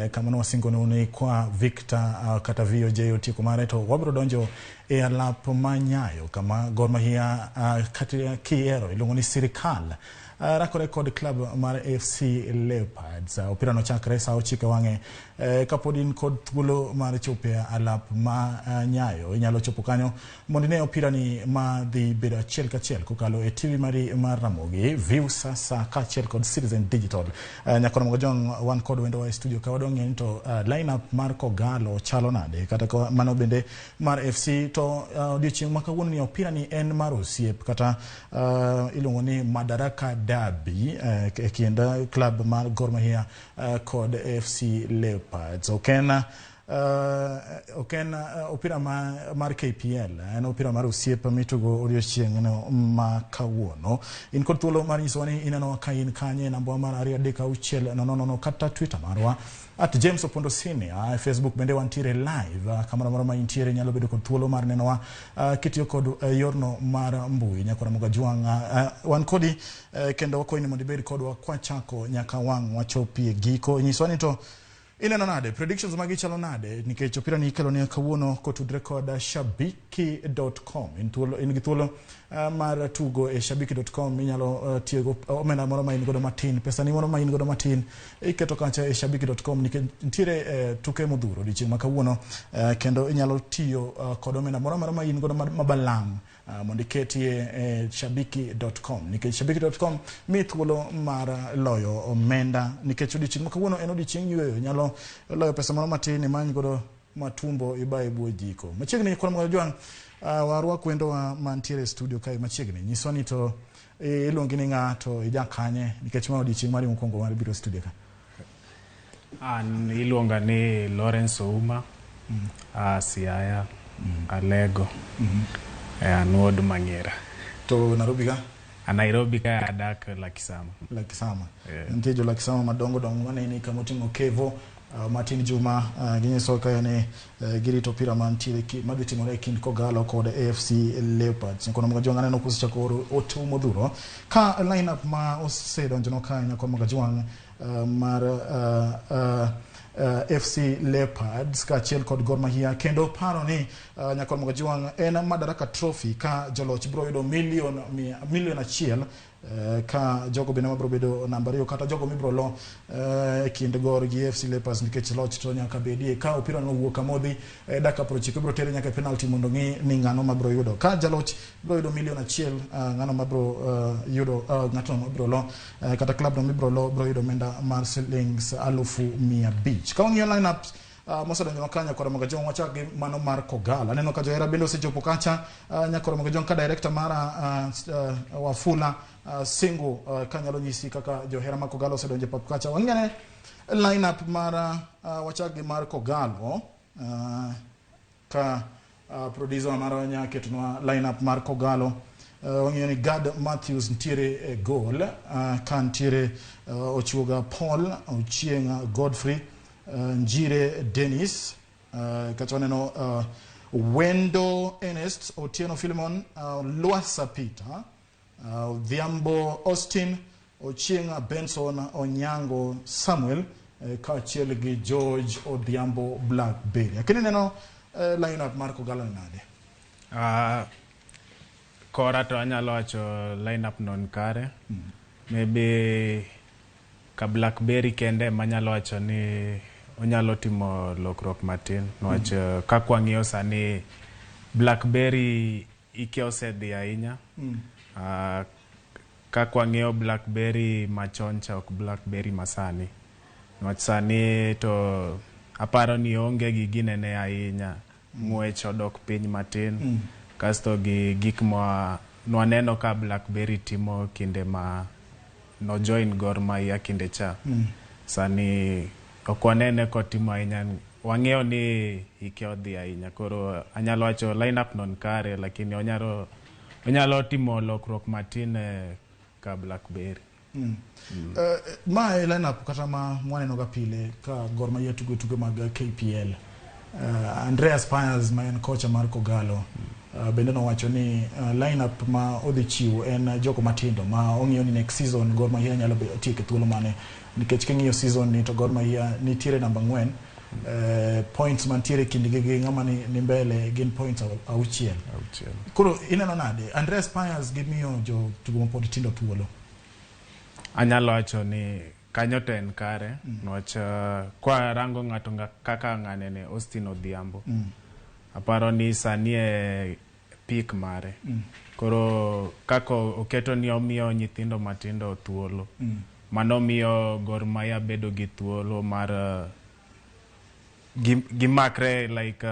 Kama nwasingo ni kwa Victor kata VOJ otieko mare to wabiro donjo e alap ma Nyayo kama Gor Mahia kata kiero iluongo ni sirikal rakore kod club mar AFC Leopards. Opira no chakre saa 9 wang'e. Kapod in kod thuolo mar chopo e alap ma Nyayo, inyalo chopo kanyo mondo ine opira ni ma dhi bedo achiel kachiel kokalo e TV mari mar Ramogi, Viusasa kaachiel kod Citizen Digital. Nyakoro Mogajong wan kod wendowa e studio ka wadwa ng'eyo ni to lineup mar Kogalo chalo nade kata mano bende mar FC to odiochieng' ma kawuono ni opira ni en mar osiep kata iluongo ni Madaraka Derby e kind club mar Gor Mahia kod AFC Leopards. Ok en opira mar KPL, en opira mar osiep mitugo odiochieng' no ma kawuono. In kod thuolo mar nyisowa ni inenowa ka in kanye, namba mar 2 3 6 0 0 kata Twitter marwa at James Opondo Senior. Facebook bende wantiere live, kamoro amora ma intiere nyalo bedo kod thuolo mar nenowa kitiyo kod yorno mar mbui. Nyakora Mogajwang', wan kodi kendo wakwayi ni mondo ibed kodwa kwachako nyaka wang' wachopie giko. Nyiswa ni to ineno nade, predictions magi chalo nade, nikech opira ni ikelo ni kawuono kotudre kod shabiki.com. In gi thuolo mar tugo e shabiki.com. Inyalo tiego omenda moro ma in godo matin, pesa ni moro ma in godo matin iketo kacha e shabiki.com, nikech nitiere tuke modhuro odiochieng' ma kawuono, kendo inyalo tiyo kod omenda moro amora ma in godo mabalang' mondo iketie e shabiki.com, nikech shabiki.com mi thuolo mar loyo omenda, nikech odiochieng' ma kawuono en odiochieng' yueyo. Inyalo loyo pesa moro matin imany godo matumbo ibaye e bwo jiko. Machiegni kwan Mogajwang', warwak wendowa mantiere e studio kae machiegni. Nyiswa ni to iluongi ni ng'a to ija kanye, nikech ma odiochieng' mari mokwongo mar biro studio ka. An iluonga ni Lawrence Ouma, a Siaya, Alego, an wuod Mang'era. To Nairobi ka? A Nairobi ka adak Lakisama. Lakisama. Nitie jo Lakisama madongo dongo maneni kama oting'o Kevo, Martin Juma, ginyiso ka ni girito opira mantiere madhi timore e kind Kogalo kod AFC Leopards. Nyakono Mogajwang' aneno kusechako oro ote modhuro ka lineup ma osedonjonwa ka Nyakono Mogajwang' mar FC Leopards kaachiel kod Gor Mahia, kendo paro ni Nyakono Mogajwang' en Madaraka Trophy ka joloch biro yudo milion 1, ka jogo bende mabiro bedo namba 2 kata jogo mibiro lo e kind Gor gi AFC Leopards, nikech loch to nyaka bedie. Ka opira no owuok kamodhi dakika 90 ibiro tere nyaka e penalty mondo ng'i ni ng'ano mabiro yudo. Ka jaloch biro yudo milion 1, ng'ano mabiro yudo, ng'atno mabiro lo kata club no mibiro lo biro yudo omenda mar shillings 500,000. Ka wang'iyo lineup mosedonjo ka Nyakoro Mogajwang', wachak gi mano mar Kogalo. Aneno ka johera bende osechopo kacha, Nyakoro Mogajwang', ka director mara Wafula Singo kanyalo nyisi kaka johera mag Kogalo osedonjo e pap kacha. Wang'ane lineup mar wachak gi mar Kogalo, ka producer marwa nya ketonwa lineup mar Kogalo. Wang'iyo ni Gad Matthews nitiere e goal, ka nitiere Ochuoga Paul, Ochieng Godfrey, Njire Dennis, kacha waneno Wendo Ernest, Otieno Philemon, Lwasa Peter, Odhiambo Austin, Ochieng Benson, Onyango Samuel, kaachiel gi George Odhiambo Blackberry. Akini neno lineup mar Kogalo ni nade? Kora to anyalo wacho lineup no ni kare. Maybe ka Blackberry kende manyalo wacho ni onyalo timo lokruok matin, niwach kaka wang'iyo sani Blackberry ike osedhi ahinya. Kaka wang'iyo Blackberry machon cha ok Blackberry masani, niwach sani to aparo ni onge gi ginene ahinya, ng'wech odok piny matin. Kasto gi gik ma nwaneno ka Blackberry timo kinde ma no join Gor Mahia kinde cha, sani ok wanene kotimo ahinya. Wang'eyo ni hike odhi ahinya, koro anyalo wacho lineup no ni kare, lakini onyalo timo lokruok matin ka Blackberry. Ma e lineup kata ma mwaneno ga pile ka Gor Mahia tugo tuke mag KPL. Andreas Pius ma en kocha mar Kogalo Bende nowacho ni lineup ma odhi chiwo en jogo matindo ma ong'iyo ni next season Gor Mahia nyalo tieko e thuolo mane, nikech king'iyo season ni to Gor Mahia nitiere namba 4, points mantiere kindgi gi ng'ama ni mbele gin points 6. 6. Koro ineno nade Andreas Pius gi miyo jotugo mapod tindo thuolo? Anyalo wacho ni kanyo to en kare, niwach kwa rango ng'ato kaka ng'anene Austin Odhiambo, aparo ni sani e peak mare. Koro kaka oketo ni omiyo nyithindo matindo thuolo, mano miyo Gor Mahia bedo gi thuolo mar gimakre like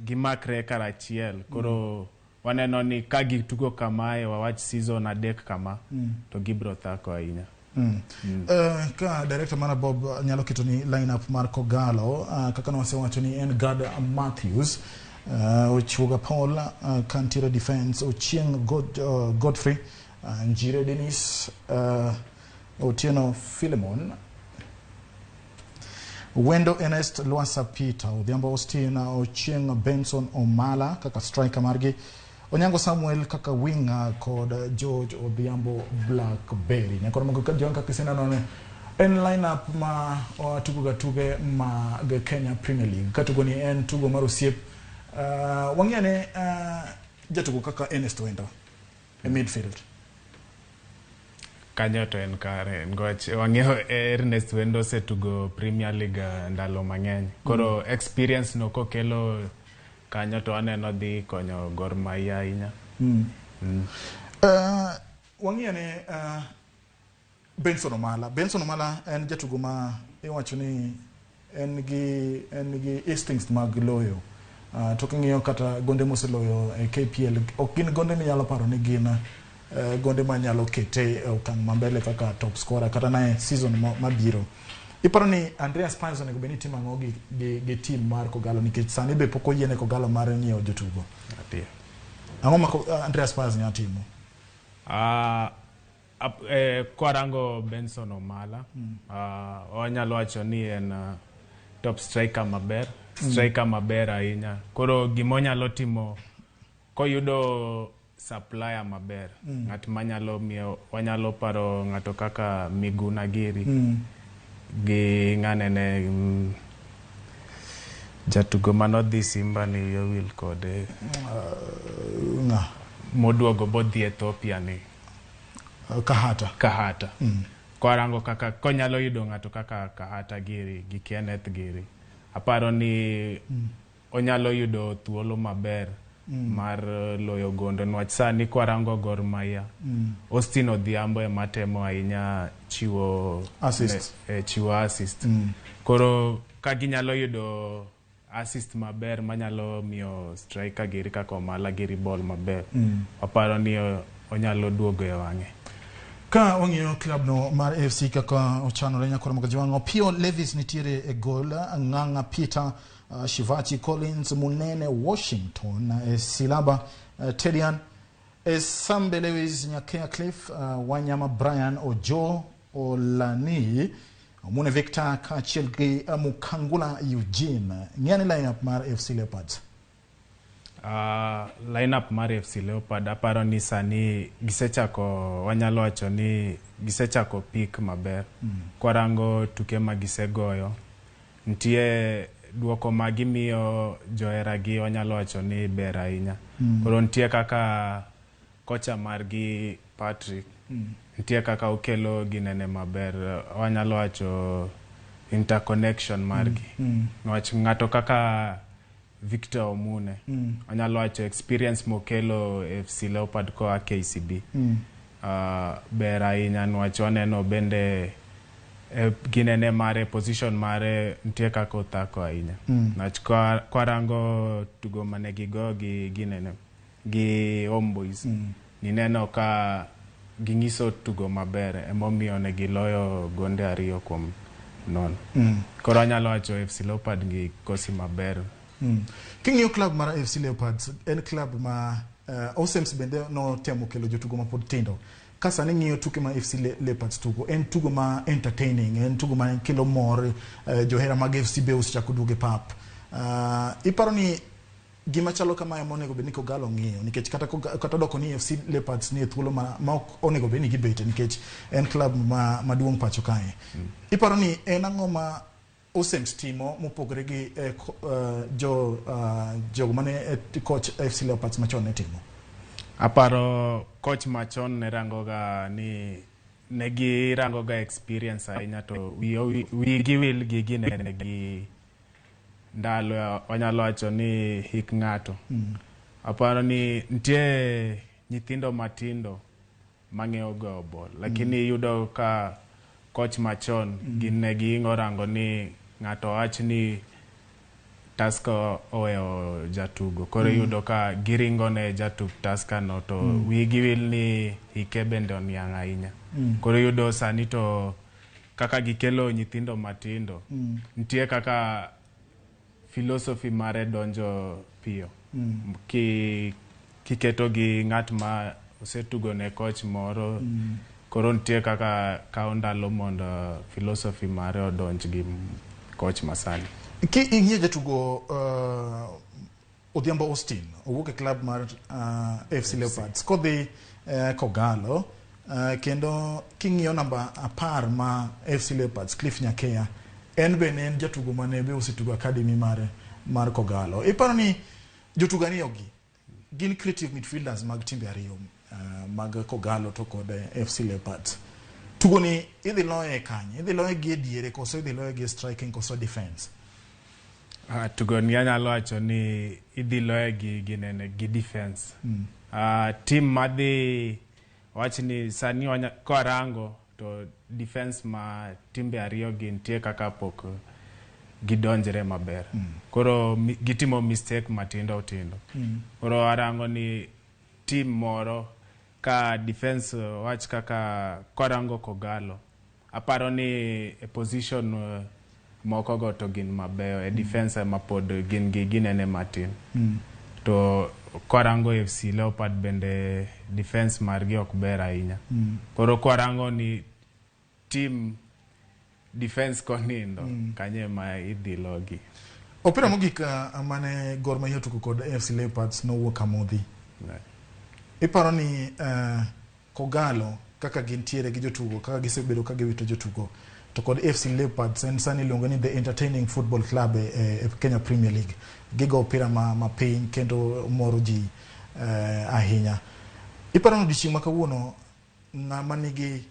gimakre karachiel. Koro waneno ni ka gitugo kamae, wawach season 3 kama, to gibro thako ahinya. Ka director mara Bob nyalo keto ni lineup mar Kogalo, kaka nosewacho ni en Gad Matthews, Ochuoga Paul, kantiere defense Ochieng Godfrey, Njire Dennis, Otieno Philemon, Wendo Ernest, Lwasa Peter, Odhiambo Austin, Ochieng Benson Omala kaka striker margi, Onyango Samuel kaka winger kod George Odhiambo Blackberry. Nyakoro moko ka John kaka iseneno ne en lineup ma tugo ga tuge mag Kenya Premier League. Ka tugo ni en tugo mar osiep. Wang'eyo ne jatugo kaka Ernest Wendo e midfield. Kanyo to en kare, nikech wang'eyo Ernest Wendo osetugo Premier League ndalo mang'eny. Koro experience no kokelo kanyo to aneno dhi konyo Gor Mahia ahinya. Wang'iyo ne Benson Omala. Benson Omala en jatugo ma iwacho ni en gi instincts mag loyo. To king'iyo kata gonde moseloyo e KPL, ok gin gonde minyalo paro ni gin gonde manyalo kete e okang' mambele kaka top scorer kata na e season mabiro. Iparo ni Andreas Pius onego bed ni timo ang'o gi team mar Kogalo, nikech sani be pok oyiene Kogalo mar nyiewo jotugo? Adier. Ang'o ma Andreas Pius nyalo timo? Kwarango Benson Omala, wanyalo wacho ni en top striker maber, striker maber ahinya. Koro gimonyalo timo koyudo supplier maber, ng'at manyalo miyo, wanyalo paro ng'ato kaka Miguna Giri gi ng'anene, jatugo manodhi Simba ni wiya owil kode. Ng'a? Moduogo bodhi Ethiopia ni. Kahata. Kahata. Kwarango kaka konyalo yudo ng'ato kaka Kahata giri gi Kenneth giri, aparo ni onyalo yudo thuolo maber mar loyo gondo, niwach sani kwarango Gor Mahia, Austin Odhiambo ema temo ahinya chiwo assist. Chiwo assist. Koro ka ginyalo yudo assist maber manyalo miyo striker giri kaka Omala giri ball maber, aparo ni onyalo duogo e wang'e. Ka wang'iyo club no mar AFC kaka ochanore, nyakoro Mogajwang', Opio Levis nitiere e gol, Ng'ang'a Peter, Shivachi Collins, Munene Washington, Silaba, Tedian, Sambe Lewis, Nyakea Cliff, Wanyama Brian, Ojo Olani, Omune Victor kaachiel gi Mukangula Eugene. Ng'iyane lineup mar AFC Leopards. Lineup mar AFC Leopard, aparo ni sani gisechako, wanyalo wacho ni gisechako peak maber. Kwarango tuke ma gisegoyo, nitie duoko ma gimiyo johera gi, wanyalo wacho ni ber ahinya. Koro nitie kaka kocha margi Patrick, nitie kaka okelo ginene maber, wanyalo wacho interconnection margi. Niwach ng'ato kaka Victor Omune, wanyalo wacho experience mokelo FC Leopard koa KCB ber ahinya, niwach waneno bende ginene mare, position mare, nitie kaka othako ahinya. Niwach kwarango tugo mane gigo gi ginene gi Homeboys, nineno ka ging'iso tugo maber, emomiyo ne giloyo gonde 2-0. Koro anyalo wacho FC Leopard gi kosi maber. King'iyo club mar AFC Leopards, en club ma Osems bende notemo kelo jotugo mapod tindo. Ka sani ng'iyo tuke ma AFC Leopards tugo, en tugo ma entertaining, en tugo ma kelo mor, johera mag AFC be osechako duogo e pap. Iparo ni Gima chalo kamae monego bed ni Kogalo ng'iyo nikech kata kata doko ni FC Leopards ni e thuolo ma ok onego bed ni gibete nikech en club ma maduong' pacho kae. Iparo ni en ang'o ma Aussems timo mopogore gi jogo mane coach FC Leopards machon ne timo? Aparo coach machon ne rangoga ni ne girangoga experience ahinya to wigi wil gi ginene gi ndalo wanyalo wacho ni hik ng'ato. Aparo ni nitie nyithindo matindo mang'eyo goyo ball lakini iyudo ka coach machon gin ne gihingo rango ni ng'ato wach ni Tusker oweyo jatugo koro iyudo ka giringo ne jatug Tusker no to wigi wil ni hike bende oniang' ahinya. Koro iyudo sani to kaka gikelo nyithindo matindo nitie kaka philosophy mare donjo piyo kiketo gi ng'at ma osetugo ne coach moro koro nitie kaka kawo ndalo mondo philosophy mare odonj gi coach masani. Ki ing'iyo jatugo Odhiambo Austin owuok e club mar FC Leopards kodhi Kogalo kendo king'iyo namba 10 ma FC Leopards Cliff Nyakeya en be ne en jatugo mane be osetugo academy mare mar Kogalo. Iparo ni jotugo ariyo gi gin creative midfielders mag timbe ariyo mag Kogalo to kod FC Leopards. Tugo ni idhi loye kanye? Idhi loye gi e diere koso idhi loye gi striking koso defense? Tugo ni anyalo wacho ni idhi loye gi ginene gi defense. Team madhi wach ni sani kwarango to defense ma timbe ariyo gi nitie kaka pok gidonjre maber. Koro gitimo mistake matindo tindo. Koro arango ni team moro ka defense wach kaka kwarango Kogalo aparo ni e position moko go to gin mabeyo e defense ema pod gin gi ginene matin. To kwarango FC Leopard bende defense margi ok ber ahinya. Koro kwarango ni team defense konindo kanyo ema idhi logi. Opira mogik mane Gor Mahia otugo kod AFC Leopards nowuok amodhi. Iparo ni Kogalo kaka gintiere gi jotugo kaka gisebedo ka giwito jotugo to kod AFC Leopards en sani iluongo ni the entertaining football club e Kenya Premier League. Gigo opira ma piny kendo moro ji ahinya. Iparo ni odiochieng' ma kawuono ng'ama nigi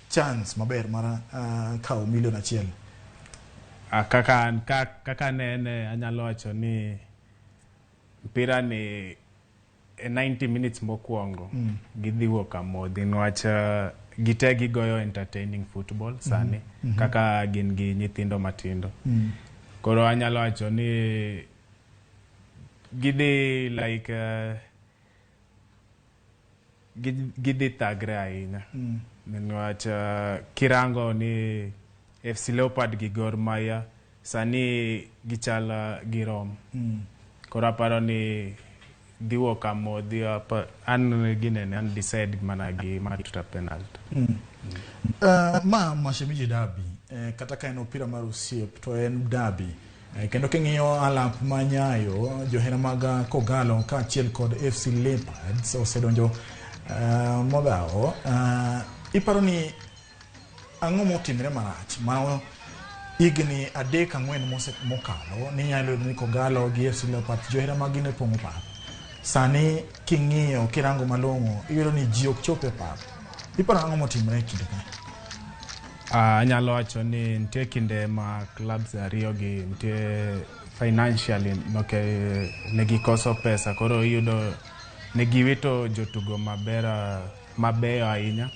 chance maber mar kawo milion 1? Kaka nene anyalo wacho ni mpira ni e 90 minutes mokwongo gidhi wuok amodhi niwach gite gigoyo entertaining football sani kaka gin gi nyithindo matindo. Koro anyalo wacho ni gidhi like gidhi thagre ahinya niwach kirango ni FC Leopard gi Gor Mahia sani gichal girom. Koro aparo ni dhi wuok amodhi an ginene an decide mana gi matuta penalty. Ma Mashemeji Derby kata ka en opira mar osiep to en derby kendo king'iyo alap ma Nyayo johera mag Kogalo kaachiel kod FC Leopards osedonjo modhawo. Iparo ni ang'o motimre marach ma higni 3-4 mokalo ninyalo yudo ni Kogalo gi FC Leopards johera mag gi ne pong'o pap. Sani king'iyo kirango malong'o iyudo ni ji ok chop e pap. Iparo ang'o motimre e kinde ka? Anyalo wacho ni nitie kinde ma clubs ariyo gi nitie financially noke ne gikoso pesa koro iyudo ne giwito jotugo maber mabeyo ahinya.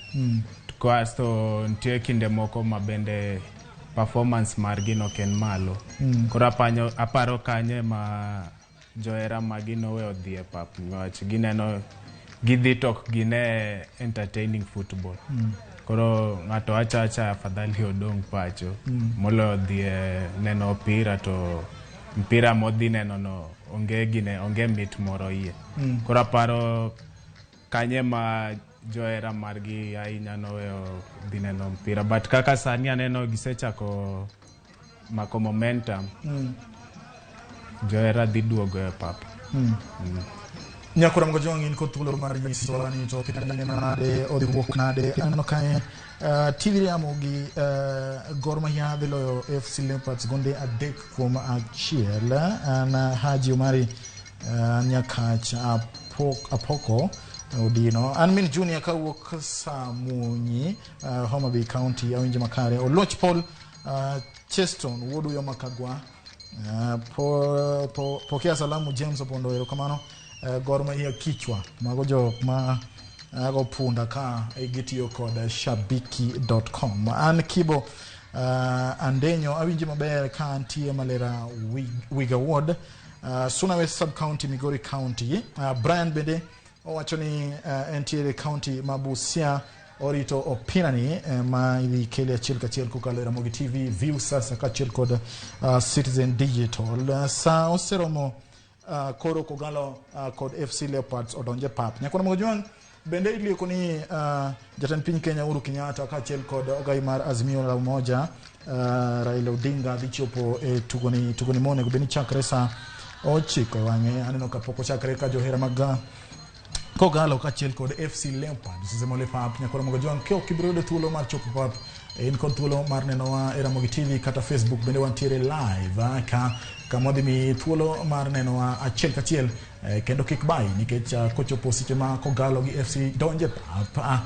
Kasto nitie kinde moko ma bende performance margi nok en malo. Koro aparo kanyo ema johera magi noweyo dhi e pap niwach gineno gidhi to ok gine entertaining football. Koro ng'ato wacho acha afadhali odong' pacho moloyo dhi e neno opira to mpira modhi neno no onge gine onge mit moro iye. Koro aparo kanyo ema johera margi ahinya noweyo dhi neno mpira but kaka sani aneno gisechako mako momentum. Johera dhi duogo e pap. Nyakora Mgojong in kod thuolo mar nyisowa ni to opira ni nade, odhi wuok nade. Aneno kae TV Ramogi Gor Mahia dhi loyo FC Leopards gonde 3-1. An Haji Omari Nyakach Apoko Odino. An Min Junior kawuok Samunyi, Homa Bay County, awinjo makare. Oloch Paul Cheston wuod Uyoma Kagwa. Pokea salamu James Opondo, erokamano. Gor Mahia kichwa mago jok ma ago punda ka gitiyo kod shabiki.com. An Kibo Andenyo awinji maber ka antie Malera Wiga Ward, Suna West Sub County, Migori County. Brian bende owacho ni entiere county ma Busia, orito opira ni ma idhi kele achiel kachiel kokalo e Ramogi TV, Viusasa kaachiel kod Citizen Digital. Sa oseromo koro Kogalo kod FC Leopards odonje pap. Nyakwana Mojwang bende ilieko ni jatend piny Kenya Uhuru Kenyatta kaachiel kod ogai mar Azimio la Umoja Raila Odinga dhi chopo e tugoni monego bed ni chakre sa 9 wang'e. Aneno ka pok ochakre ka johera mag Kogalo kaachiel kod FC Leopards osemol e pap. Nyakwana Mojwang, ka ok ibiro yudo thuolo mar chopo pap, in kod thuolo mar nenowa e Ramogi TV kata Facebook bende wantiere live ka kama wadhi miyi thuolo mar nenowa achiel kachiel, kendo kik bayi nikech kochopo seche ma Kogalo gi FC donje pap,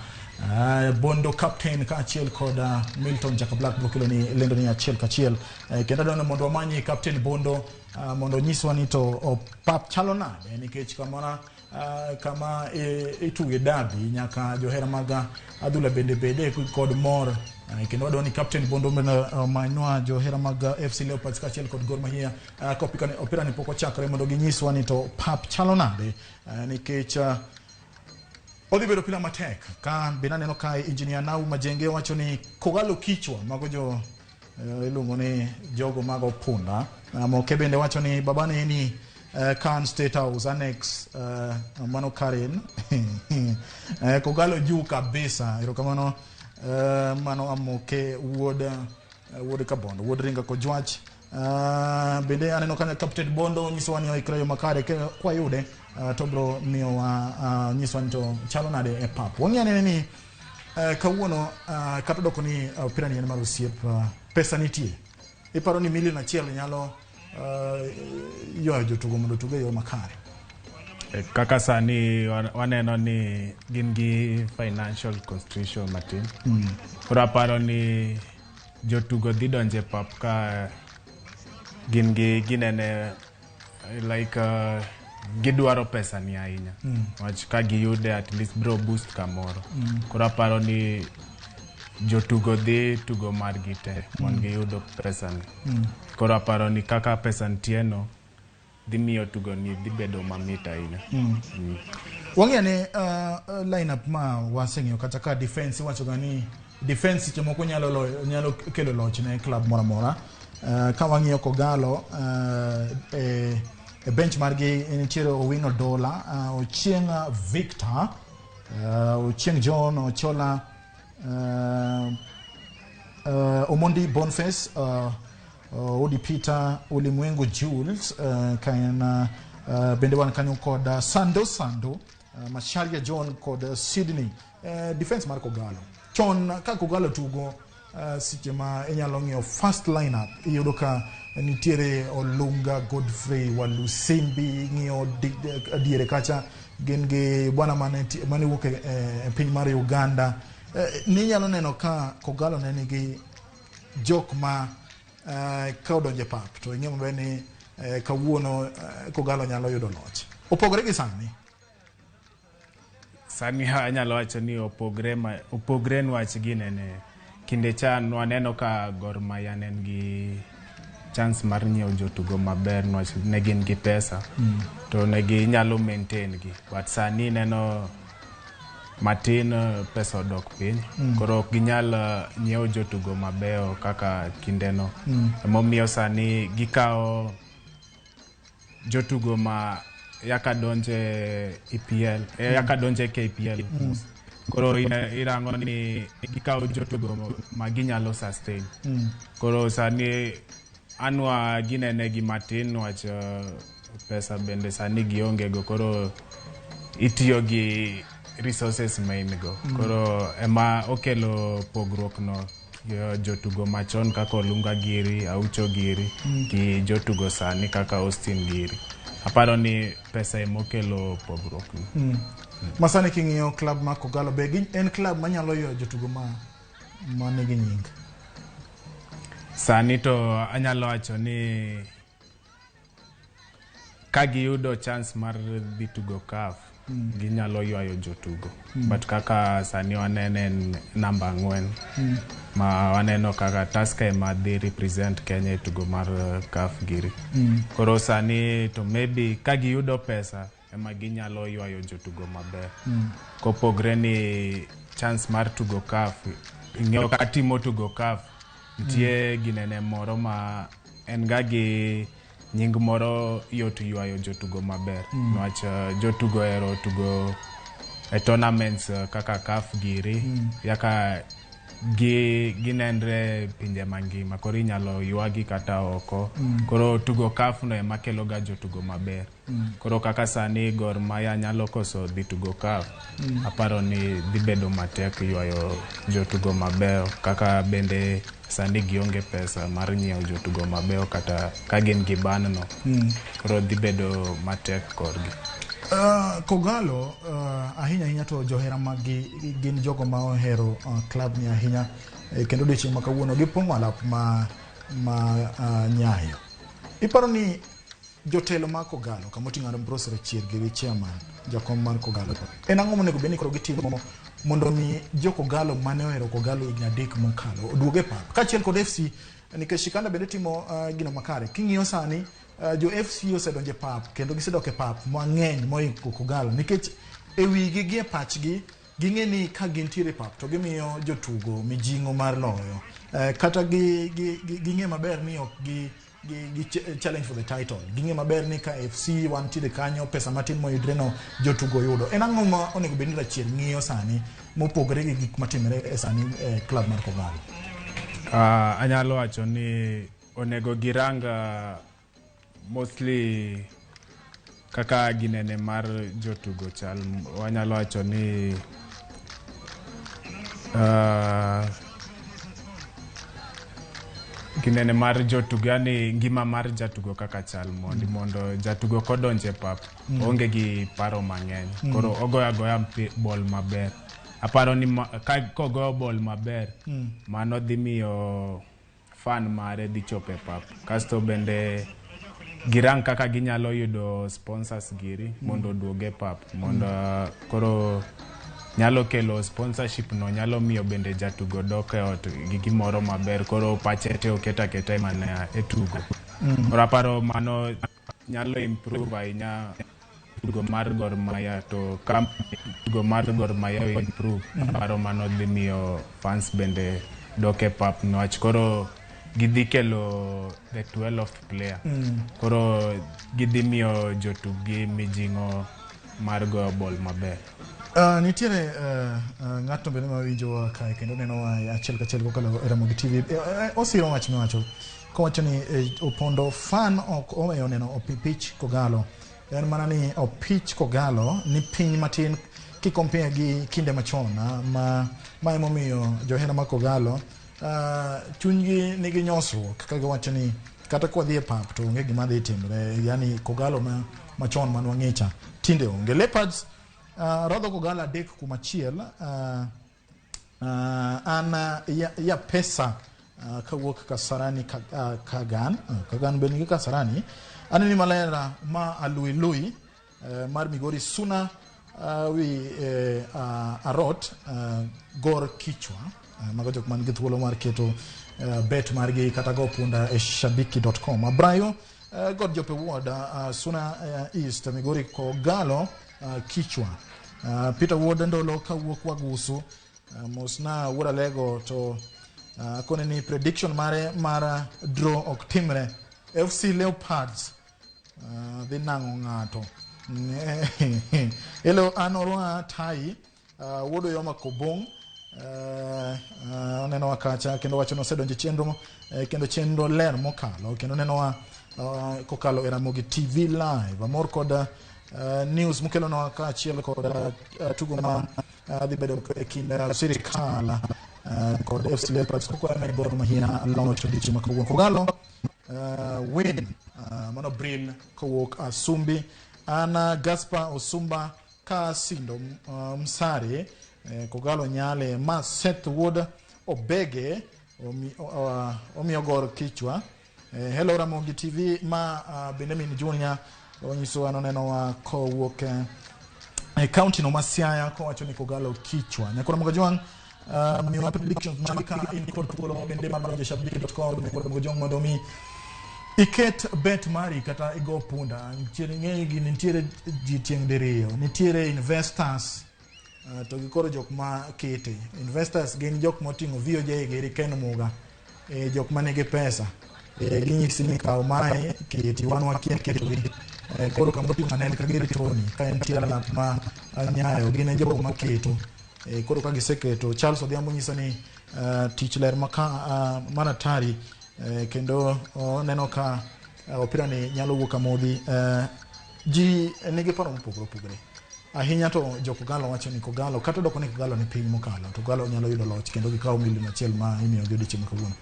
Bondo captain kaachiel kod Milton Jaka Black biro kelo ni lendo ni achiel kachiel, kendo adwaro ni mondo wamanyi captain Bondo mondo onyiswa ni to pap chalo nade, nikech kamora kama ituge derby nyaka johera mag adhula bende bede kod mor, kendo wadwa ni captain Bondo omanywa johera mag FC Leopards kaachiel kod Gor Mahia ka opira ni pok ochakore mondo ginyiswa ni to pap chalo nade, nikech odhi bedo pila matek. Ka bende aneno ka engineer Nau Majenge wacho ni Kogalo kichwa mago jo iluongo ni jogo mago punda. Moke bende wacho ni babane ni Khan State House Annex, mano Karen. Kogalo juu kabisa, erokamano. Mano Amoke wuod Kabondo, wuod Ringa Kojwach. Bende aneno ka Captain Bondo nyisowa ni oikre yo makare kwayude to bro miyowa nyisowa ni to chalo nade e pap. Wang'i anene ni kawuono kata doko ni opira ni en mar osiep, pesa nitie. Iparo ni milion 1 nyalo ywayo jotugo mondo otug e yo makare? Kaka sani waneno ni gin gi financial constriction matin. Koro aparo ni jotugo dhi donjo e pap ka gin gi ginene like gidwaro pesa ni ahinya. Wach ka giyude at least bro boost kamoro. Koro aparo ni jotugo dhi tugo margi te mondo giyud pesa ni. Koro aparo ni kaka pesa nitie no dhi miyo tugo ni dhi bedo mamit ahinya. Wang'eyo ni lineup ma waseng'iyo kata ka defense iwacho ga ni defense seche moko nyalo kelo loch ne club moro amora. Ka wang'iyo Kogalo e bench margi nitiere Owino Dola, Ochieng Victor, Ochieng John, Ochola, Omondi Boniface, Odi Peter, Ulimwengu Jules, ka en bende wan kanyo kod Sando Sando, Macharia John kod Sydney. Defense mar Kogalo chon ka Kogalo tugo, seche ma inyalo ng'iyo first lineup iyudo ka nitiere Olunga Godfrey Walusimbi, ing'iyo diere kacha gin gi bwana mane wuok e piny mar Uganda. Ninyalo neno ka Kogalo ne nigi jok ma ka odonjo e pap to ing'eyo maber ni kawuono Kogalo nyalo yudo loch. Opogore gi sani. Sani anyalo wacho ni opogre niwach ginene kinde cha nwaneno ka Gor Mahia ne nigi chance mar nyiewo jotugo maber niwach ne gin gi pesa to ne ginyalo maintain gi, but sani ineno matin pesa odok piny, koro ok ginyal nyiewo jotugo mabeyo kaka kindeno. Emomiyo sani gikawo jotugo ma yaka donje EPL, yaka donje KPL. Koro irango ni gikawo jotugo ma ginyalo sustain. Koro sani Anwa ginene gi matin niwach pesa bende sani gionge go, koro itiyo gi resources ma in go. Koro ema okelo pogruok no, jotugo machon kaka Olunga giri, Aucho giri, gi jotugo sani kaka Austin giri. Aparo ni pesa emokelo pogruok no. Masani king'iyo club mar Kogalo, be en club manyalo ywayo jotugo ma nigi nying? Sani to anyalo wacho ni ka giyudo chance mar dhi tugo CAF, ginyalo ywayo jotugo. But kaka sani wanene en namba 4 ma waneno kaka Tusker ema dhi represent Kenya e tugo mar CAF giri. Koro sani to maybe ka giyudo pesa ema ginyalo ywayo jotugo maber. Kopogre ni chance mar tugo CAF, ing'eyo ka timo tugo CAF nitie ginene moro ma en ga gi nying moro, yot ywayo jotugo maber niwach jotugo ohero tugo e tournaments kaka CAF giri, yaka gi ginenre pinje mangima, koro inyalo ywagi kata oko. Koro tugo CAF no ema kelo ga jotugo maber. Koro kaka sani Gor Mahia nyalo koso dhi tugo CAF, aparo ni dhi bedo matek ywayo jotugo mabeyo, kaka bende sani gionge pesa mar nyiewo jotugo mabeyo kata ka gin gi ban no. Koro dhi bedo matek korgi. Kogalo ahinya ahinya to johera maggi gin jogo ma ohero club ni ahinya, kendo odiochieng' ma kawuono gipong'o alap ma Nyayo. Iparo ni jotelo mar Kogalo kamoting'o Ambrose Rachier gi chairman, jakom mar Kogalo, en ang'o monego bed ni koro gitimo mondo mi jo Kogalo mane ohero Kogalo higni 3 mokalo oduog e pap kaachiel kod FC, nikech Shikanda bende timo gino makare? King'iyo sani jo FC osedonjo e pap kendo gisedok e pap mang'eny moiko Kogalo, nikech e wigi gi e pachgi ging'e ni ka gintiere e pap to gimiyo jotugo mijing'o mar loyo, kata ging'e maber ni ok gi challenge for the title. Ging'e maber ni ka FC wantiere kanyo, pesa matin moyudre no jotugo yudo. En ang'o ma onego bed ni Rachier ng'iyo sani mopogore gi gik matimore e sani e club mar Kogalo? Anyalo wacho ni onego girang mostly kaka ginene mar jotugo chal. Wanyalo wacho ni ginene mar jotugo, yani ngima mar jatugo kaka chal, mondi mondo jatugo kodonjo e pap oonge gi paro mang'eny, koro ogoyo agoya ball maber. Aparo ni ka kogoyo ball maber, mano dhi miyo fan mare dhi chopo e pap. Kasto bende girang kaka ginyalo yudo sponsors giri mondo oduog e pap, mondo koro nyalo kelo sponsorship no, nyalo miyo bende jatugo dok e ot gi gimoro maber, koro pache te oketo aketa mana e tugo. Koro aparo mano nyalo improve ahinya tugo mar Gor Mahia, to ka tugo mar Gor Mahia improve, aparo mano dhi miyo fans bende dok e pap, niwach koro gidhi kelo the 12th player. Koro gidhi miyo jotuggi mijing'o mar goyo ball maber. Nitiere ng'atno bende mawinjowa kae kendo nenowa achiel kachiel kokalo e Ramogi TV. Osiro wach miwacho kowacho ni Opondo fan ok oweyo neno opich Kogalo, en mana ni opich Kogalo ni piny matin kikompare gi kinde machon, ma emomiyo johera mag Kogalo chunygi nigi nyosruok ka giwacho ni kata kwadhi e pap to onge gima dhi timre, yani Kogalo ma machon man wang'e cha tinde onge. Leopards rodho Kogalo 3-1. An ya pesa kawuok Kasarani ka, Kagan, Kagan be nigi Kasarani. Aneni maler ma Aluilui mar Migori Suna wi Arot Gor Kichwa. Mago jok man gi thuolo mar keto bet margi kata go punda e shabiki.com. Abrayo God Jope Ward, Suna East Migori, Kogalo Kichwa. Peter Wuod Ndolo kawuok Wagusu, mosna Wuod Alego to akone ni prediction mare mar draw ok timre. FC Leopards dhi nang'o ng'ato. Hello, an Orwa Tai, Wuod Oyoma Kobong. Onenowa kacha kendo wacho ni osedonjo e chenro, kendo chenro ler mokalo kendo nenowa kokalo e Ramogi TV live. Amor kod news mukelonwa kaachiel kod tugo ma dhi bedo e kind sirikal kod FC Leopards kokwayo ne Gor Mahia loch odiochieng' ma kawuono. Kogalo win. Mano Bril kowuok Asumbi. An Gaspar Osumba ka Sindo Msare, Kogalo Nyale ma Seth Wuod Obege omiyo Gor kichwa. Hello Ramogi TV ma Benjamin Junior onyisowa nonenowa kowuok e county no ma Siaya kowacho ni Kogalo kichwa. Nyakoro Ramogi Jwang', miwa predictions magi ka in kod thuolo bende mar donjo e shabiki.com, Nyakoro Ramogi Jwang', mondo mi iket bet mari kata igo punda. Nitiere ng'eyo gini, nitiere ji tieng' diriyo, nitiere investors to gi koro jok ma kete. Investors gin jok moting'o VOJ giri Ken Muga, jok manigi pesa, ginyisi ni kaw mae keti, wan wakia ketogi. Koro kamoting'o Anelka giri Tony ka en alap ma Nyayo, gin e jogo maketo. Koro ka giseketo, Charles Odhiambo nyiso ni tich ler maka, manatari, kendo oneno ka opira ni nyalo wuok amodhi. Ji nigi paro mopogore opogore ahinya, to jo Kogalo wacho ni Kogalo kata doko ni Kogalo ni piny mokalo to Kogalo nyalo yudo loch kendo gikawo milion 1 ma imiyo gi odiochieng' ma kawuono.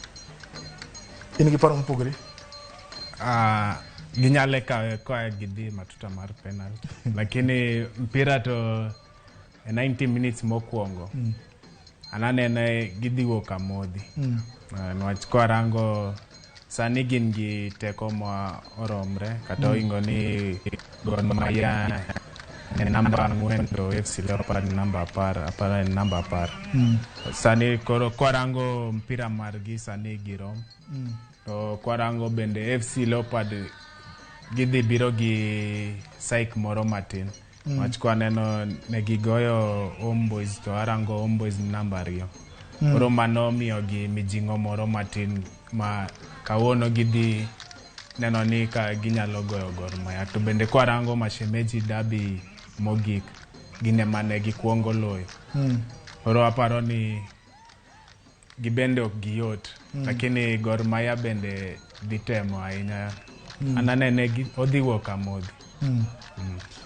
In gi paro mopogore? Ginyalo kawe koa gidhi matuta mar penalty, lakini mpira to e 90 minutes mokwongo an anene gidhi wuok amodhi. Niwach kwarango sani gin gi teko ma oromre kata ohingo ni Gor Mahia e namba 4 to FC Leopard namba 10, apar en namba 10 sani. Koro kwarango mpira margi sani girom, to kwarango bende FC Leopard gidhi biro gi psyche moro matin wach kwaneno ne gigoyo Homeboys, to arango Homeboys ni namba 2. Koro mano miyogi mijing'o moro matin ma kawuono gidhi neno ni ka ginyalo goyo Gor Mahia. To bende kwarango Mashemeji Derby mogik, gin ema ne gikwongo loyo. Koro aparo ni gibende ok giyot, lakini Gor Mahia bende dhi temo ahinya. An anene odhi wuok amodhi.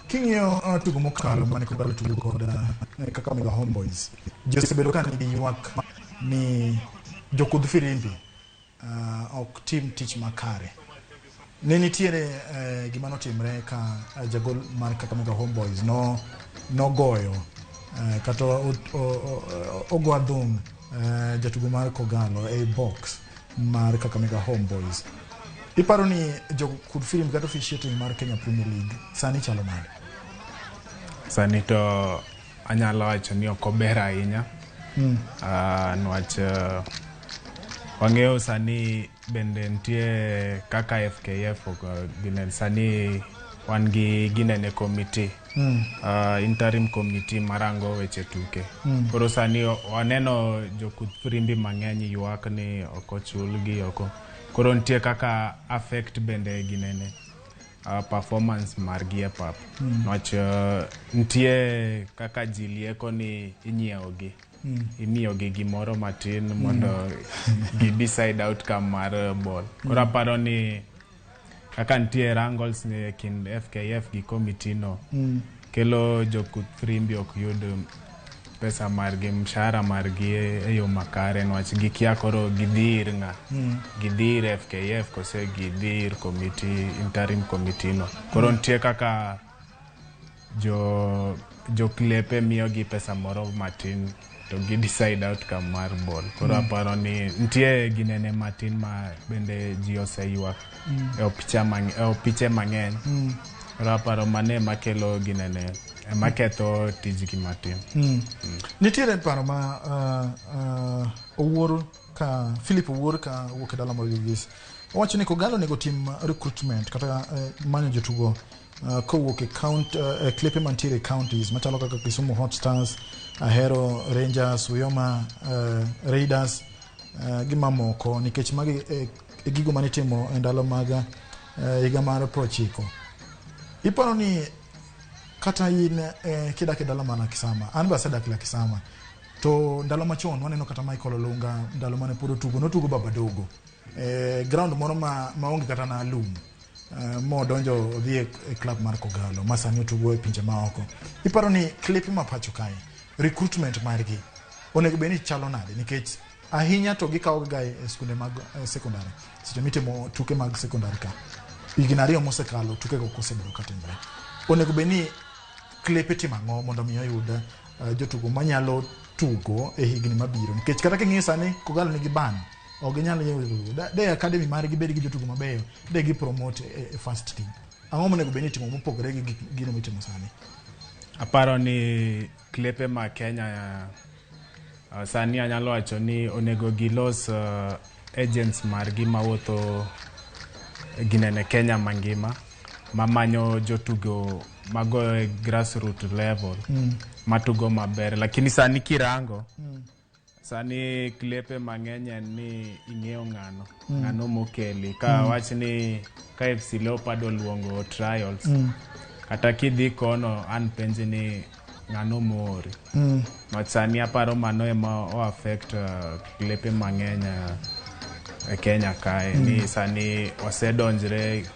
King'iyo tugo mokalo mane Kogalo tugo kod Kakamega Homeboys, ji osebedo ka nigi ywak ni jokudh firimbi ok tim tich makare. Ne nitiere gima notimre ka jagol mar Kakamega Homeboys no nogoyo kata ogo adhong' jatugo mar Kogalo e box mar Kakamega Homeboys. Iparo ni jokudh firimbi kata officiating mar Kenya Premier League sani chalo nade? Sani to anyalo wacho ni ok ober ahinya. Niwach wang'eyo sani bende nitie kaka FKF gine, sani wan gi ginene committee, interim committee marango weche tuke. Koro sani waneno jokudh firimbi mang'eny ywak ni ok ochulgi oko. Koro nitie kaka affect bende ginene performance margi e pap. Niwach nitie kaka ji lieko ni inyiewogi. Imiyogi gimoro matin mondo gi decide outcome mar ball. Koro aparo ni kaka nitie wrangles ni e kind FKF gi committee no kelo jokudh firimbi ok yud pesa margi, mshahara margi e yo makare, niwach gikia koro gidhi ir ng'a, gidhi ir FKF kose gidhi ir committee, interim committee no. Koro nitie kaka jo klepe miyogi pesa moro matin to gi decide outcome mar ball. Koro aparo ni nitie ginene matin ma bende ji oseywak e opiche mang'eny. Koro aparo mano ema kelo ginene, ema ketho tijgi matin. Nitiere paro ma Owuor ka Philip Owuor ka wuok e dala mar Oyugis owacho ni Kogalo onego tim recruitment kata manyo jotugo kowuok e count, klepe mantiere e counties machalo kaka Kisumu Hot Stars, Ahero Rangers, Uyoma Raiders gi mamoko, nikech magi e gigo manitimo e ndalo mag higa mar 90. Iparo ni kata in kidak e dala mar Lakisama, an be asedak Lakisama, To ndalo machon waneno kata Michael Olunga ndalo mane pod otugo, notugo Babadogo ground moro ma maonge kata na lum, modonjo odhi e club mar Kogalo ma sani otugo e pinje maoko. Iparo ni klepe ma pacho kae, recruitment margi onego bed ni chalo nade? Nikech ahinya to gikawo ga e skunde mag sekondari seche mitimo tuke mag sekondari ka higni 2 mosekalo tukego ok osebedo katimore. Onego bed ni klepe timo ang'o mondo mi oyud jotugo manyalo tugo e higni mabiro? Nikech kata king'iyo sani Kogalo nigi ban, ok ginyal yudo de academy margi bed gi jotugo mabeyo de gi promote e first team. Ang'o monego bed ni itimo mopogore gi gino mitimo sani? Aparo ni klepe ma Kenya sani anyalo wacho ni onego gilos agents margi mawuotho ginene Kenya mangima mamanyo jotugo magoyo e grassroot level matugo maber, lakini sani kirango sani klepe mang'eny en ni ing'eyo ng'ano ng'ano mokeli ka wach ni ka FC Leopard oluongo trials kata kidhi kono an penji ni ng'ano moori. But sani aparo mano ema o affect klepe mang'eny e Kenya kae ni sani wasedonjre,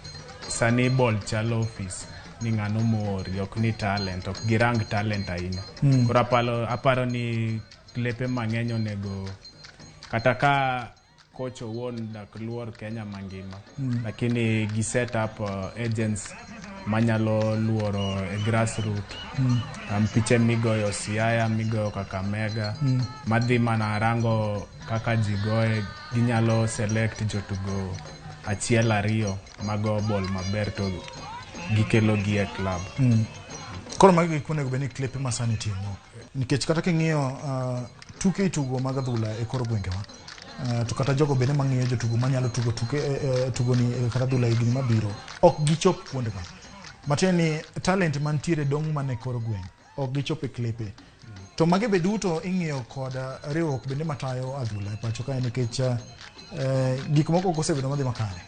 sani ball chalo office ni ng'ano moori, ok ni talent, ok girang talent ahinya. Koro aparo ni klepe mang'eny onego kata ka coach owuon dak luor Kenya mangima, lakini gi set up agents manyalo luoro e grassroot piche migoyo Siaya, migoyo Kakamega, madhi mana rango kaka ji goye, ginyalo select jotugo achiel ariyo mago ball maber to gikelo gi e club. Koro magi gik monego bed ni klepe ma sani timo, nikech kata king'iyo tuke itugo mag adhula e kor gwengewa, to kata jogo bende mang'iyo jotugo manyalo tugo tuke tugo ni kata adhula e higni mabiro ok gichop kuondego. Matiende ni talent mantiere dong' mana e kor gweng', ok gichop e klepe. To magi be duto ing'iyo kod riwruok bende matayo adhula e pacho kae, nikech gik moko ok osebedo madhi makare.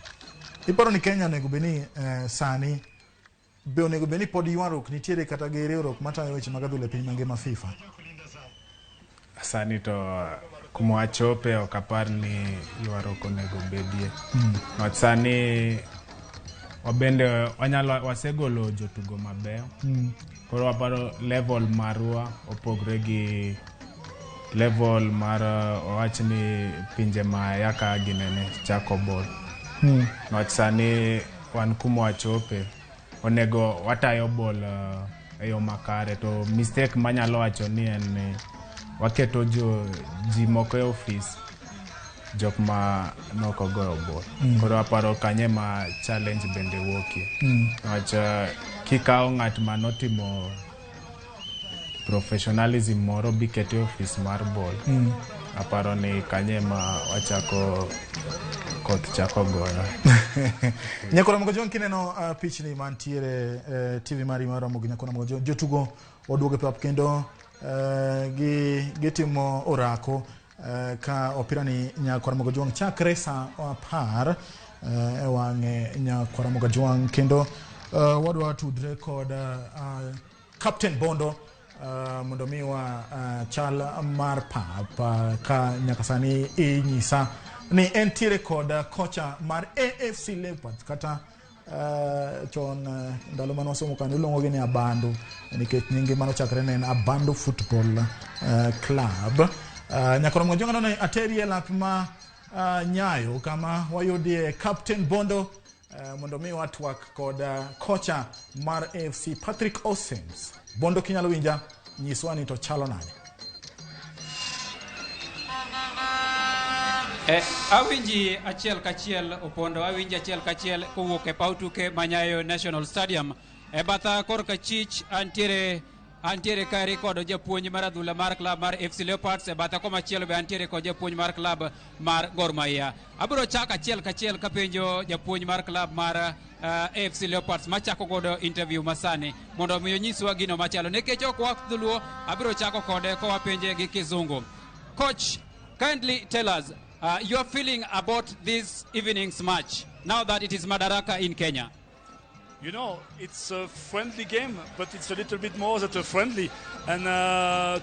Iparo ni Kenya onego bed ni sani be onego bed ni pod ywaruok nitiere kata gi riwruok matayo weche mag adhula e piny mangima, FIFA? Sani to kuma wachope ok apar ni ywaruok onego bedie. Niwach sani wabende wanyalo wasegolo jotugo mabeyo. Koro waparo level marwa opogre gi level mar wawach ni pinje ma yaka ginene chako ball. Niwach sani wan kuma wachope onego watayo ball e yo makare, to mistake manyalo wacho ni en ni waketo jo ji moko e ofis jok ma nok ogoyo ball. Koro aparo kanye ma challenge bende wuokie. Niwach kikawo ng'at manotimo professionalism moro bikete e ofis mar ball, aparo ni kanye ma wachako koth chako goyo. Nyakora Mogo kineno pichni mantiere TV mari mar Ramogi Nyakora Mogo, jotugo oduogo e pap kendo gitimo orako ka opira ni Nyakwara Mogo Jwang' chakre sa 10 e wang'e Nyakwara Mogo Jwang', kendo wadwa tudre kod Captain Bondo mondo miwa chal mar pap ka nyaka sani inyisa ni entiere kod kocha mar AFC Leopards kata chon ndalo mane wasomo kanyo iluongo gi ni Abandu nikech nyinge manochakre ne en Abandu Football Club. Nyakoro Mogo ni ateri e lap ma Nyayo kama wayudie Captain Bondo mondo mi watwak kod kocha mar AFC Patrick Osems. Bondo, kinyalo winja, nyiswa ni to chalo nade? Awinji achiel kachiel, Opondo, awinji achiel kachiel kowuok e paw tuke Manyayo National Stadium. E batha korka chich antiere kaeri kod japuonj mar adhula mar club mar FC Leopards. E batha komachielo be antiere kod japuonj mar club mar Gor Mahia. Abiro chako achiel kachiel kapenjo japuonj mar club mar AFC Leopards machako godo interview masani mondo mi onyiswa gino machalo. Nikech ok wach dholuo, abiro chako kode kowapenje gi kizungu. Coach, kindly tell us your feeling about this evening's match now that it is Madaraka in Kenya. It's a friendly game, but it's a little bit more than a friendly. And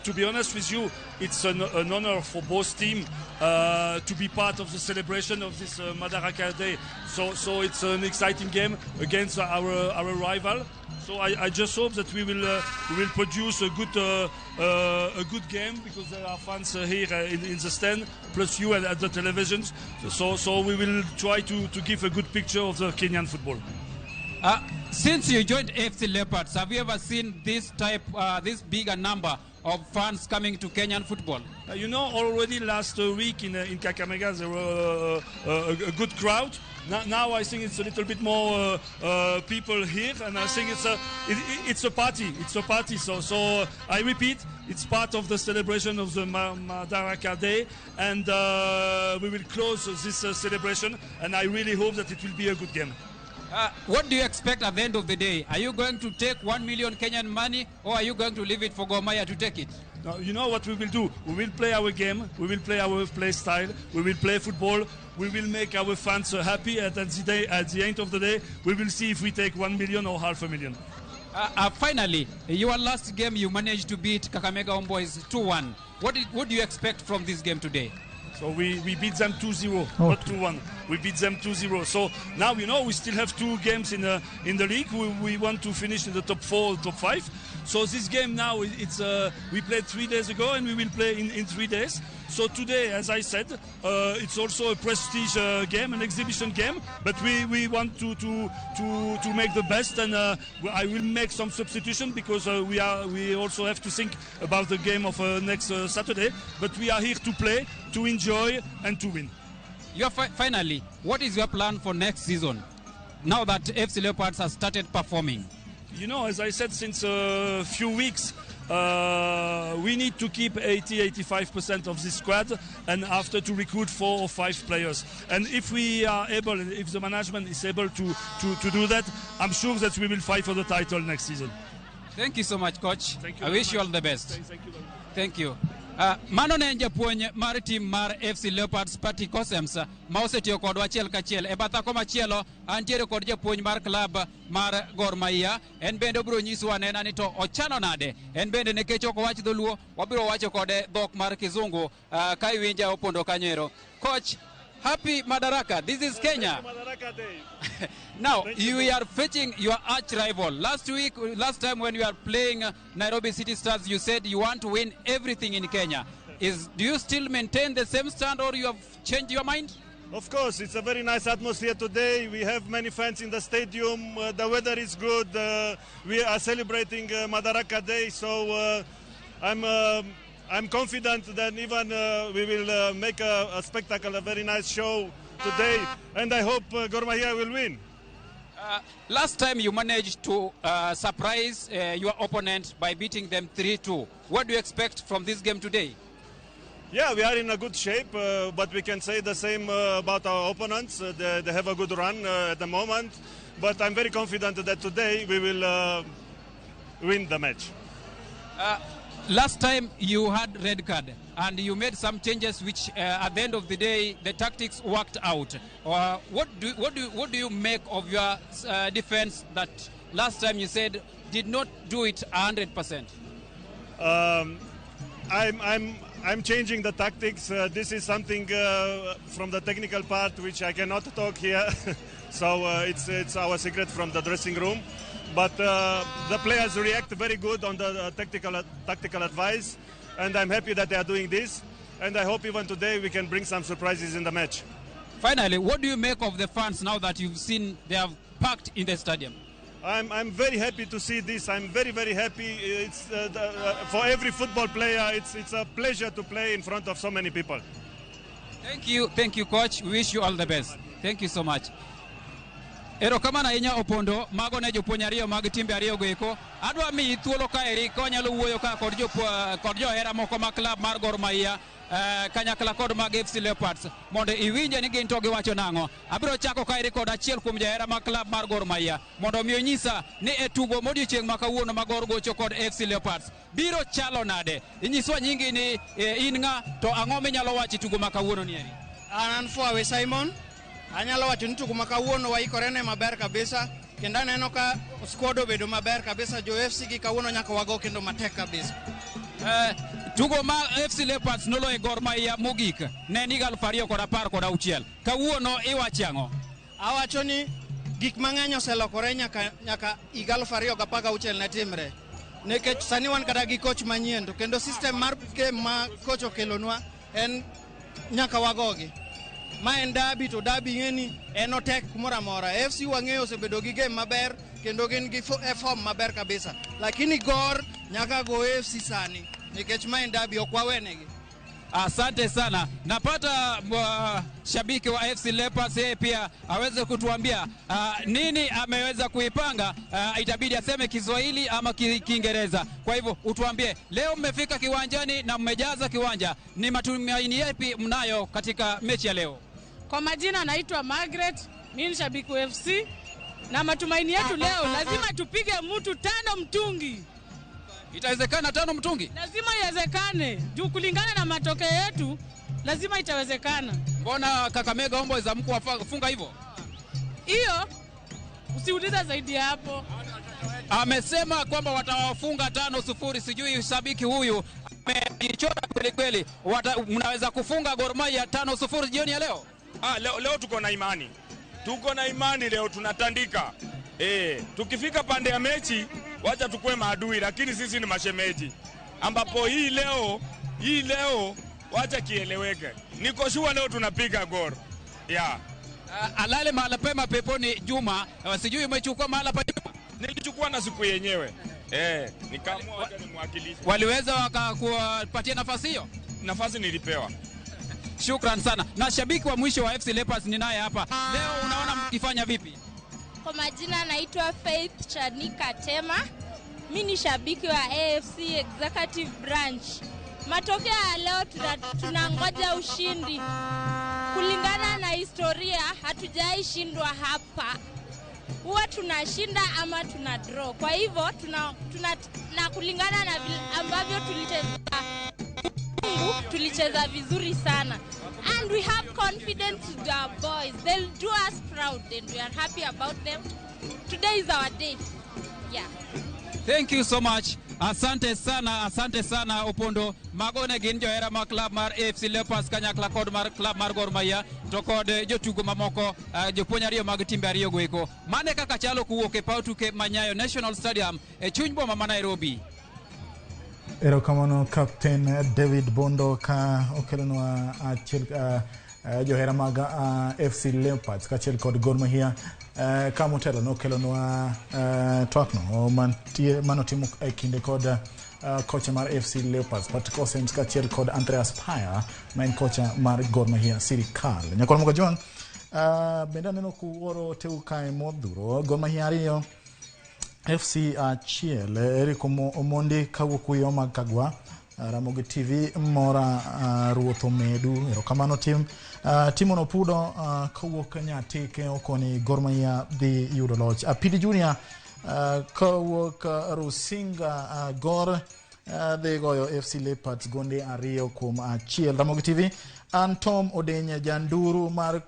to be honest with you, it's an honor for both teams to be part of the celebration of this Madaraka Day. So it's an exciting game against our rival. So I just hope that we will produce a good game because there are fans here in the stand, plus you at the televisions. So we will try to give a good picture of the Kenyan football. Since you joined FC Leopards, have you ever seen this type, this bigger number of fans coming to Kenyan football? Already last week in Kakamega there were a good crowd. Now I think it's a little bit more people here, and I think it's a party. It's a party. So I repeat, it's part of the celebration of the Madaraka Day, and we will close this celebration. And I really hope that it will be a good game. What do you expect at the end of the day? Are you going to take 1 million Kenyan money or are you going to leave it for Gor Mahia to take it? Now, you know what we will do? We will play our game, we will play our play style, we will play football, we will make our fans happy, and at the end of the day, we will see if we take 1 million or half a million. Finally, your last game you managed to beat Kakamega Homeboys 2-1. What do you expect from this game today? So we beat them 2-0, Oh, not 2-1. We beat them 2-0. So now we still have two games in the league. We want to finish in the top four, top five. So this game now, it's we played 3 days ago and we will play in 3 days. So today, as I said, it's also a prestige game, an exhibition game. But we want to make the best, and I will make some substitution because we also have to think about the game of next Saturday. But we are here to play, to enjoy, and to win. Finally, what is your plan for next season now that FC Leopards has started performing? As I said since a few weeks, we need to keep 80-85% of this squad and after to recruit four or five players. And if we are able, if the management is able to do that, I'm sure that we will fight for the title next season. Thank you so much, coach. Thank you I very wish you much. All the best. Thank you very much. Thank you. Mano ne en japuonj mar tim mar FC Leopards, Patrick Aussems, ma osetiyo kodwa achiel kachiel. E batha komachielo antiere kod japuonj mar klab mar Gor Mahia. En bende obiro nyisowa anena ni to ochano nade. En bende nikech ok owach dholuo, wabiro wacho kode dhok mar kizungu ka iwinja opondo kanyo ero. Coach, happy Madaraka. This is Kenya. Madaraka Day. Now, Thank you you. Are facing your arch rival. Last week, last time when you are playing Nairobi City Stars, you said you want to win everything in Kenya. Do you still maintain the same stand or you have changed your mind? Of course, it's a very nice atmosphere today. We have many fans in the stadium. The weather is good. We are celebrating Madaraka Day, so I'm confident that even we will make a spectacle, a very nice show today, and I hope Gor Mahia will win. Last time you managed to surprise your opponent by beating them 3-2. What do you expect from this game today? Yeah, we are in a good shape, but we can say the same about our opponents. They have a good run at the moment, but I'm very confident that today we will win the match. Last time you had red card and you made some changes which at the end of the day the tactics worked out. What do you make of your defense that last time you said did not do it 100%? I'm changing the tactics. This is something from the technical part which I cannot talk here. So it's our secret from the dressing room. But the players react very good on the tactical advice, and I'm happy that they are doing this. And I hope even today we can bring some surprises in the match. Finally, what do you make of the fans now that you've seen they have packed in the stadium? I'm very happy to see this. I'm very, very happy. For every football player, it's a pleasure to play in front of so many people. Thank you, coach. We wish you all the best. Thank you so much. Erokamano ahinya Opondo, mago ne jopuonj ariyo mag timbe ariyo go eko. Adwa miyi thuolo kaeri ka wanyalo wuoyo ka kod kod johera moko mag klab mar Gor Mahia kanyakla kod mag FC Leopards mondo iwinje ni gin to giwacho nang'o. Abiro chako kaeri kod achiel kuom johera mag klab mar Gor Mahia mondo mi onyisa ni e tugo modiochieng' ma kawuono ma Gor gocho kod FC Leopards biro chalo nade. Inyiswa nyingi ni in ng'a to ang'o minyalo wacho e tugo ma kawuono ni eri? An an Fwawe Simon. Anyalo wacho ni tugo ma kawuono waikore ne maber kabisa. Kendo aneno ka squad obedo maber kabisa. Jo FC gi kawuono nyaka wago kendo matek kabisa. Tugo ma FC Leopards noloyo Gor Mahia mogik ne en higa 2016. Kawuono iwacho ang'o? Awacho ni gik mang'eny oselokore nyaka higa 2016 ne timre. Nikech sani wan kata gi coach manyien, to kendo system mar game ma coach okelonwa en nyaka wagogi. Ma en derby, to derby ng'e ni en otek kumoro amora. FC wang'eyo osebedo gi game maber kendo gin gi form maber kabisa. Lakini Gor nyaka go FC sani nikech ma en derby, ok wawenegi. Asante sana. Napata shabiki wa FC Leopards, yeye pia aweze kutuambia nini ameweza kuipanga. Itabidi aseme Kiswahili ama Kiingereza. Kwa hivyo utuambie, leo mmefika kiwanjani na mmejaza kiwanja, ni matumaini yapi mnayo katika mechi ya leo? Kwa majina naitwa Margaret, mimi ni shabiki wa FC na matumaini yetu leo lazima tupige mtu tano mtungi. Itawezekana tano mtungi? Lazima iwezekane, juu kulingana na matokeo yetu lazima itawezekana. Mbona Kakamega Homeboyz hamkuwafunga hivyo? Hiyo usiulize zaidi ya hapo. Amesema kwamba watawafunga 5-0. Sijui shabiki huyu amejichora kweli kweli. Mnaweza kufunga Gor Mahia 5-0 jioni ya leo? Leo tuko na imani. Tuko na imani leo tunatandika. Tukifika pande ya mechi wacha tukue maadui, lakini sisi ni mashemeji. Ambapo hii leo wacha kieleweke. Niko sure leo tunapiga Gor. Yeah. Alale mahala pema peponi Juma. Sijui umechukua mahala pa Juma? Nilichukua na siku yenyewe. Nikaamua wacha nimwakilishe. Waliweza wakakupatia nafasi hiyo? Nafasi nilipewa. Shukran sana. Na shabiki wa mwisho wa FC Leopards ni naye hapa. Leo unaona mkifanya vipi? Kwa majina naitwa Faith Chanika Tema. Mimi ni shabiki wa AFC Executive Branch. Matokeo ya leo tunangoja ushindi. Kulingana na historia hatujai shindwa hapa. Huwa tunashinda ama tuna draw. Kwa hivyo na kulingana na ambavyo tulicheza vizuri sana. And we have confidence in our boys. They'll do us proud and we are happy about them. Today is our day. Yeah. Thank you so much. Asante sana, asante sana Opondo. Mago ne gin johera mar club mar AFC Leopards kanyakla kod mar club mar Gor Mahia to kod jotugo mamoko, jopuonj ariyo mag timbe ariyo go eko. Mane kaka chalo kowuok e paw tuke ma Nyayo National Stadium e chuny boma ma Nairobi. Erokamano Captain David Bondo ka okelonwa achiel johera mag FC Leopards kaachiel kod Gor Mahia. Ka motelo nokelonwa twakno manotimo e kinde kod kocha mar FC Leopards Patrick Aussems kaachiel kod Andreas Paya ma en kocha mar Gor Mahia sirikal. Nyakwar Moga Jwang', bende aneno kuoro teu kae modhuro. Gor Mahia 2 FC 1. Eric Omondi kawuok Kuyo mag Kagwa, Ramogi TV mora, Ruoth omedu erokamano tim. Timon Opudo kawuok Nyatike okoni Gor Mahia dhi yudo loch. Apidi Junior kawuok Rusinga, Gor dhi goyo FC Leopards gonde 2-1. Ramogi TV an Tom Odeny janduru mar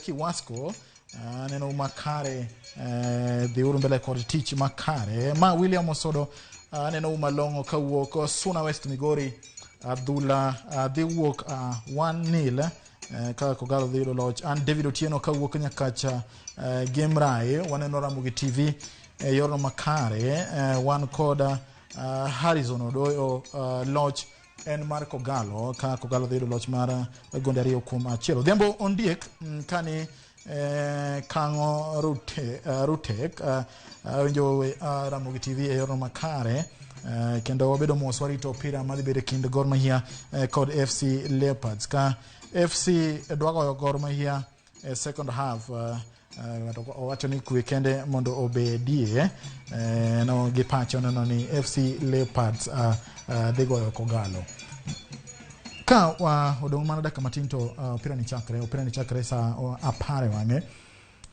Kiwasco, aneno makare, dhiuru mbele kod tich makare. Ma William Osodo, aneno malong'o kawuok Suna West Migori, adhula dhi wuok 1-0 ka Kogalo dhi yudo loch. An David Otieno kawuok Nyakacha Gemrai, waneno Ramogi TV e yorno makare. Wan kod Harrison Odoyo, loch en mar Kogalo ka Kogalo dhi yudo loch mar gonde 2-1. Odhiambo Ondiek kani Kang'o Rutek, winjo Ramogi TV e yorno makare, kendo wabedo mos warito opira madhi bedo e kind Gor Mahia kod FC Leopards. Ka FC dwa goyo Gor Mahia e second half, ng'ato owacho ni kwe kende mondo obedie, no gi pacho neno ni FC Leopards dhi goyo Kogalo. Ka odong' mana dakika matin to opira ni chakre saa 10 e wang'e.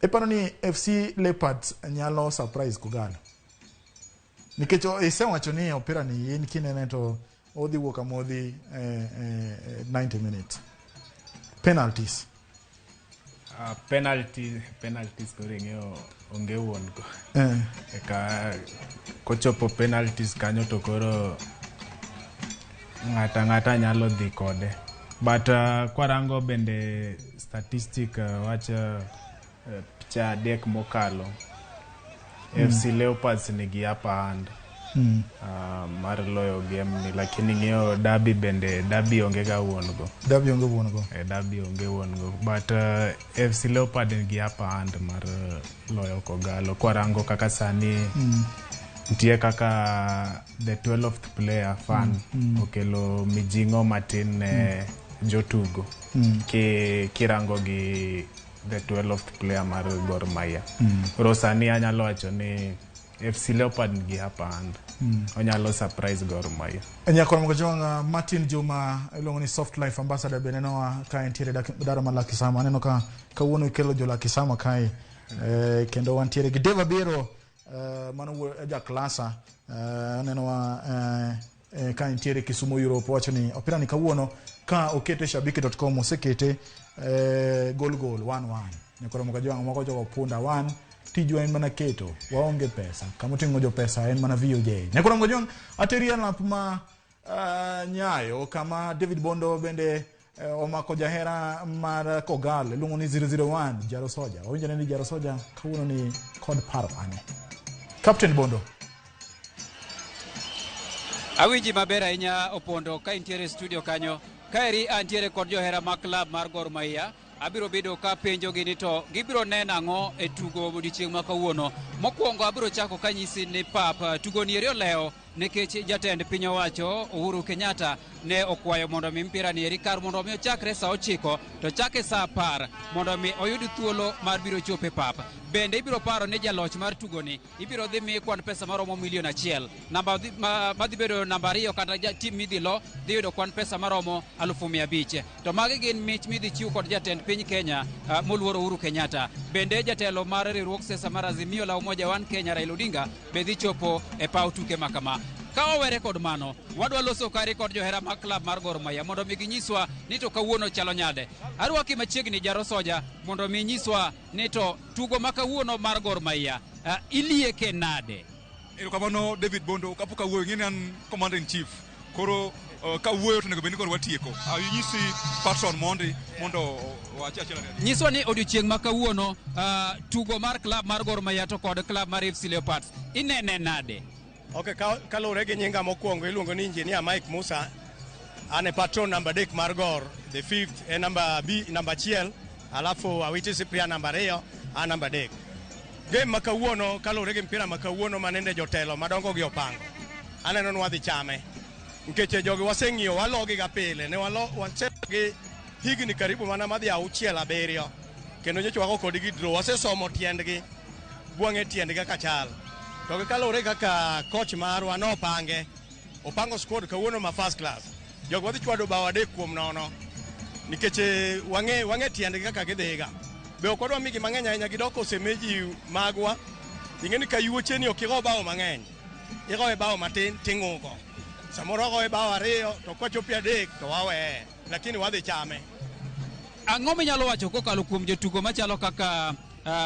Iparo ni FC Leopards nyalo surprise Kogalo? Nikech isewacho ni opira ni in kinene to odhi wuok amodhi 90 minutes. Penalties. Penalties koro ing'eyo onge wuon go. Eka kochopo penalties kanyo to koro ng'ata ng'ata nyalo dhi kode. But kwarango bende statistic wach picha 3 mokalo, FC Leopards nigi upper hand mar loyo game ni, lakini ng'eyo derby bende, derby onge ga wuon go. Derby onge wuon go. Derby onge wuon go, but FC Leopard nigi upper hand mar loyo Kogalo. Kwarango kaka sani nitie kaka the 12th player fan okelo mijing'o matin ne jotugo kirango gi the 12th player mar Gor Mahia. Koro sani anyalo wacho ni FC Leopard nigi upper hand. Onyalo surprise Gor Mahia. Nyakor Mokojwang' Martin Juma iluongo ni Soft Life Ambassador be nenowa ka entiere daro mar Lakisama. Aneno ka kawuono ikelo jo Lakisama kae. Kendo wantiere gi Dave Abiro, mano ja klasa. Anenowa ka entiere Kisumu Europe, wacho ni opira ni kawuono ka okete shabiki.com osekete gol gol 1-1. Nyakor Mokojwang' moko jogo punda 1 tijwa en mana keto waonge pesa kama oting'o jo pesa en mana VOJ. Nyakor Mokojwang' ateri alap ma Nyayo kama David Bondo bende omako jahera mar Kogalo iluongo ni 001 Jaro Soja. Wawinjo ni Jaro Soja kawuono ni kod paro mane. Captain Bondo. Awinji maber ahinya Opondo ka intiere studio kanyo. Kaeri antiere kod johera mag klab mar Gor Mahia. Abiro bedo ka penjogi ni to gibiro neno ang'o e tugo odiochieng' ma kawuono. Mokwongo abiro chako kanyisi ni pap tugo ni eri olewo nikech jatend piny owacho Uhuru Kenyatta ne okwayo mondo mi mpira ni eri kar mondo mi ochakre sa 9 to chake sa 10 mondo mi oyud thuolo mar biro chopo e pap. Bende ibiro paro ni jaloch mar tugoni ibiro dhi mi kwan pesa maromo milion 1. Namba madhi bedo namba 2 kata tim midhi lo dhi yudo kwan pesa maromo 500,000. To magi gin mich midhi chiw kod jatend piny Kenya moluoro Uhuru Kenyatta. Bende jatelo mar riwruog siasa mar Azimio la Umoja One Kenya Raila Odinga be dhi chopo e paw tuke ma kama. Ka owere kod mano, wadwa loso kari kod johera mag klab mar Gor Mahia mondo mi ginyiswa ni to kawuono chalo nyade. Arwaki machiegni Jaro Soja mondo mi nyiswa ni to tugo ma kawuono mar Gor Mahia ilieke nade. Erokamano David Bondo, kapok awuoyo ing'e ni an commander in chief. Koro ka wuoyo to onego bed ni koro watieko. Anyisi patron mondi mondo wach achiel ariyo. Nyiswa ni odiochieng' ma kawuono tugo mar klab mar Gor Mahia to kod klab mar FC Leopards inene nade? Ok, kaluwore gi nyinga mokwongo iluongo ni Engineer Mike Musa. An e patron namba 3 mar Gor, the fifth en namba B, namba 1, alafu Awiti Cyprian namba 2, an namba 3. Game ma kawuono kaluwore gi mpira ma kawuono manende jotelo madongo gi opango. Aneno ni wadhi chame. Nikech jogi waseng'iyo walogi ga pile, ne waselogi higni karibu mana madhi 6 7. Kendo nyocha wago kodgi draw, wasesomo tiendgi, bwang'e tiendgi kaka chal. To gi kaluwore kaka coach marwa nopange, opango squad kawuono ma first class. Jogo wadhi chwado bao 3 kuom 0. Nikech wang'e tiendgi kaka gidhiga. Be ok wadwa migi mang'eny ahinya gidok osemeji magwa. Ing'e ni ka yuocheni ok igo bao mang'eny. Igoye bao matin ting'uko. Samoro ogoye bao 2 to kwachopo 3 to waweye. Lakini wadhi chame. Ang'o minyalo wacho kokalo kuom jotugo machalo kaka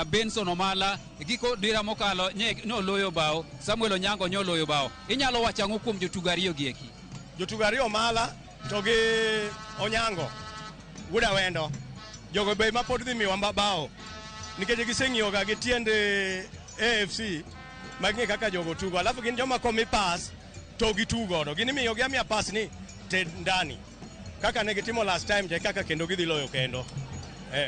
Benson Omala giko dira mokalo noloyo bao, Samuel Onyango nyoloyo bao. Inyalo wacho ang'o kuom jotugo ariyo gi eki? Jotugo ariyo Omala to gi Onyango wuod Awendo. Jogo be ma pod dhi miwa bao nikech giseng'iyo ga gi tiend AFC maging'e kaka jogo tugo. Alafu gin joma komi pass to gitugodo. Gin imiyo gi amiya pass ni te ndani. Kaka ne gitimo last time je kaka kendo gidhi loyo kendo.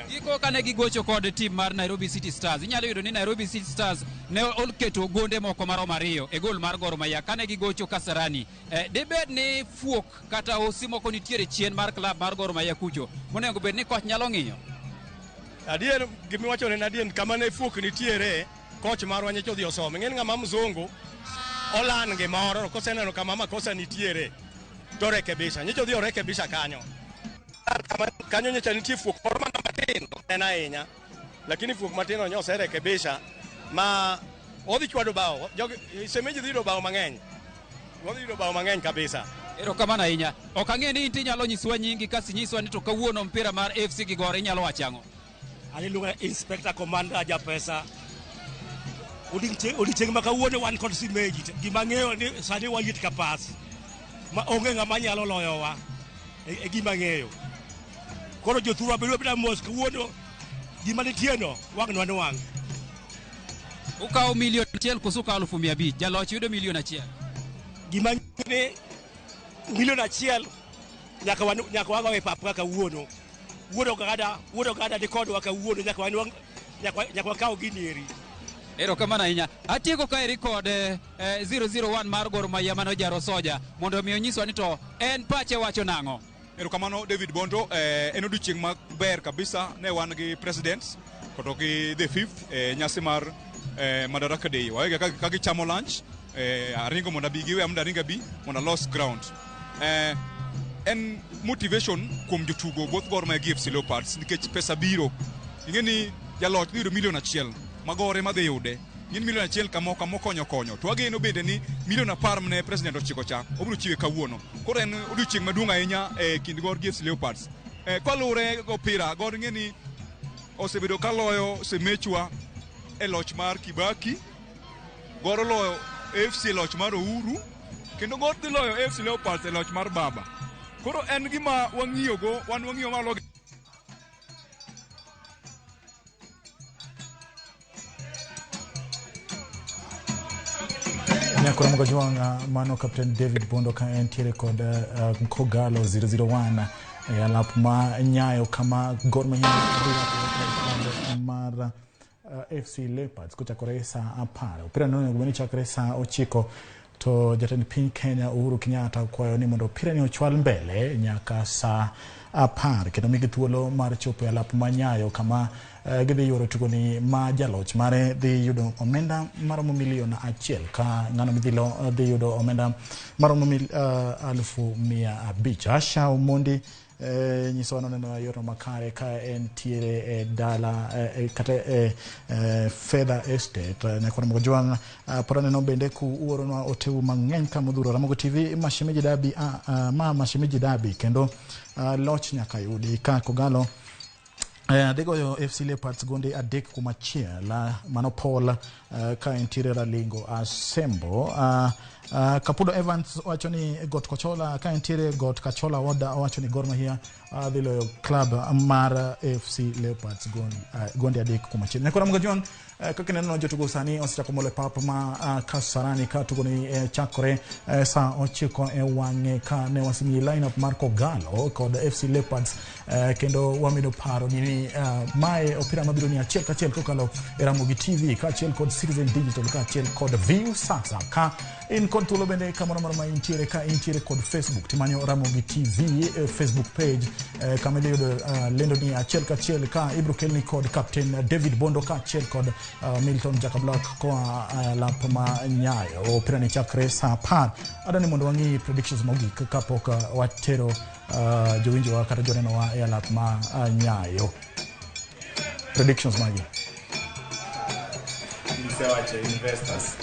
Giko kane gigocho kod tim mar Nairobi City Stars, inyalo yudo ni Nairobi City Stars ne oketo gonde moko maromo 2 e gol mar Gor Mahia kane gigocho Kasarani. Dibed ni fuok kata osi moko nitiere chien mar klab mar Gor Mahia kucho monego bed ni koch nyalo ng'iyo? Adier gimiwacho ne en adier, kama ne fuok nitiere coach marwa nyocha odhi osomo. Ing'e ni ng'ama mzungu olan gimoro koseneno kama makosa nitiere to rekebisha. Nyocha odhi orekebisha kanyo. Kanyo nyocha nitie fuok moro mana matin, ok en ahinya. Lakini fuok matin no nyocha oserekebisha ma odhi chwado bao. Jogi semeji dhi yudo bao mang'eny. Wadhi yudo bao mang'eny kabisa. Erokamano ahinya. Ok ang'e ni in tinyalo nyiswa nyingi kasi nyiswa ni to kawuono mpira mar AFC gi Gor inyalo wacho ang'o? An iluonga Inspector Commander Japesa. Odiochieng' ma kawuono wan kod simeji. Gima ang'eyo ni sani waliet ka pas. Ma onge ng'ama nyalo loyowa. E gima ang'eyo. Koro jothurwa bedo abeda mos kawuono gima nitie no wang' nwa nwang'. Ukawo 1 million koso ukawo 500,000? Jaloch yudo 1 million. Gima ni 1 million nyaka wan nyaka wago e pap kaka kawuono. Wuod oganda ni kodwa kawuono nyaka wan nyaka wakaw gini eri. Erokamano ahinya. Atieko kaeri kod 001 mar Gor Mahia mano Jaro Soja mondo mi onyiswa ni to en pache wacho nang'o. Erokamano, David Bondo. En odiochieng' maber kabisa ne wan gi president koto gi the fifth nyasi mar Madaraka Day. Wawega ka gichamo lunch, aringo mondo abi giweya mondo aring abi mondo alos ground. En motivation kuom jotugo both Gor Mahia gi FC Leopards nikech pesa biro. Ing'e ni jaloch dhi yudo 1 million ma Gor ema dhi yude. Ing'e ni 1 million kamo kamo konyo konyo. To wageno bende ni 10 million mane president ochiko cha obiro chiwe kawuono. Koro en odiochieng' maduong' ahinya e kind Gor gi FC Leopards. Kaluwore go opira, Gor ing'e ni osebedo ka loyo Semechwa e loch mar Kibaki. Gor oloyo AFC e loch mar Uhuru kendo Gor dhi loyo AFC Leopards e loch mar Baba. Koro en gima wang'iyogo, wan wang'iyo malo. Nyakoro Mogajwang', mano Captain David Bondo ka entiere kod Kogalo 001 e alap ma Nyayo kama Gor Mahia dhi rwako mar FC Leopards kochakore saa 10. Opira no onego bed ni chakre saa 9 to jatend piny Kenya Uhuru Kenyatta okwayo ni mondo opira ni ochwal mbele nyaka saa 10 kendo migi thuolo mar chopo e alap ma Nyayo kama gidhi yuoro tugoni ma jaloch mare dhi yudo omenda maromo 1 million ka ng'ano midhi lo dhi yudo omenda maromo 500,000. Asha Omondi nyisowa noneno yorno makare ka entiere e dala kata e Fedha Estate. Nyakwar Mogajwang', pod aneno bende ku uoronwa oteu mang'eny ka modhuro Ramogi TV Mashemeji Derby, ma Mashemeji Derby kendo loch nyaka yudi ka Kogalo dhi goyo FC Leopards gonde 3-1. Mano Paul ka entiere Ralingo Asembo. Kapudo Evans wacho ni Got Kochola ka entiere Got Kachola Woda owacho ni Gor Mahia dhi loyo club mar FC Leopards gonde 3-1. Nyakora Mogajwang', kaka ineno jotugo sani osechako molo e pap ma Kasarani ka tugo ni chakore saa 9 e wang'e ka ne wasemiyi lineup mar Kogalo kod FC Leopards, kendo wamedo paro ni mae opira mabiro ni achiel kachiel kokalo e Ramogi TV kaachiel kod Citizen Digital kaachiel kod View Sasa. Ka in kod thuolo bende kamoro amora ma intiere, ka intiere kod Facebook timanyo Ramogi TV Facebook page, kama idhi yudo lendo ni achiel kachiel ka ibiro kelni kod Captain David Bondo kaachiel kod Milton Jakablak koa lap ma Nyayo. Opira ni chakre saa 10. Adani mondo wang'i predictions mogik kapok watero jowinjowa kata jonenowa e alap ma Nyayo. Predictions magi? Isewacho investors.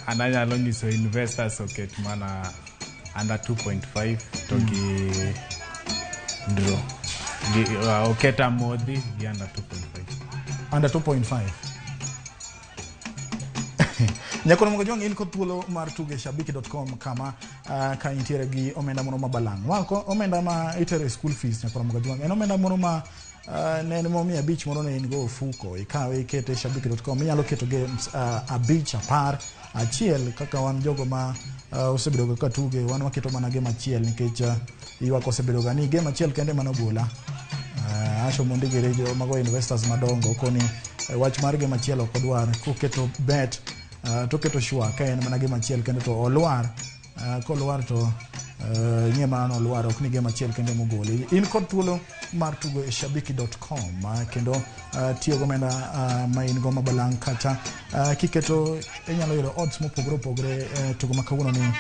An anyalo nyiso investors oket mana under 2.5 to gi draw. Gi, oket amodhi gi under 2.5. Under 2.5. Nyakono Mogajwang', in kod thuolo mar tugo e shabiki.com kama ka intiere gi omenda moro ma balang'. Ma omenda ma itero e school fees. Nyakono Mogajwang', en omenda moro ma ne en mo 500 moro ne in go ofuko, ikawe ikete e shabiki.com, inyalo keto games 5, 10, 1. Kaka wan jogo ma osebedo ga ka tuge, wan waketo mana game achiel nikech ywak osebedo ga ni game achiel kende manogola. Asho mondi giri jo mago investors madongo koni wach mar game achiel ok odwar koketo bet, toketo sure ka en mana game achiel kende to olwar, kolwar to ing'e mana nolwar, ok ni game achiel kende mogoli. In kod thuolo mar tugo e shabiki.com kendo tiyo gomenda ma in go mabalang' kata kiketo inyalo yudo odds mopogore opogore. Tugo ma kawuono ni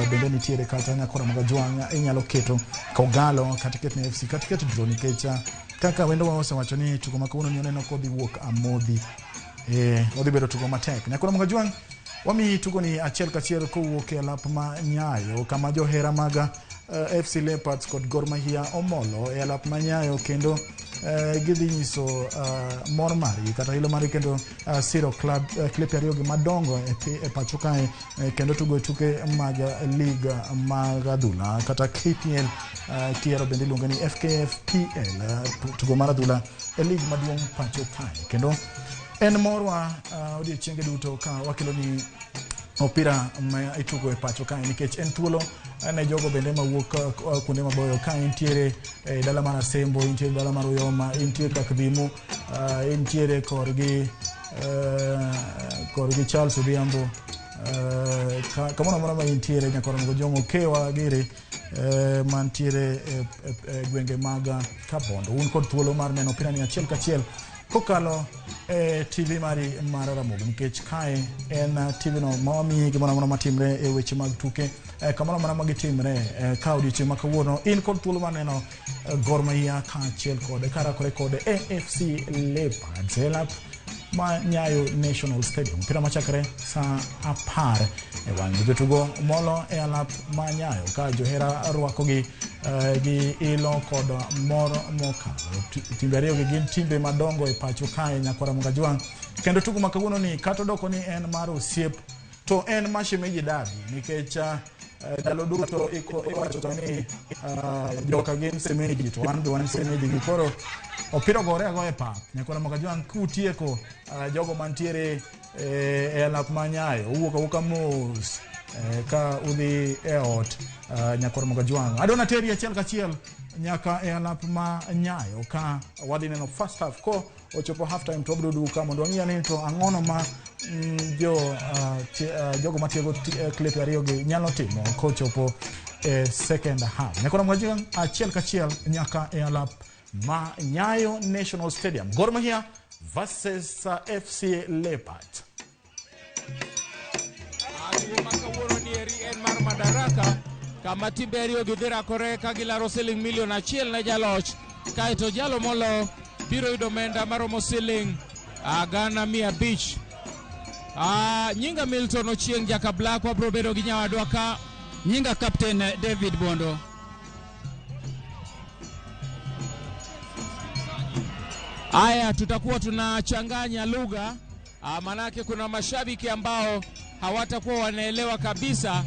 bende nitiere kata nyakora Magajwang', inyalo keto Kogalo kata ket ne FC kata ket draw nikech kaka wendowa osewacho ni tugo ma kawuono ni oneno kodhi wuok amodhi, odhi bedo tugo matek. Nyakora Magajwang', wamiyi tugo ni achiel kachiel kowuok e alap ma Nyayo kama johera mag FC Leopards kod Gor Mahia omolo e alap ma Nyayo kendo Gidhi nyiso mor margi kata ilo margi kendo siro club klepe ariyo gi madongo e pacho kae, kendo tugo tuke mag league mag adhula kata KPL, kiero bende iluongo ni FKF PL, tugo mar adhula e league maduong' pacho kae. Kendo en morwa odiochienge duto ka wakelo ni opira ma itugo e pacho kae, nikech en thuolo ne jogo bende mawuok kuonde maboyo. Ka intiere e dala mar Asembo, intiere dala mar Uyoma, intiere Kakdhimu, intiere korgi Charles Odhiambo, kamoro amora ma intiere, nyaka Ramogi Ojwang' Okewa giri mantiere e gwenge mag Kabondo, un kod thuolo mar neno opira ni achiel kachiel kokalo e TV mari mar Ramogi, nikech kae en TV no ma wamiyi gimoro amora matimre e weche mag tuke kamoro amora ma gitimre. Ka odiochieng' ma kawuono in kod thuolo mar neno Gor Mahia kaachiel kod karakore kod AFC Leopards e lap ma Nyayo National Stadium. Mpira machakre saa 10 e wang' jotugo molo e alap ma Nyayo ka johera rwakogi gi ilo kod mor mokalo. Timbe ariyo gi gin timbe madongo e pacho kae, nyakwara Ramogi Ojwang'. Kendo tugo ma kawuono ni kata odoko ni en mar osiep, to en mashemeji derby, nikech ndalo duto iwacho to ni joka gin semeji to wan be wan semeji gi. Koro opira ogore agoya e pap, nyakwara Ramogi Ojwang'. Kutieko jogo mantiere e alap ma Nyayo uwuok awuoka mos ka udhi e ot, nyakwara Ramogi Ojwang'. Adwa nateri achiel kachiel nyaka e alap ma Nyayo ka wadhi neno first half. Ko ochopo half time to wabiro duogo ka mondo wang'i ane to ang'ono ma jogo matiego klepe ariyo gi nyalo timo kochopo e second half. Nyakwara Ramogi Ojwang', achiel kachiel nyaka e alap ma Nyayo National Stadium, Gor Mahia versus FC Leopards. Tugo ma kawuono ni eri en mar Madaraka, kama timbe ariyo gi dhi rakore ka gilaro siling milion 1 ne jaloch, kaeto jalo molo biro yudo omenda maromo siling 500,000. Nyinga Milton Ochieng Jaka Black, wabro bedo gi nyawadwa ka. Nyinga Captain David Bondo. Haya, tutakuwa tunachanganya lugha, manake kuna mashabiki ambao hawatakuwa wanaelewa kabisa.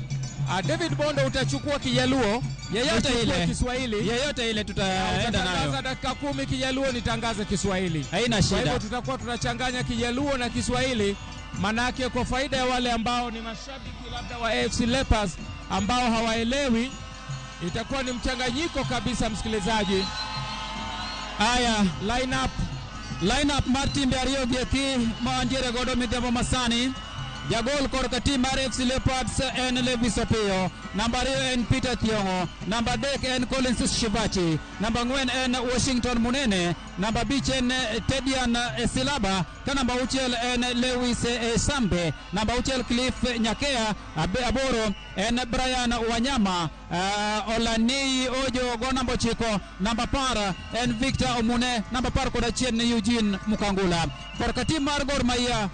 David Bondo, utachukua Kijaluo, Yeyote uchukue ile. Kiswahili. Yeyote ile tutaenda Utatangaza nayo. dakika 10 Kijaluo, nitangaze Kiswahili. Haina Kwa shida. hivyo tutakuwa tunachanganya Kijaluo na Kiswahili, manake kwa faida ya wale ambao ni mashabiki labda wa AFC Leopards ambao hawaelewi, itakuwa ni mchanganyiko kabisa, msikilizaji. Haya, line up. Line up mar timbe ariyo gi eki ma wantiere godo midhiambo masani. Jagol korka tim mar FC Leopards en Levis Opiyo. Namba 2 en Peter Thiong'o. Namba 3 en Collins Shivachi. Namba 4 en Washington Munene. Namba 5 en Tedian Silaba. Ka namba 6 en Lewis Sambe. Namba 6 Cliff Nyakea. 8 en Brian Wanyama. Olani Ojo go namba 9. Namba 10 en Victor Omune. Namba 11 ni Eugene Mukangula. Korka tim mar Gor Mahia,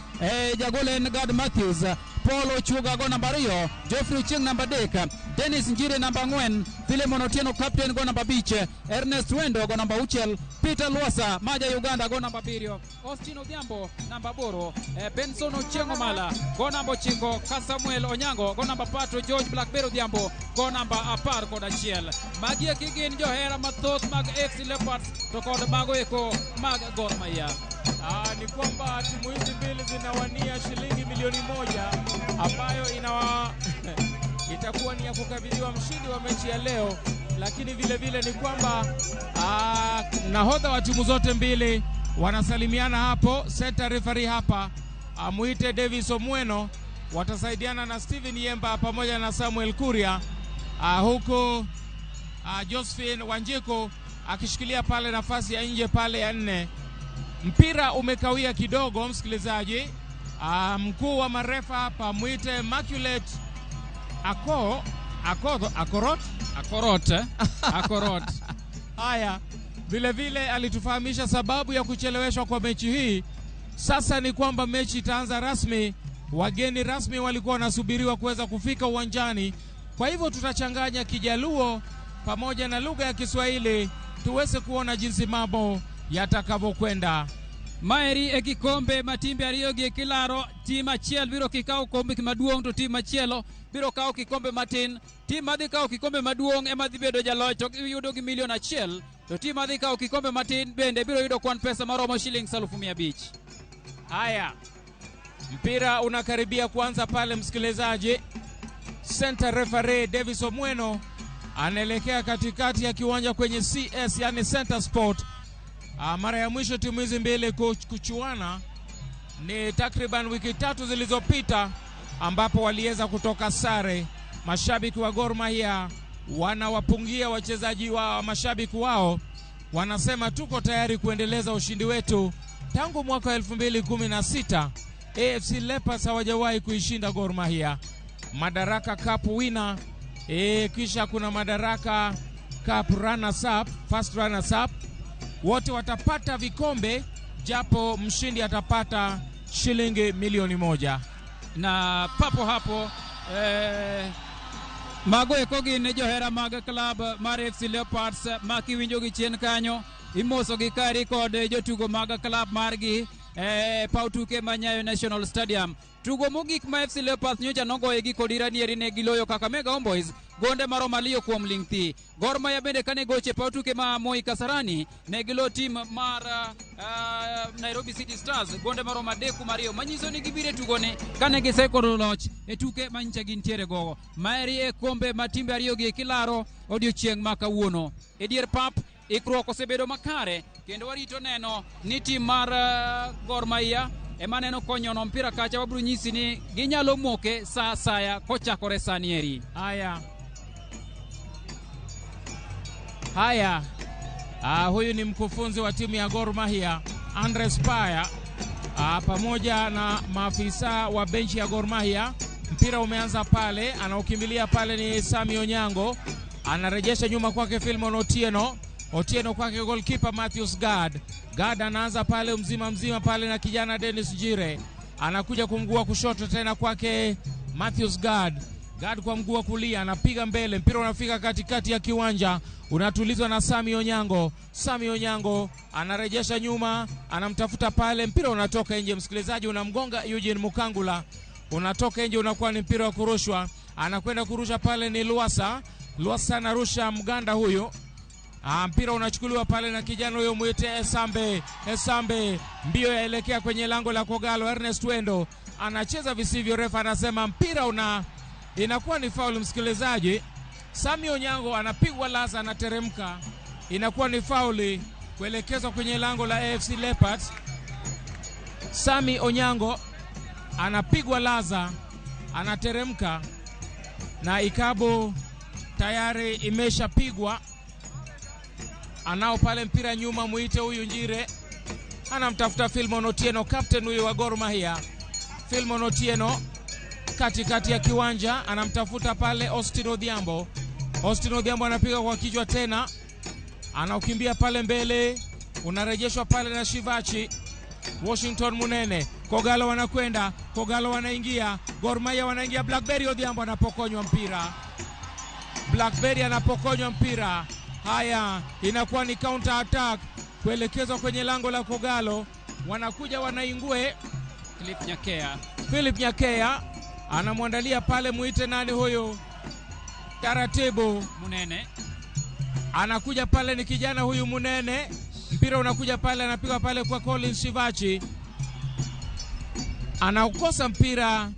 jagol en Gad Matthews. Paul Ochuga go namba 2, Geoffrey Chieng namba 3, Dennis Njire namba 4, Philemon Otieno captain go namba 5, Ernest Wendo go namba 6, Peter Lwasa maja Uganda go namba 7, Austin Odhiambo namba 8, Benson Ochieng Omala go namba 9, ka Samuel Onyango go namba 4, George Blackberry Odhiambo go namba 11. Magi eki gin johera mathoth mag FC Leopards to kod mago eko mag Gor Mahia. Ni kwamba timu hizi mbili zinawania shilingi milioni 1 ambayo itakuwa ni ya kukabidhiwa mshindi wa mechi ya leo, lakini vile vile ni kwamba nahodha wa timu zote mbili wanasalimiana hapo. Center referee hapa amuite Davis Omweno, watasaidiana na Steven Yemba pamoja na Samuel Kuria, huku Josephine Wanjiku akishikilia pale nafasi ya nje pale ya nne. Mpira umekawia kidogo, msikilizaji. Mkuu wa marefa hapa mwite Maculate Ako Akodho Akorot. Akorot, eh? Akorot. Haya, vile vile alitufahamisha sababu ya kucheleweshwa kwa mechi hii. Sasa ni kwamba mechi itaanza rasmi, wageni rasmi walikuwa wanasubiriwa kuweza kufika uwanjani. Kwa hivyo tutachanganya Kijaluo pamoja na lugha ya Kiswahili tuweze kuona jinsi mambo yatakavyokwenda. Maeri e kikombe ma timbe ariyo gi kilaro. Tim achiel biro kikawo kombe maduong' to tim machielo biro kawo kikombe matin. Tim madhi kawo kikombe maduong' ema dhi bedo jaloch to giyudo gi 1,000,000, to tim madhi kawo kikombe matin bende biro yudo kwan pesa maromo shillings 500,000. Haya, mpira unakaribia kuanza pale, msikilizaji. Center referee Davis Omweno anaelekea katikati ya kiwanja kwenye CS, yani Center Sport. Mara ya mwisho timu hizi mbili kuchuana ni takriban wiki 3 zilizopita, ambapo waliweza kutoka sare. Mashabiki wa Gor Mahia wanawapungia wachezaji wa mashabiki wao, wanasema tuko tayari kuendeleza ushindi wetu. Tangu mwaka 2016 AFC Leopards hawajawahi kuishinda Gor Mahia. Madaraka Cup winner, kisha kuna Madaraka Cup runners up, first runners up. Wote watapata vikombe, japo mshindi atapata shilingi 1,000,000. Na papo hapo mago eko gin johera mag club mar FC Leopards ma kiwinjo gi chien kanyo imoso gi kari kod jotugo mag club margi paw tuke ma Nyayo National Stadium. Tugo mogik ma FC Leopards nyocha nogoye gi kod Iranieri ne giloyo Kakamega Homeboys gonde maromo 2 kuom ling thi. Gor Mahia bende kane goche paw tuke ma Moi Kasarani ne gilo tim mar Nairobi City Stars gonde maromo 3-2, manyiso ni gibire tugone kane gisekodo loch e tuke manyicha gintiere gogo. Maeri e kombe ma timbe ariyo gi kilaro odiochieng' ma kawuono. E dier pap ikruok osebedo makare kendo warito neno ni tim mar Gor Mahia ema neno konyono mpira kacha, wabiro nyisi ni ginyalo moke sa asaya kochakore sani eri. Haya. Haya. Huyu ni mkufunzi wa timu ya Gor Mahia Andres Paya, pamoja na maafisa wa benchi ya Gor Mahia. Mpira umeanza pale, anaokimbilia pale ni Sami Onyango, anarejesha nyuma kwake Filmon Otieno. Otieno kwake goalkeeper Matthews Gad. Gad anaanza pale mzima mzima pale na kijana Dennis Jire. Anakuja kumgua kushoto tena kwake Matthews Gad. Gad kwa mguu wa kulia anapiga mbele, mpira unafika katikati ya kiwanja, unatulizwa na Sami Onyango. Sami Onyango anarejesha nyuma, anamtafuta pale, mpira unatoka nje, msikilizaji, unamgonga Eugene Mukangula. Unatoka nje, unakuwa ni mpira wa kurushwa. Anakwenda kurusha pale ni Luasa. Luasa anarusha, Mganda huyu. Mpira unachukuliwa pale na kijana huyo mwite Esambe. Esambe mbio yaelekea kwenye lango la Kogalo. Ernest Wendo anacheza visivyo, refa anasema mpira inakuwa ni faul, msikilizaji. Sami Onyango anapigwa laza, anateremka, inakuwa ni fauli kuelekezwa kwenye lango la AFC Leopards. Sami Onyango anapigwa laza, anateremka, na ikabu tayari imeshapigwa. Anao pale mpira nyuma, muite huyu Njire, anamtafuta Filmon Otieno, captain huyu wa Gor Mahia. Filmon Otieno katikati ya kiwanja anamtafuta pale Austin Odhiambo. Austin Odhiambo anapiga kwa kichwa tena, anaukimbia pale mbele, unarejeshwa pale na Shivachi. Washington Munene, Kogalo wanakwenda, Kogalo wanaingia, Gor Mahia wanaingia. Blackberry Odhiambo anapokonywa mpira. Blackberry anapokonywa mpira. Haya, inakuwa ni counter attack kuelekezwa kwenye lango la Kogalo. Wanakuja wanaingue Philip Nyakea. Philip Nyakea anamwandalia pale, muite nani huyu? Taratibu Munene anakuja pale, ni kijana huyu Munene. Mpira unakuja pale, anapiga pale kwa Collins Shivachi, anaukosa mpira,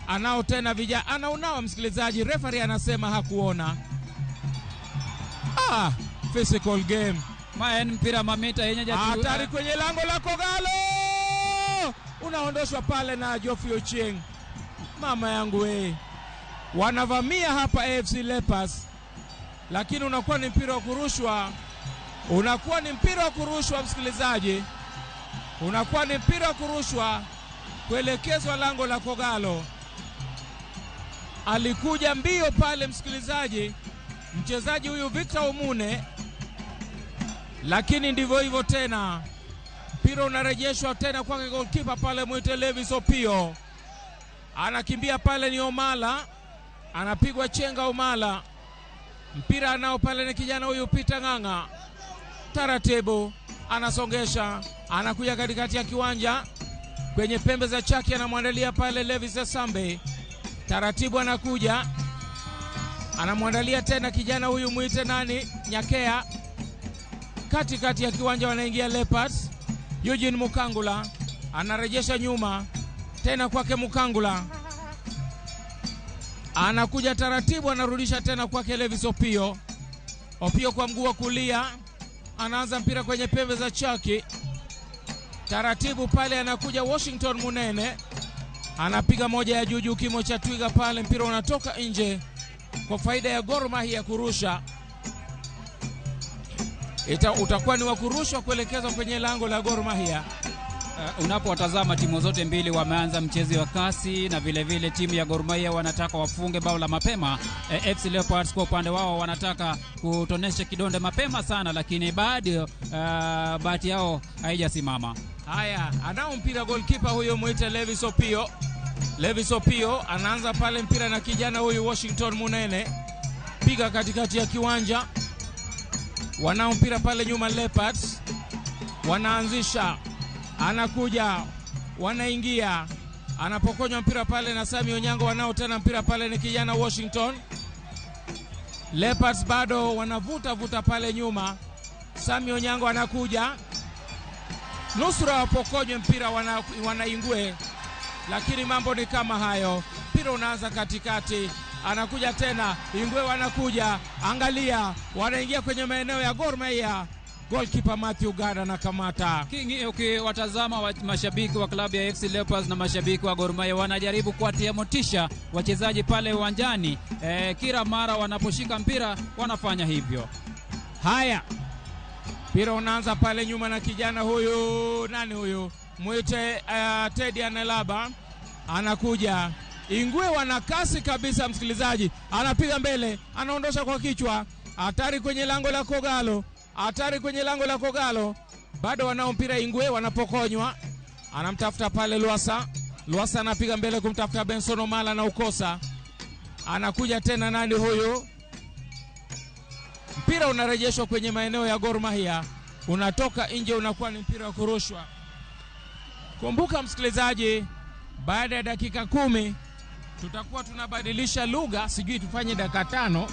anao tena vijana, anaunawa msikilizaji, referee anasema hakuona. Physical game. Maen mpira mamita yenye jatu. Hatari kwenye lango la Kogalo, unaondoshwa pale na Geoffrey Ochieng. Mama yangu we, wanavamia hapa AFC Leopards, lakini unakuwa ni mpira wa kurushwa. Unakuwa ni mpira wa kurushwa msikilizaji, unakuwa ni mpira wa kurushwa kuelekezwa lango la Kogalo. Alikuja mbio pale msikilizaji, mchezaji huyu Victor Omune, lakini ndivyo hivyo tena. Mpira unarejeshwa tena kwake goalkeeper pale mwite Levis Opio. Anakimbia pale ni Omala, anapigwa chenga Omala. Mpira anao pale ni kijana huyu Peter Ng'ang'a. Taratibu anasongesha, anakuja katikati ya kiwanja kwenye pembe za chaki, anamwandalia pale Levis Asambe, taratibu anakuja, anamwandalia tena kijana huyu mwite nani, Nyakea. Katikati ya kiwanja wanaingia Leopards. Eugene Mukangula anarejesha nyuma tena kwake Mukangula, anakuja taratibu, anarudisha tena kwake Levis Opio. Opio kwa mguu wa kulia anaanza mpira kwenye pembe za chaki, taratibu pale anakuja Washington Munene, anapiga moja ya juu juu, kimo cha twiga pale, mpira unatoka nje kwa faida ya Gor Mahia kurusha. Utakuwa ni wa kurushwa kuelekezwa kwenye lango la Gor Mahia. Unapowatazama timu zote mbili wameanza mchezo wa kasi, na vile vile timu ya Gor Mahia wanataka wafunge bao la mapema. FC Leopards kwa upande wao wanataka kutonesha kidonde mapema sana, lakini bado bahati yao haijasimama. Haya, anao mpira goalkeeper huyo mwite Levis Opio. Levis Opio anaanza pale mpira na kijana huyu Washington Munene, piga katikati ya kiwanja. Wanao mpira pale nyuma Leopards, wanaanzisha, anakuja, wanaingia, anapokonywa mpira pale na Sami Onyango. Wanao tena mpira pale ni kijana Washington. Leopards bado wanavuta vuta pale nyuma. Sami Onyango anakuja, nusura wapokonywe mpira wanaingue, lakini mambo ni kama hayo. Mpira unaanza katikati, anakuja tena Ingwe, wanakuja, angalia, wanaingia kwenye maeneo ya Gor Mahia. Goalkeeper Matthew Gada na kamata. King, ukiwatazama mashabiki wa klabu ya FC Leopards na mashabiki wa Gor Mahia wanajaribu kuwatia motisha wachezaji pale uwanjani. Kila mara wanaposhika mpira wanafanya hivyo. Haya, mpira unaanza pale nyuma na kijana huyu, nani huyu, mwite Teddy Anelaba, anakuja. Ingwe wana kasi kabisa, msikilizaji, anapiga mbele, anaondosha kwa kichwa, hatari kwenye lango la Kogalo, hatari kwenye lango la Kogalo. Bado wanao mpira Ingwe, wanapokonywa, anamtafuta pale Lwasa. Lwasa anapiga mbele kumtafuta Benson Omala na ukosa. Anakuja tena nani huyu, mpira unarejeshwa kwenye maeneo ya Gor Mahia, unatoka nje, unakuwa ni mpira wa kurushwa. Kumbuka msikilizaji, baada ya dakika 10 tutakuwa tunabadilisha lugha, sijui tufanye dakika 5.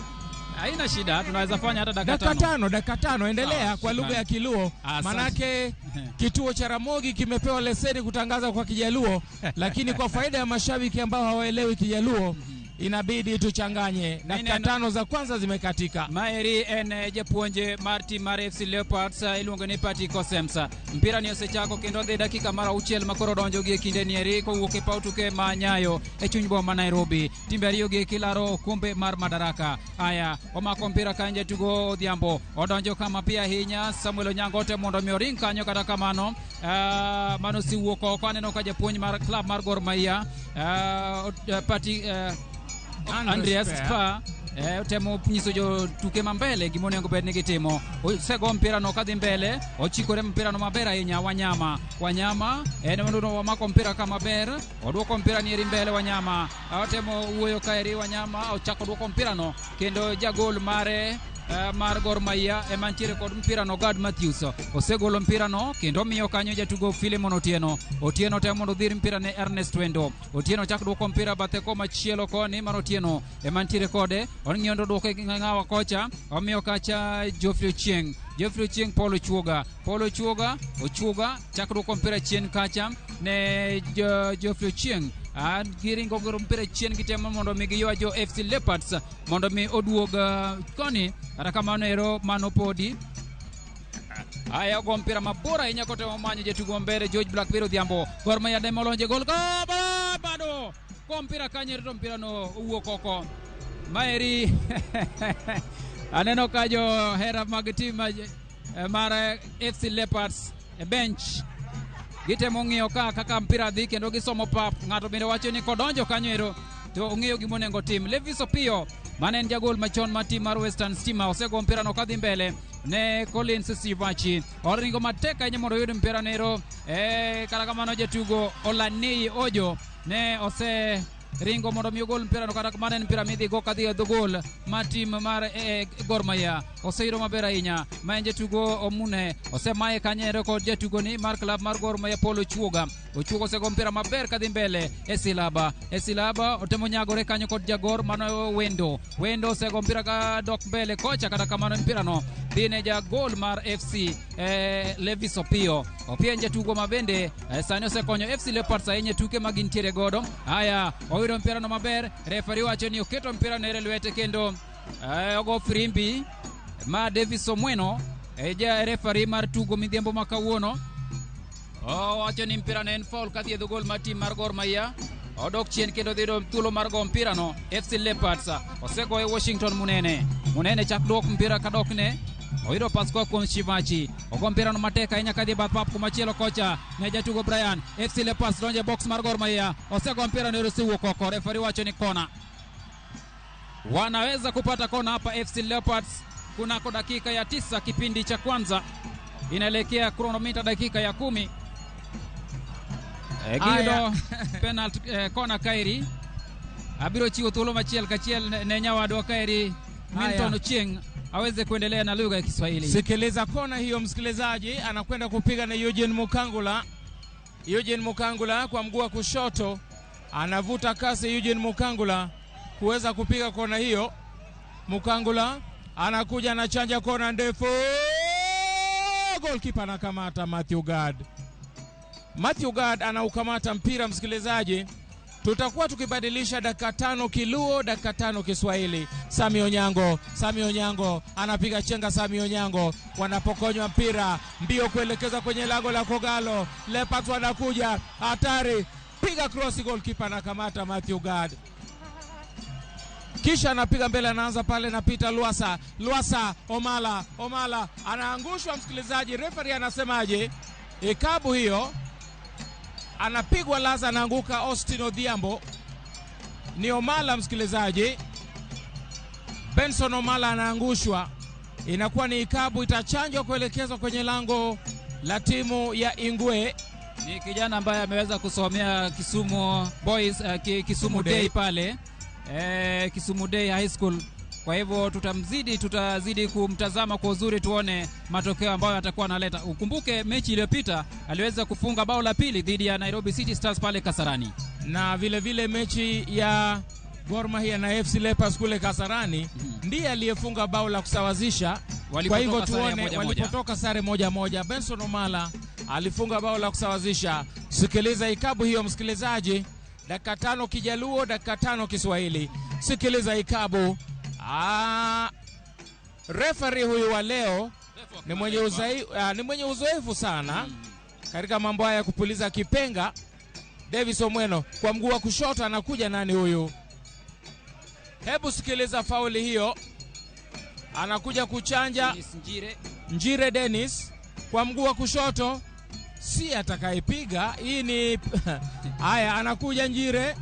Haina shida, tunaweza fanya hata dakika 5. Dakika 5, endelea kwa lugha ya Kiluo. Manake kituo cha Ramogi kimepewa leseni kutangaza kwa Kijaluo, lakini kwa faida ya mashabiki ambao hawaelewi Kijaluo inabidi tuchanganye. Dakika 5 za kwanza zimekatika. Maeri en japuonje mar tim mar FC Leopards iluongo ni Patrick Osemsa. Mpira ni osechako kendo dhi dakika mar 6 makoro donjo gi e kinde nieri kowuok e paw tuke ma Nyayo e chuny boma Nairobi. Timbe ariyo gi kilaro okombe mar Madaraka. Aya, omako mpira kanyo jatugo Odhiambo odonjo kama piyo ahinya. Samuel Onyango otemo mondo mi oring kanyo, kata kamano mano siwuok oko. Aneno ka japuonj mar club mar Gor Mahia Patrick Andreas Spa otemo nyiso jotuke ma mbele gima onego bed ni gitimo. Osego mpira no kadhi mbele, ochikore mpira no maber ahinya. Wanyama en mondo omako mpira kama ber, oduoko mpira ni mbele. Wanyama otemo wuoyo kaeri, Wanyama ochako duoko mpira no kendo jagol mare mar Gor Mahia ema ntiere kod mpira no, Gad Matthews osegolo mpira no kendo miyo kanyo jatugo Philemon Otieno. Otieno temo mondo odhir mpira ne Ernest Wendo. Otieno chak duoko mpira bathe komachielo koni mar Otieno ema ntiere kode, ong'iyo ndo duoke ng'awa kocha, omiyo kacha Geoffrey Ochieng. Geoffrey Ochieng Paul Ochuoga, Paul Ochuoga, Ochuoga chak duoko mpira chien kacha ne Geoffrey Ochieng. Giringo goro mpira chien gitemo mondo mi giywa jo FC Leopards mondo mi oduog koni, kata kamano ero mano podi. Aya, ogo mpira mabor ahinya kotemo manyo jatugo mbele George Blackberry Odhiambo. Gor Mahia demo lonje gol bado ko mpira kanyo to mpira no owuok oko. Maeri aneno ka johera mag tim mar FC Leopards e bench gitemo ng'iyo ka kaka mpira dhi kendo gisomo pap. Ng'ato bende wacho ni kodonjo kanyo ero to ong'eyo gima onego tim. Levis Opio mane en jagol machon mar tim mar Western Stima osego mpira no kadhi mbele ne Collins Sivachi. Oringo matek ahinya mondo oyud mpira nero. Kata kamano jatugo Olaniyi Ojo ne ose Ringo mondo mi ogol mpira no, kata kamano en mpira midhi go kadhi e dho gol ma tim mar Gor Mahia. Oseyudo maber ahinya ma en jatugo Omune, osemaye kanyo ero kod jatugo ni mar klab mar Gor Mahia Paul Ochuoga. Ochuoga osego mpira maber kadhi mbele e Silaba. E Silaba otemo nyagore kanyo kod jagor mano Wendo. Wendo osego mpira ka dok mbele kocha, kata kamano mpira no dhi ne jagol mar FC Levis Opio. Opio en jatugo ma bende sani osekonyo FC Leopards ahinya e tuke ma gintiere godo. Haya, oyudo mpira no maber, refari wacho ni oketo mpira no e lwete kendo ogo firimbi ma Davis Omweno ja refari mar tugo midhiambo ma kawuono. Owacho ni mpira no en foul kadhi e dho gol mar tim mar Gor Mahia. Odok chien kendo dhi yudo thuolo mar go mpira no. FC Leopards osegoye Washington Munene. Munene chak duok mpira kadokne. Oyudo pas koa kuom Shivachi. Ogo mpira no matek ahinya kadhi e bath pap kumachielo kocha ne jatugo Brian. FC Leopards donjo e box mar Gor Mahia. Osego mpira no osewuok oko. Refari wacho ni kona. Wanaweza kupata kona hapa FC Leopards kunako dakika ya 9 kipindi cha kwanza. Inaelekea kronomita dakika ya 10. Giyudo penalty kona kaeri. Abiro chiwo thuolo machiel kachiel ne nyawadwa kaeri Milton Ochieng aweze kuendelea na lugha ya Kiswahili. Sikiliza kona hiyo msikilizaji, anakwenda kupiga na Eugene Mukangula. Eugene Mukangula kwa mguu wa kushoto anavuta kasi. Eugene Mukangula kuweza kupiga kona hiyo. Mukangula anakuja anachanja kona ndefu. Goalkeeper anakamata Matthew Gard. Matthew Gard anaukamata mpira msikilizaji. Tutakuwa tukibadilisha dakika 5 Kiluo, dakika 5 Kiswahili. Sami Onyango, Sami Onyango anapiga chenga. Sami Onyango wanapokonywa mpira, mbio kuelekeza kwenye lango la Kogalo. Leopards wanakuja, hatari, piga cross, goalkeeper anakamata Matthew Gard. Kisha anapiga mbele, anaanza pale na Peter Luasa. Luasa, Omala, Omala anaangushwa msikilizaji. Referee anasemaje? Ikabu hiyo anapigwa laza, anaanguka Austin Odhiambo. Ni Omala msikilizaji, Benson Omala anaangushwa. Inakuwa ni ikabu, itachanjwa kuelekezwa kwenye lango la timu ya Ingwe. Ni kijana ambaye ameweza kusomea Kisumu Boys, Kisumu Day pale Kisumu Day High School. Kwa hivyo tutazidi kumtazama kwa uzuri, tuone matokeo ambayo atakuwa analeta. Ukumbuke mechi iliyopita aliweza kufunga bao la pili dhidi ya Nairobi City Stars pale Kasarani. Na vile vile mechi ya Gor Mahia na FC Leopards kule Kasarani ndiye aliyefunga bao la kusawazisha. Kwa hivyo tuone walipotoka sare 1-1. Benson Omala alifunga bao la kusawazisha. Sikiliza ikabu hiyo msikilizaji. Dakika 5 Kijaluo, dakika 5 Kiswahili. Sikiliza ikabu. Referee huyu wa leo ni mwenye uzoefu sana katika mambo haya ya kupuliza kipenga. Davis Omweno kwa mguu wa kushoto anakuja nani huyu? Hebu sikiliza fauli hiyo. Anakuja kuchanja Njire Dennis kwa mguu wa kushoto, si atakayepiga hii ni haya. Anakuja Njire,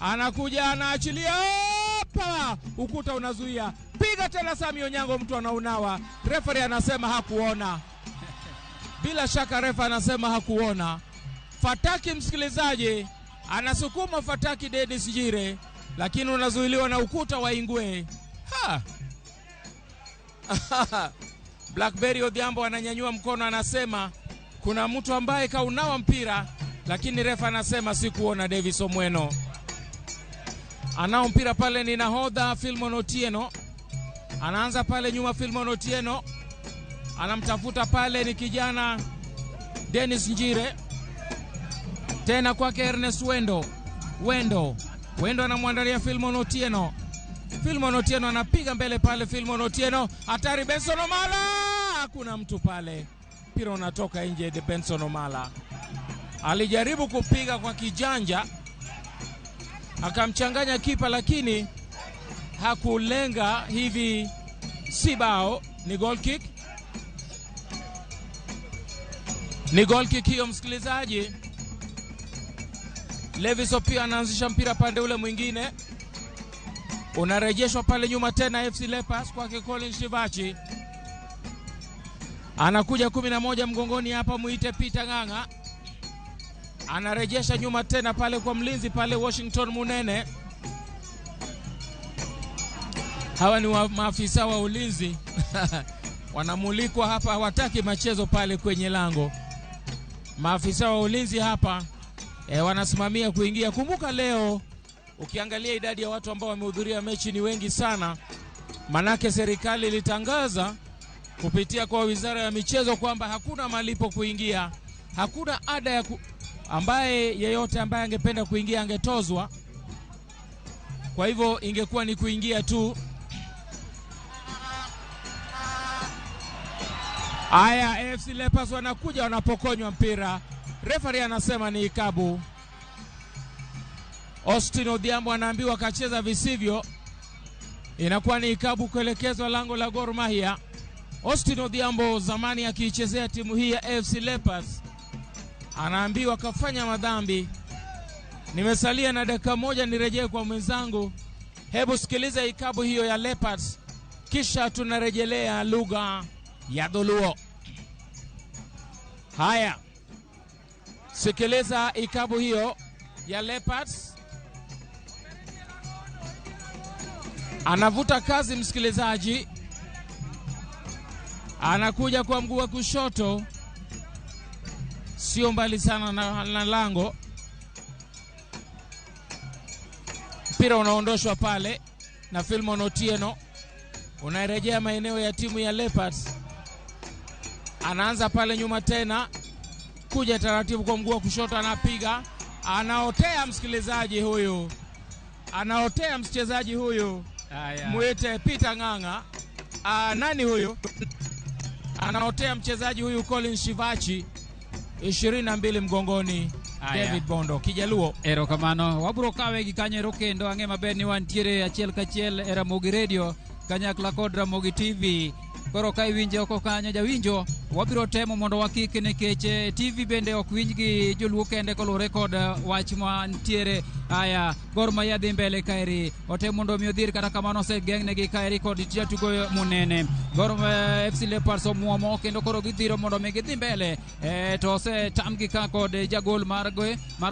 anakuja anaachilia, ukuta unazuia, piga tena Sami Onyango, mtu anaunawa. Referee anasema hakuona. Bila shaka refa anasema hakuona. Fataki msikilizaji anasukuma Fataki Dennis Njire, lakini unazuiliwa na ukuta wa Ingwe. Ha! Blackberry Odhiambo ananyanyua mkono, anasema kuna mtu ambaye kaunawa mpira, lakini refa anasema sikuona. Davis Omweno anao mpira pale, ni nahodha Filmon Otieno. Anaanza pale nyuma, Filmon Otieno anamtafuta pale, ni kijana Dennis Njire. Tena kwake Ernest Wendo. Wendo anamwandalia Filmon Otieno. Filmon Otieno anapiga mbele pale, Filmon Otieno hatari, Benson Omala, hakuna mtu pale, mpira unatoka nje. De Benson Omala alijaribu kupiga kwa kijanja akamchanganya kipa, lakini hakulenga hivi, si bao, ni goal kick. Ni goal kick hiyo msikilizaji. Levis Opio anaanzisha mpira pande ule mwingine, unarejeshwa pale nyuma tena FC Leopards kwake Colin Shivachi. Anakuja 11 mgongoni hapa, muite Peter Ng'ang'a. Anarejesha nyuma tena pale kwa mlinzi pale Washington Munene. Hawa ni maafisa wa ulinzi wanamulikwa hapa, hawataki machezo pale kwenye lango. Maafisa wa ulinzi hapa wanasimamia kuingia. Kumbuka leo ukiangalia idadi ya watu ambao wamehudhuria mechi ni wengi sana, manake serikali ilitangaza kupitia kwa wizara ya michezo kwamba hakuna malipo kuingia, hakuna ada ya ambaye yeyote ambaye angependa kuingia angetozwa. Kwa hivyo ingekuwa ni kuingia tu. Aya, AFC Leopards wanakuja wanapokonywa mpira. Referee anasema ni ikabu. Austin Odhiambo anaambiwa kacheza visivyo. Inakuwa ni ikabu kuelekezwa lango la Gor Mahia. Austin Odhiambo zamani akiichezea timu hii ya AFC Leopards anaambiwa kafanya madhambi. Nimesalia na dakika moja nirejee kwa mwenzangu. Hebu sikiliza ikabu hiyo ya Leopards, kisha tunarejelea lugha ya Dholuo. Haya, sikiliza ikabu hiyo ya Leopards. Anavuta kazi msikilizaji, anakuja kwa mguu wa kushoto, sio mbali sana na lango. Mpira unaondoshwa pale na Filmon Otieno, unarejea maeneo ya timu ya Leopards. Anaanza pale nyuma tena, kuja taratibu kwa mguu wa kushoto, anapiga, anaotea msikilizaji huyu, anaotea mchezaji huyu. Muite Peter Ng'ang'a. Nani huyu? Anaotea mchezaji huyu Colin Shivachi, 22 mgongoni. Aya. David Bondo Kijaluo. Erokamano, wabro kawe gi kanyo ero kendo ang'e maber ni wantiere achiel kachiel e Ramogi Radio kanyakla kod Ramogi TV. Koro ka iwinje oko kanyo jawinjo, wabiro temo mondo wakik nikech TV bende ok winj gi joluo kende koluwore kod wach mantiere. Aya, Gor Mahia dhi mbele kaeri, otemo mondo mi odhir, kata kamano osegeng'negi kaeri kod jatugo Munene. Gor FC Leopards omuomo kendo koro gidhiro mondo mi gidhi mbele, to osetamgi ka kod jagol mar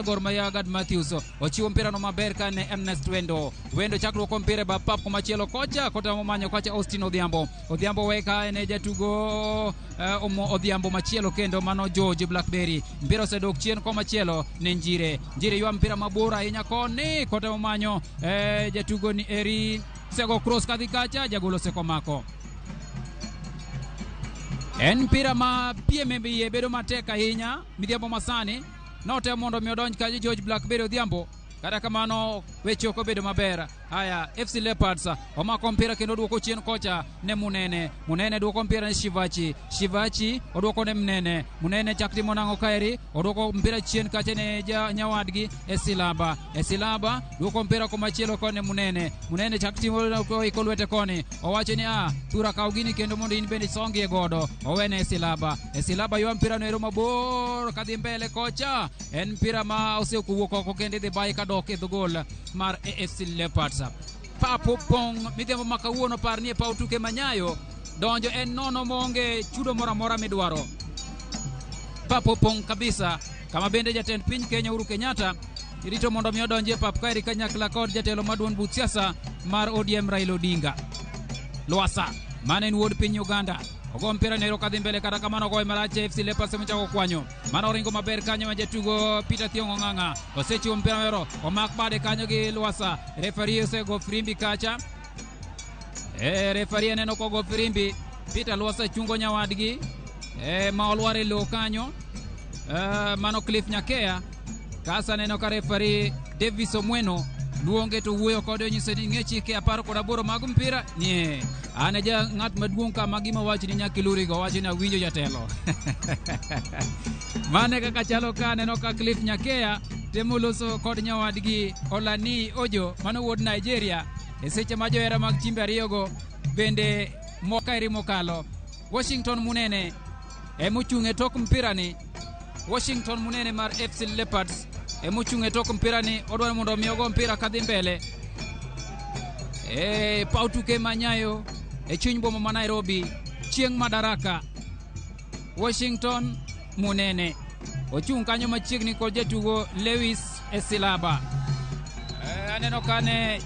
Gor Mahia Gad Matthews. Ochiwo mpira no maber ka ne Ernest Wendo. Wendo chakruok mpira e bath pap komachielo kocha, kotemo manyo kocha Austin Odhiambo. Odhiambo we ka ne jatugo Odhiambo machielo kendo mano George Blackberry. Mpira osedok chien komachielo ne Njire. Njire ywa mpira mabor ahinya koni kotemo manyo jatugo ni eri sego cross kadhi kacha, jagol osekomako. En mpira ma piem e iye bedo matek ahinya midhiambo masani. Notemo mondo mi odonj kanyo George Blackberry Odhiambo, kata kamano weche ok obedo maber. Haya, FC Leopards omako mpira kendo duoko chien kocha ne Munene. Munene duoko mpira ne Shivachi. Shivachi oduoko ne Munene. Munene chak timo nang'o kaeri, oduoko mpira chien kacha ne nyawadgi Esilaba. Esilaba duoko mpira komachielo koni Munene. Munene chak timo iko lwete koni, owacho ni thura kaw gini kendo mondo in bende isongie godo. Owene Esilaba. Esilaba ywa mpira no ero mabor kadhi mbele kocha. En mpira ma osekowuok oko kendo idhi baye kadok e dho gol mar AFC Leopards. Papo pong midhiambo ma kawuono par ni e paw tuke manyayo donjo en nono maonge chudo moro amora midwaro. Papo pong kabisa, kama bende jatend piny Kenya Uhuru Kenyatta irito mondo mi odonji e pap kaeri kanyakla kod jatelo maduong' buch siasa mar ODM Raila Odinga. Lwasa mane en wuod piny Uganda ogo mpira nero kadhi mbele, kata kamano ogoye marach. AFC Leopards emochako kwanyo, mano oringo maber kanyo ma jatugo Peter Thiong'o Ng'ang'a osechiwo mpira mero, omak bade kanyo gi Lwasa. Referee osego firimbi kacha, referee aneno kogo firimbi. Peter Lwasa chungo nyawadgi ma olwar e lowo kanyo, mano Cliff Nyakea. Kasa neno ka referee Davis Omweno luonge to wuoyo kode, onyiso ni ng'e chike 18 mag mpira nie an e ja ng'at maduong' kama gima wach ni nyaka ilurigo, wach ni awinjo jatelo. Mane kaka chalo ka aneno ka Cliff Nyakea temo loso kod nyawadgi Olani Ojo mano wuod Nigeria e seche ma johera mag timbe ariyogo bende mokaeri mokalo. Washington Munene emochung' e tok mpira ni. Washington Munene mar FC Leopards emochung' e tok mpira ni, odwaro mondo mi ogo mpira kadhi mbele e paw tuke manyayo e chuny boma ma Nairobi chieng' Madaraka. Washington Munene Ochung' kanyo machiegni kod jatugo Lewis Esilaba. Aneno kane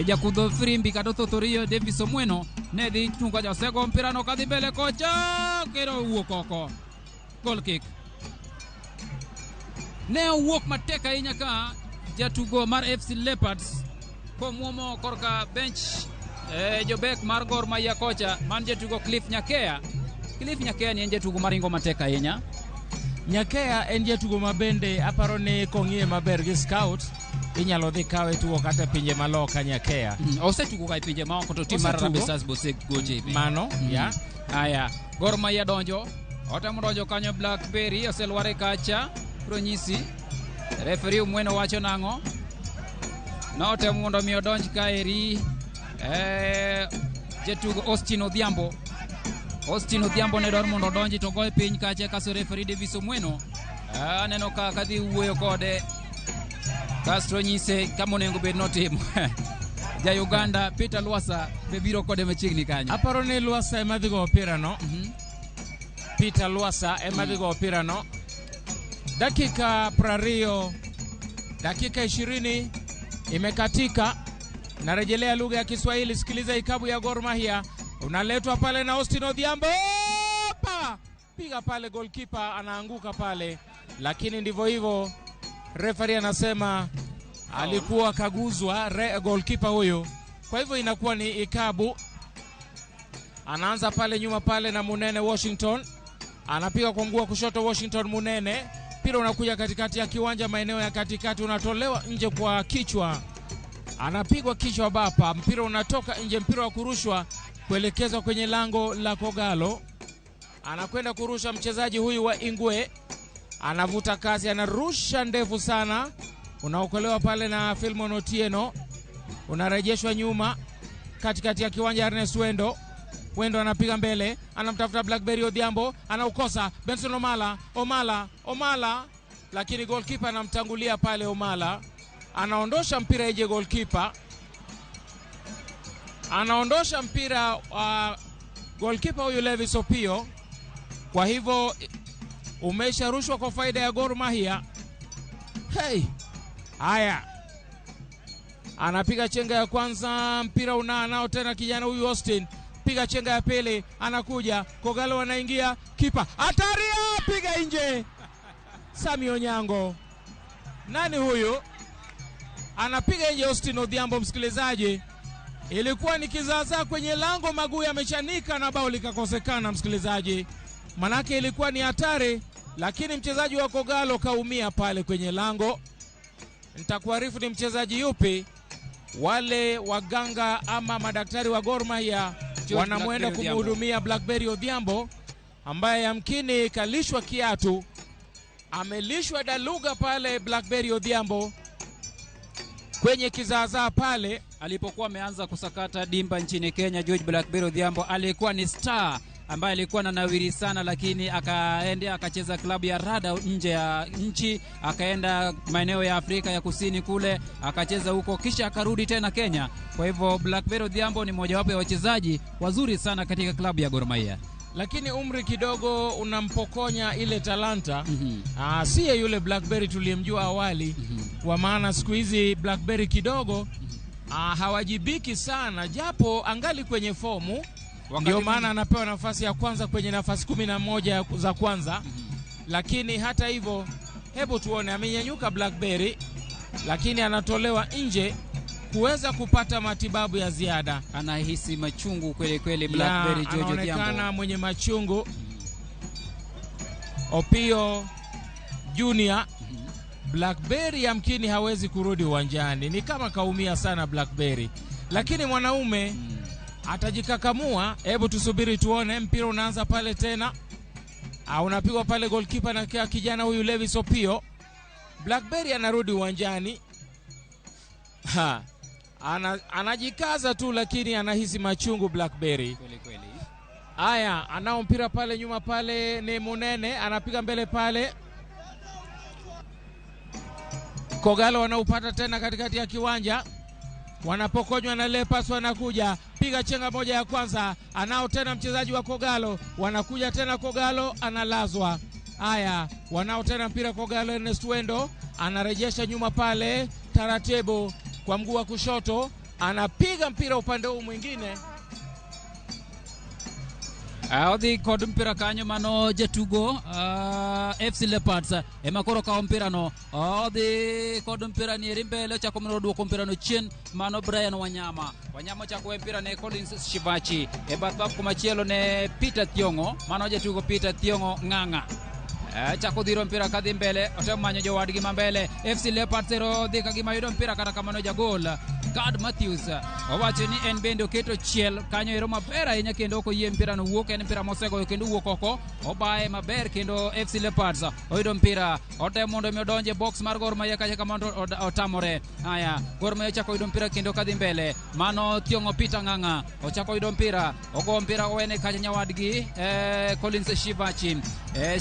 jakudho firimbi kata othothorio Davis Omweno ne dhi chung' kocha, osego mpira no kadhi mbele kocha kendo owuok oko. Goal kick. Ne owuok matek ahinya ka jatugo mar FC Leopards komuomo korka bench jobek mar Gor Mahia kocha man jatugo Cliff Nyakea. Cliff Nyakea ni en jatugo maringo matek ahinya. Nyakea en jatugo ma bende aparo ni kong'iye maber gi scout inyalo dhi kawe tugo kata e pinje maloka Nyakea. Osetugo ga e pinje maoko to tim mar Harambee Stars be osegoche be. Mano, ya. Aya, Gor Mahia donjo. Otemo donjo kanyo Blackberry oselware kacha. Biro nyisi. Referee Omweno wacho nang'o? Notemo mondo mi odonj kaeri. Jatugo Austin Odhiambo. Austin Odhiambo ne dwaro mondo odonji to goye piny kacha kaso referee Davis Omweno. Aneno ka kadhi wuoyo kode. Kasto nyise kama onego bed notimo. Ja Uganda Peter Lwasa be biro kode machiegni kanyo. Aparo ni Lwasa ema dhi go opira no. Peter Lwasa ema dhi go opira no. Dakika 20, dakika 20 imekatika. Narejelea lugha ya Kiswahili. Sikiliza ikabu ya Gor Mahia unaletwa pale na Austin Odhiambo. Pa! Piga pale, goalkeeper anaanguka pale, lakini ndivyo hivyo, referee anasema alikuwa kaguzwa goalkeeper huyo, kwa hivyo inakuwa ni ikabu. Anaanza pale nyuma pale na Munene Washington, anapiga kwa mguu wa kushoto Washington Munene, mpira unakuja katikati ya kiwanja, maeneo ya katikati, unatolewa nje kwa kichwa, anapigwa kichwa Bapa, mpira unatoka nje, mpira wa kurushwa kuelekezwa kwenye lango la Kogalo. Anakwenda kurusha mchezaji huyu wa Ingwe, anavuta kasi, anarusha ndefu sana, unaokolewa pale na Filmon Otieno, unarejeshwa nyuma katikati ya kiwanja. Ernest Wendo, Wendo anapiga mbele, anamtafuta Blackberry Odhiambo, anaukosa Benson Omala, Omala, Omala, lakini goalkeeper anamtangulia pale Omala, anaondosha mpira ije goalkeeper, anaondosha mpira goalkeeper huyu Levis Opio. Kwa hivyo umesharushwa kwa faida ya Gor Mahia. Hey, haya, anapiga chenga ya kwanza, mpira nao tena kijana huyu Austin, piga chenga ya pili, anakuja Kogalo, anaingia kipa, hatari, piga nje. Sami Onyango, nani huyu anapiga nje? Austin Odhiambo, msikilizaji, ilikuwa ni kizaazaa kwenye lango, maguu yamechanika na bao likakosekana, msikilizaji, manake ilikuwa ni hatari, lakini mchezaji wa Kogalo kaumia pale kwenye lango. Nitakuarifu ni mchezaji yupi. Wale waganga ama madaktari wa Gor Mahia wanamwenda kumhudumia Blackberry Odhiambo ambaye yamkini kalishwa kiatu, amelishwa daluga pale Blackberry Odhiambo kwenye kizaazaa pale. Alipokuwa ameanza kusakata dimba nchini Kenya, George Blackberry Odhiambo alikuwa ni star ambaye alikuwa na nawiri sana, lakini akaenda akacheza klabu ya Rada nje ya nchi, akaenda maeneo ya Afrika ya Kusini kule akacheza huko, kisha akarudi tena Kenya. Kwa hivyo Blackberry Odhiambo ni mojawapo ya wachezaji wazuri sana katika klabu ya Gor Mahia, lakini umri kidogo unampokonya ile talanta. Siye yule Blackberry tuliyemjua awali. Kwa maana siku hizi Blackberry kidogo hawajibiki sana, japo angali kwenye fomu. Ndio maana anapewa nafasi ya kwanza kwenye nafasi 11 za kwanza. Lakini hata hivyo, hebu tuone, amenyanyuka Blackberry, lakini anatolewa nje kuweza kupata matibabu ya ziada. Anahisi machungu kweli kweli Blackberry George Odhiambo. Anaonekana mwenye machungu. Opio Junior, Blackberry yamkini hawezi kurudi uwanjani, ni kama kaumia sana Blackberry, lakini mwanaume atajikakamua. Hebu tusubiri tuone. Mpira unaanza pale tena, unapigwa pale goalkeeper na kijana huyu Levis Opio. Blackberry anarudi uwanjani. Anajikaza tu, lakini anahisi machungu Blackberry. Kweli kweli. Aya, anao mpira pale nyuma pale ni Munene, anapiga mbele pale. Kogalo wanaupata tena katikati ya kiwanja, wanapokonywa na Leopards, wanakuja piga chenga moja ya kwanza, anao tena mchezaji wa Kogalo, wanakuja tena Kogalo, analazwa. Haya, wanao tena mpira Kogalo. Ernest Wendo anarejesha nyuma pale taratibu kwa mguu wa kushoto, anapiga mpira upande huu mwingine. Odhi kod mpira kanyo mano jatugo FC Leopards ema koro kawo mpira no, odhi kod mpira ni eri mbele, ochako mondo oduoko mpira no chien. Mano Brian Wanyama. Wanyama ochako we mpira ne Collins Shivachi, e bath pap kumachielo ne Peter Thiong'o, mano jatugo Peter Thiong'o Ng'ang'a. Chako dhiro mpira kadhi mbele, otemo manyo jowadgi ma mbele. FC Leopards ero dhi ka gima yudo mpira, kata kamano jagol Gad Matthews owacho ni en bende oketo chiel kanyo ero maber ahinya kendo ok oyie mpira no wuok. En mpira mosegoyo kendo wuok oko, obaye maber kendo FC Leopards oyudo mpira. Otemo mondo mi odonje box mar Gor Mahia kacha kamano to otamore. Haya, Gor Mahia ochako yudo mpira kendo kadhi mbele. Mano Thiong'o Peter Ng'ang'a ochako yudo mpira, ogo mpira owene kacha nyawadgi Collins Shivachi.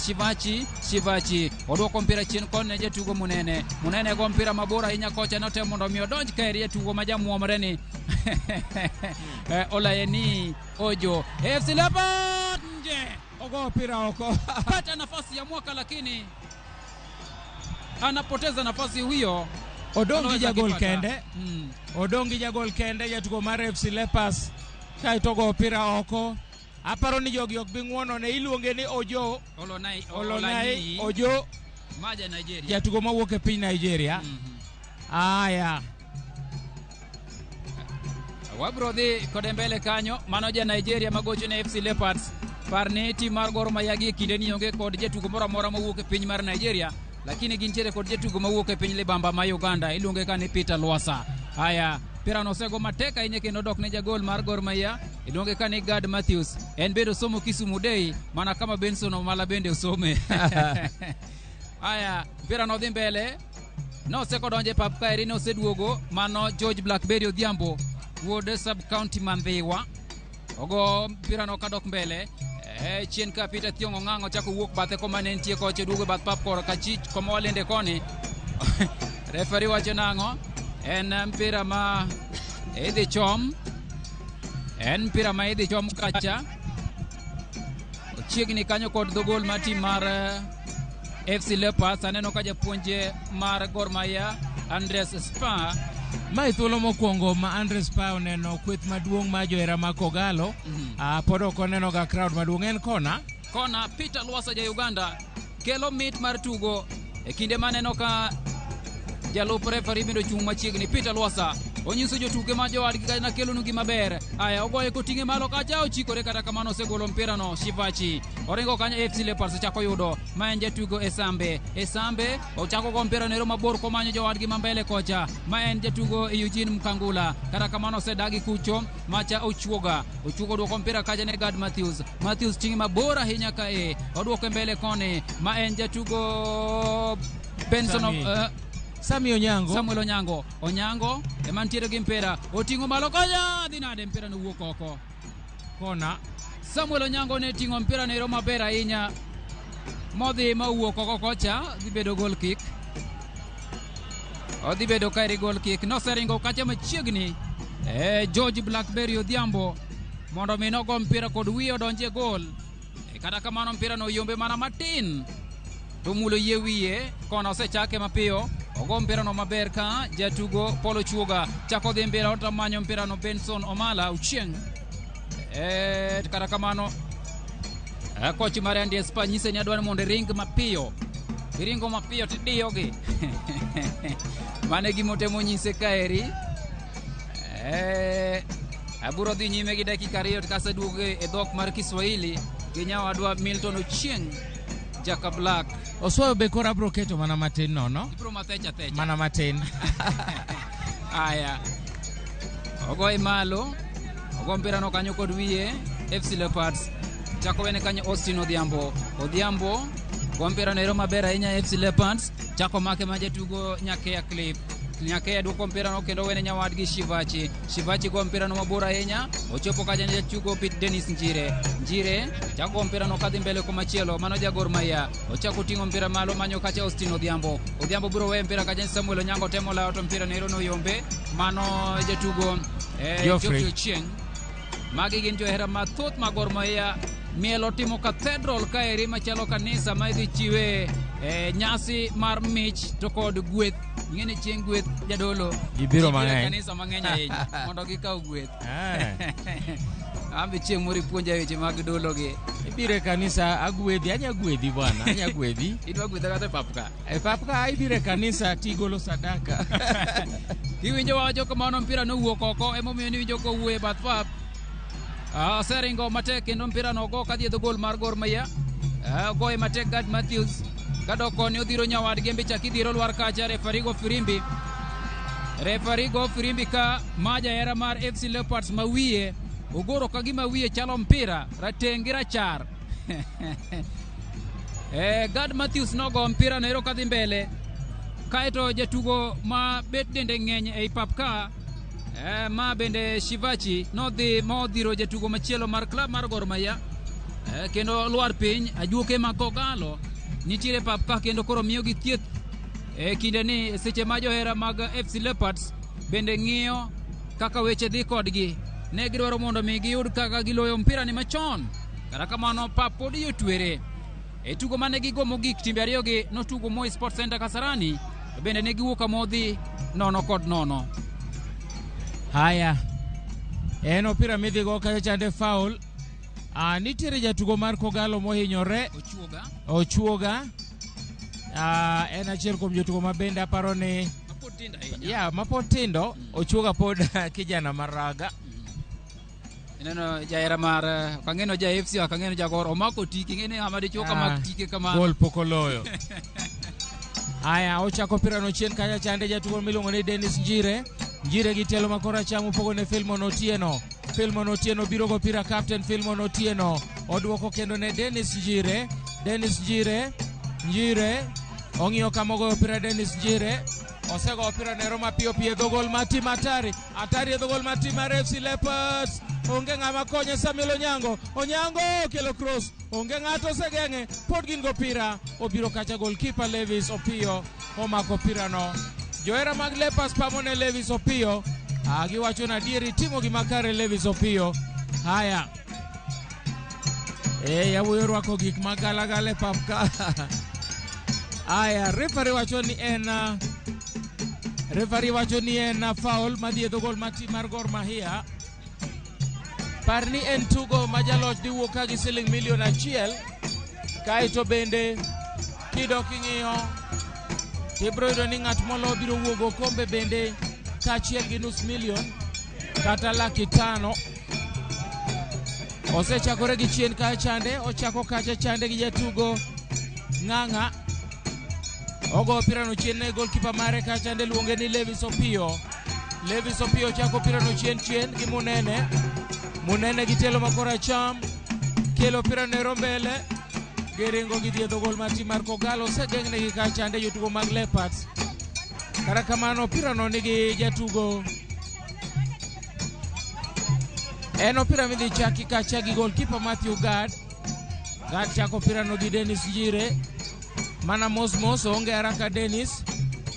Shivachi, Shivachi odwoko mpira chien koni ne jatugo Munene. Munene go mpira mabor ahinya kocha, notemo mondo mi odonj kaeri jatugo ma jamuomre ni Olayeni Ojo. FC Leopards nje ogo mpira oko. Pata nafasi ya mwaka lakini anapoteza nafasi huyo. Odong' gi Anaweza jagol kipata. kende. Odong' gi jagol kende, jatugo mar FC Leopards, kaeto ogo mpira oko. Aparo ni jogi ok bi ng'uono ne, iluonge ni Ojo. Olonai, Olonai Ojo. Maja Nigeria. Jatugo mawuok e piny Nigeria. Aya. Wabro dhi kode mbele kanyo. Mano ja Nigeria magocho ne FC Leopards. Par ni tim mar Gor Mahia gi e kinde ni onge kod jatugo moro amora mowuok e piny mar Nigeria, lakini gintiere kod jatugo mawuok e piny libamba ma Uganda, iluonge ka ni Peter Lwasa. Haya, mpira no osego matek ahinya kendo dok ne jagol mar Gor Mahia, iluonge ka ni Gad Matthews. En bende osomo Kisumu Day mana kama Benson Omala bende osome. Haya, mpira no dhi mbele, nosekodonjo e pap kaeri, noseduogo. Mano George Blackberry Odhiambo wuod sub county Mandhiwa ogo mpira no kadok mbele chien ka Peter Thiong'o Ng'ang'o chako wuok bathe koma ne nitie kocha, duogo e bath pap kor kachich koma walende koni. Refari wacho nang'o? En mpira ma idhi chom, en mpira ma idhi chom kacha ochiegni kanyo kod dho gol mar tim mar FC Leopards. Aneno ka japuonj mar Gor Mahia Andres Spa. Mae thuolo mokwongo ma Andres Pa oneno kweth maduong' mar johera mag Kogalo. Pod ok oneno ga crowd maduong'. En kona. Kona. Peter Lwasa ja Uganda kelo mit mar tugo e kinde maneno ka jalup refari bende ochung' machiegni. Peter Lwasa onyiso jotuke ma jowadgi ka nakelonu gima ber. Aya, ogoye koting'e malo kacha, ochikore, kata kamano osegolo mpira no. Shivachi oringo kanyo, FC Leopards chako yudo ma en jatugo Esambe. Esambe ochako go mpira no ero mabor komanyo jowadgi ma mbele kocha, ma en jatugo Eugene Mkangula, kata kamano osedagi kucho. Macha Ochuoga, Ochuoga duoko mpira kacha ne Gad Matthews. Matthews ting'e mabor ahinya kae, oduoke mbele koni, ma en jatugo Benson. Sami. Sami Onyango. Samuel Onyango. Onyango ema nitiere gi mpira, oting'o malo kocha, dhi nade? Mpira no wuok oko. Kona. Samuel Onyango ne ting'o mpira no ero maber ahinya modhi ma owuok oko kocha, dhi bedo goal kick. Odhi bedo kaeri goal kick. Noseringo kacha machiegni George Blackberry Odhiambo mondo mi nogo mpira kod wiye odonje gol. Kata kamano mpira no yombe mana matin to mulo yie wiye. Kona osechake mapiyo, ogo mpira no maber ka jatugo Polo Chuoga chako dhi mpira, otamanyo mpira no Benson Omala Uchieng. Kata kamano koch mar NDS Pa nyise ni adwaro mondo iring mapiyo, iringo mapiyo tidiyogi. Mano e gima otemo nyise kaeri. Abiro dhi nyime gi dakika 2 to kaseduogo e dhok mar Kiswahili gi nyawadwa Milton Ochieng Jaka Black. Oswayo be koro abro keto mana matin nono. Ibiro mathecha thecha. Mana matin. Aya, ogoye malo, ogo mpira no kanyo kod wiye. FC Leopards chako wene kanyo Austin Odhiambo. Odhiambo go mpira no ero maber ahinya. FC Leopards chako make ma jatugo Nyakea Cliff. Nyakea duoko mpira no kendo wene nyawadgi Shivachi. Shivachi go mpira no mabor ahinya, ochopo kacha ne jatugo Pete Dennis Njire. Njire chako go mpira no kadhi mbele komachielo, mano ja Gor Mahia ochako ting'o mpira malo manyo kacha Austin Odhiambo. Odhiambo biro weyo mpira kacha ne Samuel Onyango, temo lawo to mpira no ero noyombe, mano jatugo Geoffrey. Geoffrey Ochieng. Magi gin johera mathoth mag Gor Mahia. Miel otimo cathedral kaeri machalo kanisa ma idhi chiwe nyasi mar mich to kod gweth. Ing'e ni chieng' gweth jadolo Ji biro ji e mang'eny. kanisa mang'eny ahinya mondo gikaw gweth. An be chieng' moro ipuonja weche mag dolo gi. Ibiro e kanisa agwedhi, anya gwedhi bwana, anya gwedhi. Idwa gwedha kata e pap ka? E pap ka ibiro e kanisa tigolo sadaka. Kiwinjo wacho kamano mpira nowuok oko emomiyo niwinjo kowuoyo e bath pap. Oseringo matek kendo mpira no ogo kadhi e dho gol mar Gor Mahia. Ogoye matek Gad Matthews. Kadok koni odhiro nyawadgi embe chak idhiro lwar kacha refari go firimbi. Refari go firimbi ka ma jahera mar FC Leopards ma wiye ogoro ka gima wiye chalo mpira rateng' gi rachar. Gad Matthews nogo mpira no ero kadhi mbele. Kaeto jatugo ma bet dende ng'eny ei pap ka ma bende Shivachi nodhi modhiro jatugo machielo mar klab mar Gor Mahia kendo lwar piny. Ajuoke ma Kogalo nitiere pap ka kendo koro miyogi thieth e kinde ni seche ma johera mag FC Leopards bende ng'iyo kaka weche dhi kodgi. Ne gidwaro mondo mi giyud kaka giloyo mpira ni machon. Kata kamano pap pod iye otwere. E tugo mane gigo mogik timbe ariyo gi notugo Moi Sports Center Kasarani to bende ne giwuok amodhi 0-0. Haya. En opira midhi go kacha chande foul. Nitiere jatugo mar Kogalo mohinyore. Ochuoga. Ochuoga. En achiel kuom jotugo ma bende aparo ni Mapod tindo ahinya. Ya, mapod tindo. Ochuoga pod kijana maraga. Ineno jahera mar ok ang'eno ja FC ok ang'eno ja Gor omako tike ing'e ni ng'ama dichuo kamak tike kamano. Gol pok oloyo. Aya, ochako opira no chien kacha chande jatugo miluongo ni Dennis Njire. Njire gi tielo ma koracham opogo ne Filmon Otieno. Filmon Otieno biro go pira captain Filmon Otieno. Oduoko kendo ne Dennis Njire. Dennis Njire. Njire ong'iyo kama ogoyo opira Dennis Njire. Osego opira nero mapiyo piyo e dho gol mar tim Atari. Atari e dho gol mar tim mar FC Leopards. Onge ng'ama konye Samuel Onyango. Onyango kelo cross. Onge ng'ato osegeng'e. Pod gin go pira. Obiro kacha goalkeeper Levis Opiyo omako opira no. Johera mag Leopards pamo ne Levis Opiyo. Giwacho na adieri timo gima kare Levis Opiyo. Haya. Yawuoyi orwako gik magalagala e pap ka. Aya, referee wacho ni en referee wacho ni en foul madhi e dho gol mar tim mar Gor Mahia. Par ni en tugo ma jaloch dhi wuok ka gi siling milion 1. Kaeto bende kidok ing'iyo tibiro yudo ni ng'at molo biro wuok okombe bende kaachiel gi nus milion kata 500,000. Osechakore gi chien kacha chande, ochako kacha chande gi jatugo Ng'ang'a. Ogo opira no chien ne goalkeeper mare kacha chande luonge ni Levis Opiyo. Levis Opiyo chako opira no chien chien gi Munene. Munene gi tielo ma koracham kelo opira no ero mbele. Giringo gidhi e dho gol mar tim mar Kogalo. Osegeng'negi kacha chande jotugo mag Leopards. Kata kamano opira no nigi jatugo. En opira midhi chaki kacha gi goalkeeper Matthew Gad. Gad chako opira no gi Dennis Njire. Mana mos mos onge haraka Dennis.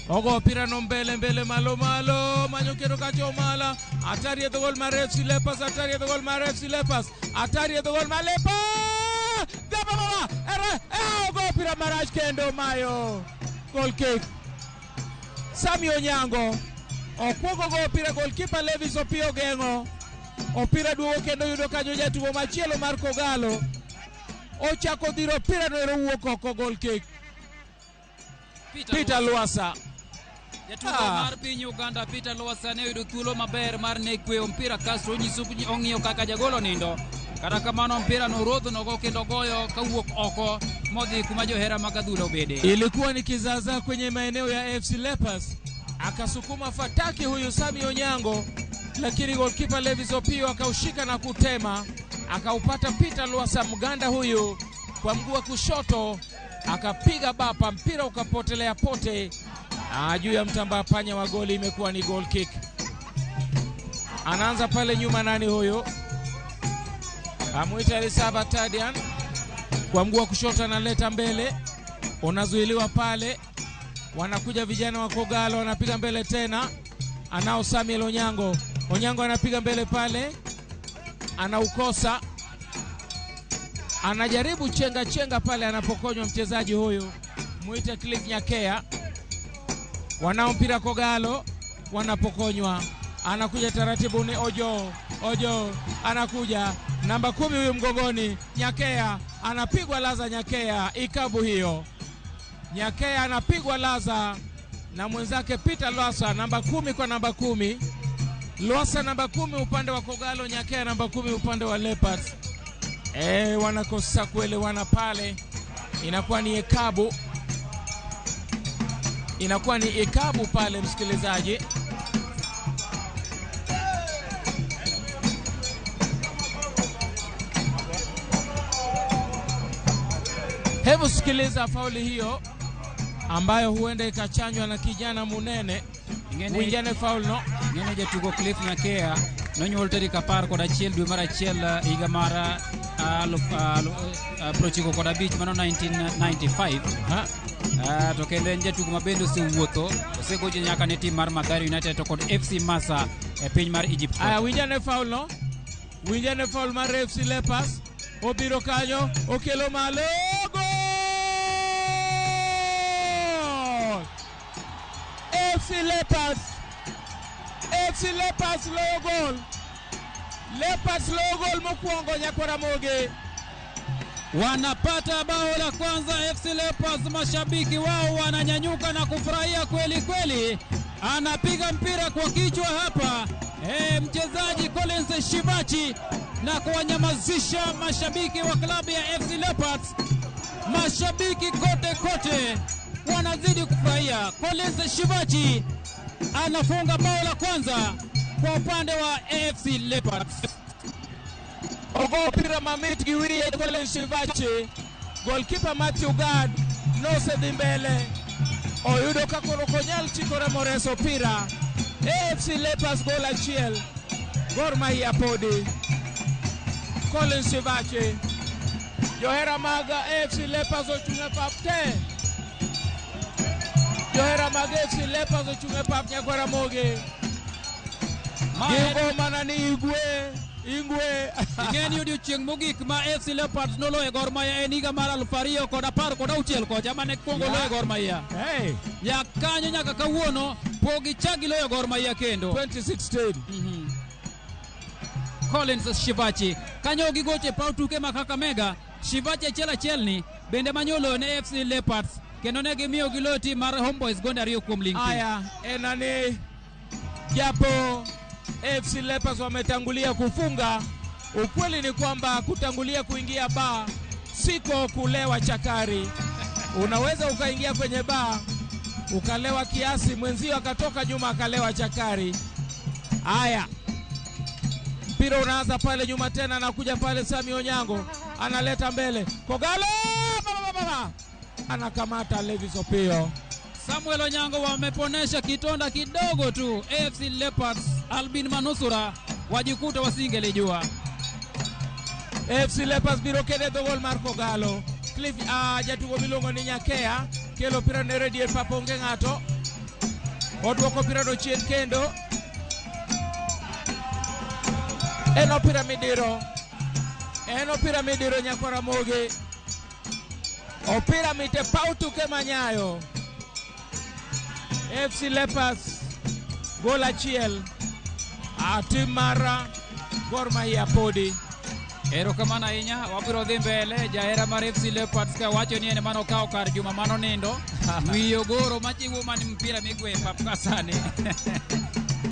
Ogo opira no mbele mbele malo malo manyo kendo kacha Omala. Atari e dho gol mar FC Leopards, atari e dho gol mar FC Leopards, atari e dho gol mar Leopards. Gaba baba ere ogo opira marach kendo mayo. Goal kick. Sami Onyango okuogo go opira goalkeeper Levis Opiyo geng'o. Opira duogo kendo yudo kanyo jatugo machielo mar Kogalo. Ochako dhiro opira no ero wuok oko goal kick. Peter Lwasa. Jatugo mar piny Uganda Peter Lwasa ne oyudo thuolo maber mar ne kweyo mpira kasto onyiso ong'iyo kaka jagol onindo. Kata kamano mpira no rodho nogo kendo goyo kawuok oko modhi kuma johera mag adhula obede. Ilikuwa ni kizaazaa kwenye maeneo ya FC Leopards. Akasukuma fataki huyu Sami Onyango, lakini goalkeeper Levis Opiyo akaushika na kutema, akaupata Peter Lwasa Mganda huyu kwa mguu wa kushoto, akapiga bapa, mpira ukapotelea pote juu ya mtambaa panya wa goli. Imekuwa ni goal kick. Anaanza pale nyuma, nani huyu? Amuita Elisaba Tadian kwa mguu wa kushoto analeta mbele, unazuiliwa pale. Wanakuja vijana wa Kogalo, wanapiga mbele tena. Anao Samuel Onyango. Onyango anapiga mbele pale, anaukosa. Anajaribu chenga chenga pale anapokonywa mchezaji huyu mwite Cliff Nyakea. Wanao mpira Kogalo, wanapokonywa, anakuja taratibu ni Ojo. Ojo anakuja namba 10 huyu mgongoni, Nyakea anapigwa laza. Nyakea ikabu hiyo, Nyakea anapigwa laza na mwenzake Peter Lwasa, namba 10 kwa namba 10. Lwasa namba 10 upande wa Kogalo, Nyakea namba 10 upande wa Leopards. Wanakosa kuelewana pale, inakuwa ni ekabu, inakuwa ni ekabu pale, msikilizaji. Hebu sikiliza fauli hiyo ambayo huenda ikachanywa na kijana Munene. Winjane faul no. Ng'ene jatugo Cliff Nyakea nonyuol tarik 11 dwe mar 1 higa mar 1995, mano 1995. To kendo en jatugo ma bende osewuotho, osegocho nyaka ne tim mar Mathare United to kod FC Massa e piny mar Egypt. Aya, winjane faul no. Winjane faul mar FC Leopards. Obiro kanyo, okelo malo, goal! FC Leopards, FC Leopards loyo gol. Leopards loyo gol mokwongo Nyakwaramoge. Wanapata bao la kwanza FC Leopards, mashabiki wao wananyanyuka na kufurahia kweli kweli. Anapiga mpira kwa kichwa hapa mchezaji Collins Shivachi na kuwanyamazisha mashabiki wa klabu ya FC Leopards. Mashabiki kote kote wanazidi kufurahia. Collins Shivachi anafunga bao la kwanza kwa upande wa AFC Leopards. Ogo mpira mamit gi wiye Collins Shivachi. Goalkeeper Matthew Gad nosedhi mbele, oyudo ka koro ok onyal chikore moreso opira. AFC Leopards gol achiel, Gor Mahia podi. Collins Shivachi, johera mag AFC Leopards ochung' e pap te. Johera mag AFC Leopards ochung' e pap Nyakwaramogi. Gigo mana ni igwe ingwe. Ing'eni odiochieng' mogik ma AFC Leopards noloyo Gor Mahia en higa mar 2016 kocha mane kuongo loyo Gor Mahia. Hey. Ya kanyo nyaka kawuono pok gichak giloyo Gor Mahia kendo. 2016. Collins Shivachi kanyo gigoche paw tuke ma Kakamega. Shivachi achiel achiel ni bende manyolo ne AFC Leopards kendo ne gimiyo giloyo tim mar Homeboys gonde 2-0. Aya, enani japo AFC Leopards wametangulia kufunga, ukweli ni kwamba kutangulia kuingia baa siko kulewa chakari. Unaweza ukaingia kwenye baa ukalewa kiasi, mwenzio akatoka nyuma akalewa chakari. Aya, mpira unaanza pale nyuma tena, anakuja pale Sami Onyango analeta mbele Kogalo, baba baba, anakamata Levis Opio. Samuel Onyango wameponesha kitonda kidogo tu AFC Leopards. Albin Manusura wajikuta wasingelijua. AFC Leopards biro kede dho gol mar Kogalo. Cliff jatugo miluongo ni Nyakea kelo pira ne redier pap, onge ng'ato. Oduoko pira no chien kendo. En opira midiro. En opira midiro Nyakwaramogi. Opira mite paw tuke manyayo. AFC Leopards gol achiel, tim mar Gor Mahia podi. Erokamano ahinya, wabiro dhi mbele. Jahera mar FC Leopards ka wacho ni en mano okawo kar juma mano nindo. Wiyo goro machiwo mani mpira migwe pap ka sani.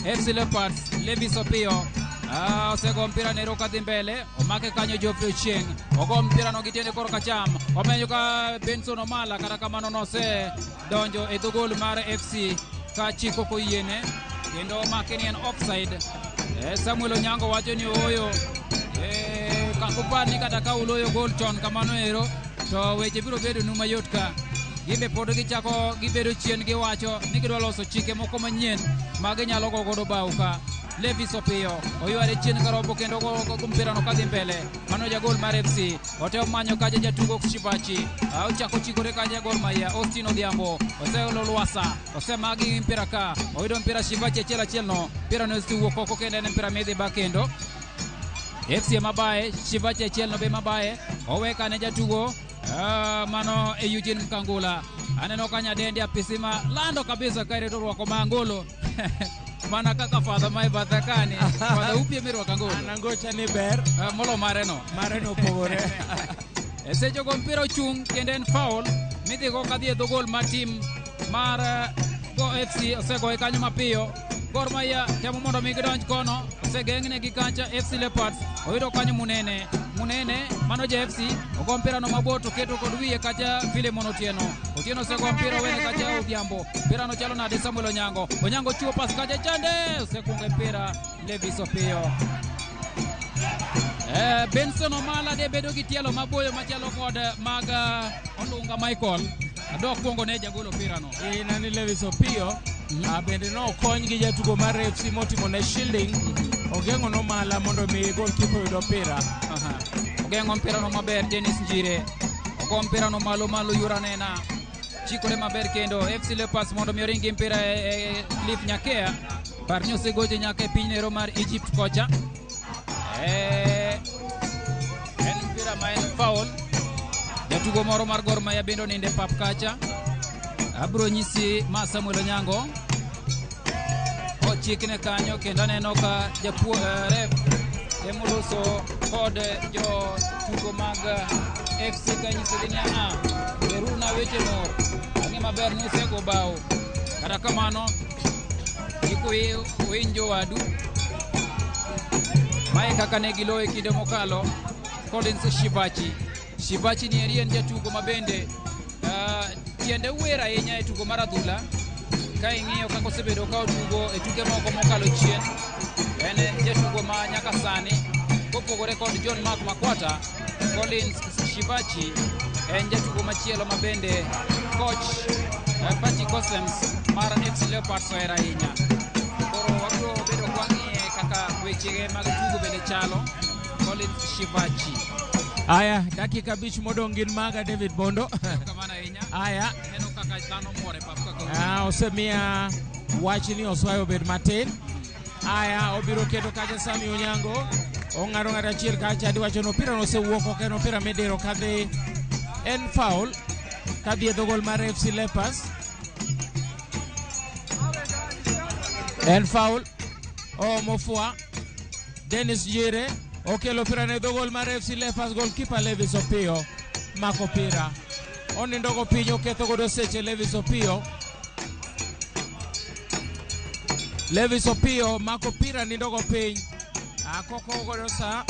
FC Leopards, Levis Opio osego mpira nero kadhi mbele, omake kanyo Geoffrey Ochieng, ogo mpira no gi tiende kor kacham, omenyo ka Benson Omala, kata kamano nose donjo e dho gol mar FC ka chiko koyiene kendo omake ni en offside. Samuel Onyango wacho ni ooyo, kakupar ni kata ka uloyo gol chon kamano ero to weche biro bedo nu mayot ka. Gimbe pod gichako gibedo chien, giwacho ni gidwa loso chike moko manyien ma ginyalo go godo bao ka. Levis Opio oyware chien karobo kendo go mpira no kadhi mbele. Mano jagol mar FC otemo manyo kaja jatugo Shivachi, ochako chikore kaja Gor Mahia Austin Odhiambo oseolo Lwasa, osemagi mpira ka oyudo mpira Shivachi achiel achiel no mpira no owuok oko kendo en mpira midhi ba kendo FC mabaye Shivachi achiel no be mabaye Oweka ne jatugo mano e Eugene Mkangula. Aneno ka nyadendi Apisima lando kabisa kae to rwako mangolo. Mana kaka fadha mae bathe kani. Fadha upie mirwako angolo. Anangocha ni ber. Molo mareno. Mareno opogore. E seche go mpira ochung' kendo en foul midhi go kadhi e dho gol mar tim mar Go FC osegoye kanyo mapiyo. Gor Mahia temo mondo mi gidonj kono, osegeng'negi kacha. FC Leopards oyudo kanyo Munene. Munene mano ja FC ogo mpira no mabor to keto kod wiye kacha Philemon Otieno. Otieno osego mpira owene kacha Odhiambo. Mpira no chalo nade Samuel Onyango. Onyango chiwo pas kacha chande osekungo mpira Levis Opiyo. Benson Omala de bedo gi tielo maboyo machalo kod mag Olunga Michael. Adwa kuongo ne jagol opira no. Nani Levis Opiyo bende nokony gi jatugo mar FC motimo ne shielding. Ogeng'o nomala mondo mi goalkeeper oyud opira. Ogeng'o mpira no maber Dennis Njire. Ogo mpira no malo malo yura nena. Chikore maber kendo FC Leopards mondo mi oringi mpira e Cliff Nyakea. Par ni osegoche nyaka e piny nero mar Egypt kocha. En mpira ma en foul. Jatugo moro mar Gor Mahia bende oninde pap kacha. Abro nyisi ma Samuel Onyango. Ochikne kanyo kendo aneno ka japuo ref temo loso kod jotugo mag FC ka nyisogi ni weruna weche mor. Ang'e maber ni usego bao. Kata kamano kik winjo wadu. Mae kaka ne giloyo e kinde mokalo Collins Shivachi. Shivachi ni eri en jatugo ma bende tiende wer ahinya e tugo mar adhula. Ka ing'iyo kaka osebedo ka otugo e tuke moko mokalo chien, en jatugo ma nyaka sani kopogore kod John Mark Makwata. Collins Shivachi en jatugo machielo ma bende coach Patrick Osems mar FC Leopards ohero ahinya. Koro wabiro bedo kwang'iye kaka wechege mag tugo bende chalo. Collins Shivachi. Aya, dakika 5 modong' gin maga David Bondo. Kamano ahinya. Aya. Neno kaka dhano mor e pap kaka Osemiya wach ni oswayo obed matin. Aya, obiro keto kacha Sami Onyango. Ong'ado ng'ato achiel kacha diwacho ni opira no osewuok ok en opira midiro kadhi en foul kadhi e dho gol mar FC Leopards. En foul. Omo fua. Dennis Jire okelo opira ne dho gol mar FC Leopards. Goalkeeper Levis Opiyo mako opira. Onindo go piny oketho godo seche Levis Opiyo. Levis Opiyo mako opira nindo go piny. Akoko godo sa.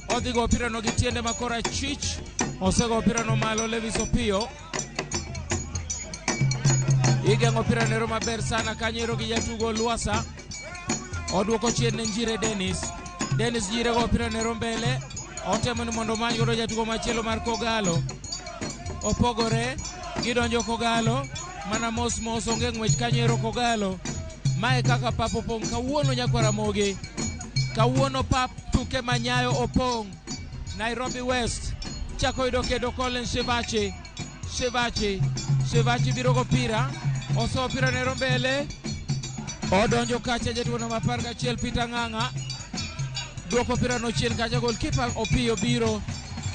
Odhi go opira no gi tiende ma korachwich. Osego opira no malo Levis Opiyo. Igeng'o opira nero maber sana kanyo ero gi jatugo Lwasa. Oduoko chien ne Njire Dennis. Dennis Njire go opira nero mbele. Otemo ni mondo omany godo jatugo machielo mar Kogalo. Opogore gidonjo Kogalo mana mos mos onge ng'wech kanyo ero Kogalo. Mae kaka pap opong' kawuono nyakwar Ramogi. Kawuono pap tuke manyayo opong'. Nairobi West chako yudo kendo Collins Shivachi. Shivachi. Shivachi biro go pira. Oso opira nero mbele. Odonjo kacha jatugo namba 11 Peter Ng'ang'a. Duoko opira no chien kacha goalkeeper Opiyo biro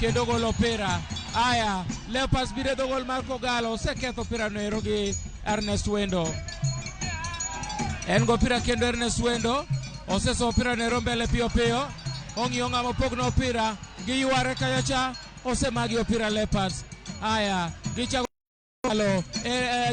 kendo golo opira. Aya, Leopards biro e dho gol mar Kogalo. Oseketho opira no ero gi Ernest Wendo. En go opira kendo Ernest Wendo. Oseso opira no ero mbele piyo piyo. Ong'iyo ng'ama opogno opira. Giyware kacha cha. Osemagi opira Leopards. Aya, gichako Alo,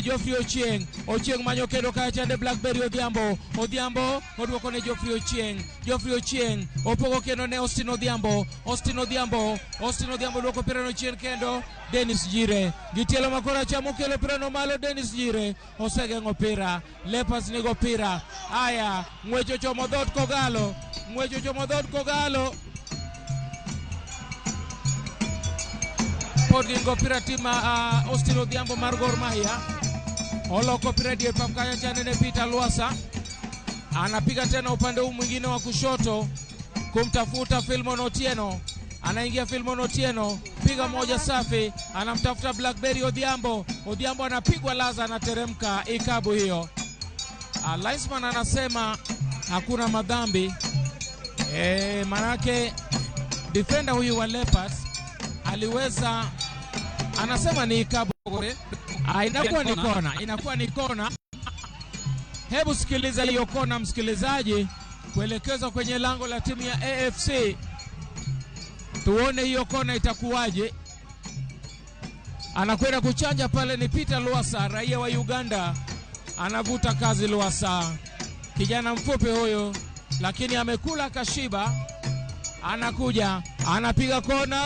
Geoffrey Ochieng. Ochieng manyo kendo kacha chande Blackberry Odhiambo. Odhiambo oduoko ne Geoffrey Ochieng. Geoffrey Ochieng opogo kendo ne Austin Odhiambo. Austin Odhiambo. Austin Odhiambo duoko opira no chien kendo Dennis Jire. Gi tielo ma koracham okelo opira no malo Dennis Jire. Osegeng'o opira. Leopards nigo opira. Aya, ng'wech ochomo dhoot Kogalo. Ng'wech ochomo dhoot Kogalo. Pod gin go opira tim Austin Odhiambo mar Gor Mahia. Oloko opira dier pap kacha chande ne Peter Lwasa. Anapiga tena upande huu mwingine wa kushoto kumtafuta Philemon Otieno. Anaingia Philemon Otieno, piga moja safi, anamtafuta Blackberry Odhiambo. Odhiambo anapigwa laza, anateremka ikabu hiyo. Linesman anasema hakuna madhambi. Manake defender huyu wa Leopards Aliweza, anasema ni ikabu. Inakuwa ni kona, inakuwa ni kona. Hebu sikiliza hiyo kona, msikilizaji, kuelekezwa kwenye lango la timu ya AFC. Tuone hiyo kona itakuwaje. Anakwenda kuchanja pale ni Peter Lwasa, raia wa Uganda. Anavuta kazi Lwasa, kijana mfupi huyo, lakini amekula kashiba. Anakuja, anapiga kona,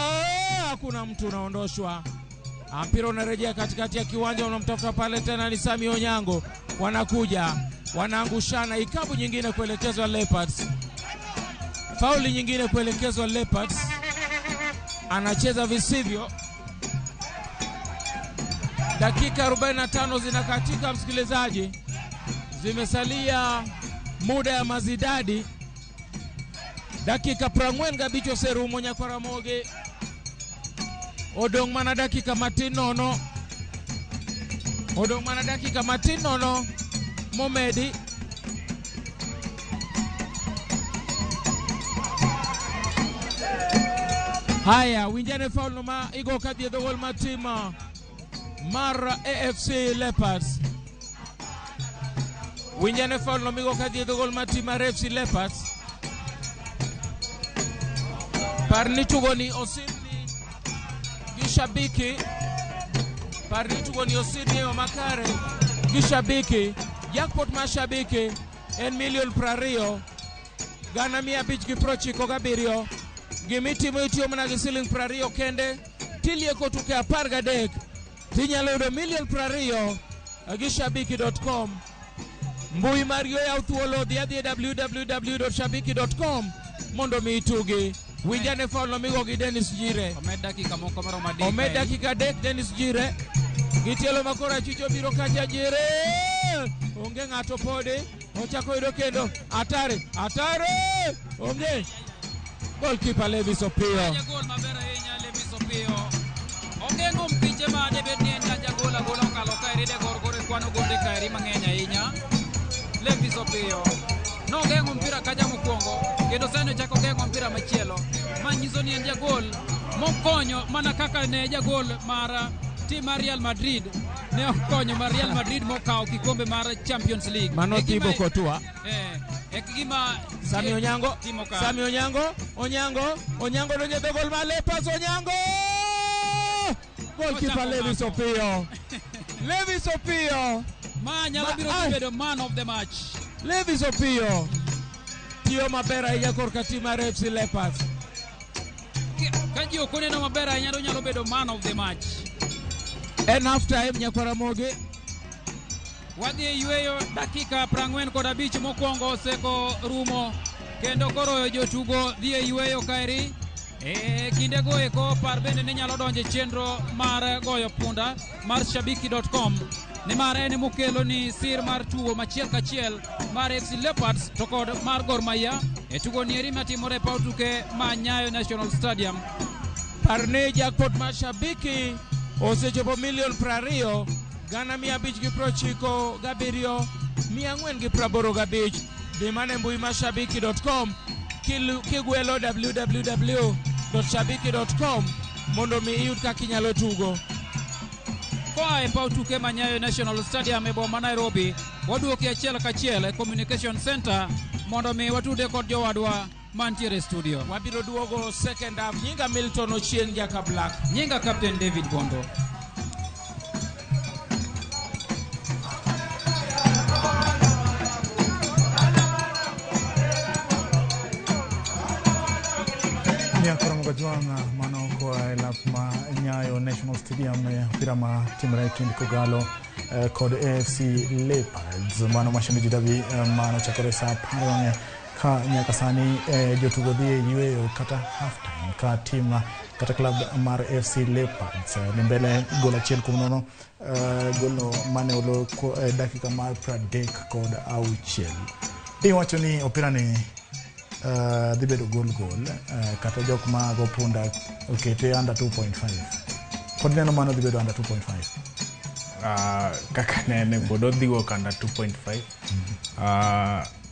hakuna mtu, unaondoshwa. Mpira unarejea katikati ya kiwanja, unamtafuta pale tena ni Sami Onyango. Wanakuja, wanaangushana, ikabu nyingine kuelekezwa Leopards, fauli nyingine kuelekezwa Leopards. Anacheza visivyo. Dakika 45 zinakatika, msikilizaji, zimesalia muda ya mazidadi dakika 45 oserumo nyakwaramogi odong' mana dakika matin nono, odong' mana dakika matin nono momedi. Haya, winjane foul no ma igo kadhi e dho gol mar tim mar AFC Leopards. Winjane foul no migo kadhi e dho gol mar tim mar AFC Leopards. Par ni tugo ni osimni gi shabiki, par ni tugo ni osimni e yo makare gi shabiki. Jackpot mar shabiki en milion 20,597. Gimitimo itiyo mana gi siling 20 kende, tilieko tuke 13 tinyalo yudo milion 20 gi shabiki.com. Mbui margi oyaw thuolo, dhi adhi e www.shabiki.com mondo mi itugi. Winjane foul no migo gi Dennis Jire. Omed dakika moko maromo 3. Omed dakika 3 Dennis Jire. Gi tielo ma korachwich obiro kacha Jire. Onge ng'ato podi. Ochako yudo kendo. Atari, atari. Onge. Goalkeeper Levis Opiyo. Jagol maber ahinya Levis Opiyo. Ogeng'o mpiche ma debed ni en jagol agola okalo kaeri de gor gore kwano gonde kaeri mang'eny ahinya. Levis Opiyo nogeng'o mpira kacha mokwongo kendo sani ochako geng'o mpira machielo. Ma nyiso ni en jagol mokonyo mana kaka ne jagol mar tim mar Real Madrid ne okonyo mar Real Madrid mokawo kikombe mar Champions League. Mano Thibaut Courtois. E gima Sami Onyango, Sami Onyango, Onyango, Onyango donjo e dho gol mar Leopards, Onyango! Goalkeeper Levis Opiyo. Levis Opiyo. Ma nyalo biro bedo man of the match. Levis Opiyo tiyo maber ahinya korka tim mar AFC Leopards. Ka ji ok oneno maber ahinya to nyalo bedo man of the match. En half time nyakwaramogi. Wadhi e yweyo dakika 45 mokwongo oseko rumo kendo koro jotugo dhi e yweyo kaeri. E kindego eko par bende ni nyalo donjo e chenro mar goyo punda mar shabiki.com nimar en mokelo ni sir mar tugo machiel kachiel mar AFC Leopards to kod mar Gor Mahia e tugo nieri matimore e paw tuke ma Nyayo National Stadium. Par ni jackpot mar shabiki osechopo milion 20,597 485. Dhi mana e mbui mar shabiki.com kigwelo www.shabiki.com mondo mi iyud kaka inyalo tugo. Koa e paw tuke ma Nyayo National Stadium e boma Nairobi, waduoki achiel kachiel e Communication Center mondo mi watude kod jowadwa mantiere e studio. Wabiro duogo second half. Nyinga Milton Ochieng Jaka Black. Nyinga Captain David Bondo. Nyakoro Jwang' mano koa e lap ma Nyayo National Stadium e mpira ma timore e kind Kogalo kod AFC Leopards. Mano mashemeji derby mano chakore saa 10 ka nyaka sani jotugo dhi e yweyo kata half time ka tim kata club mar AFC Leopards ni mbele gol 1-0, golno mane olo dakika mar 36. Iwacho ni opira ni dhi bedo gol gol kata jok ma go punda okete under 2.5. Pod neno mano dhi bedo under 2.5. Kaka nene pod odhi wuok under 2.5.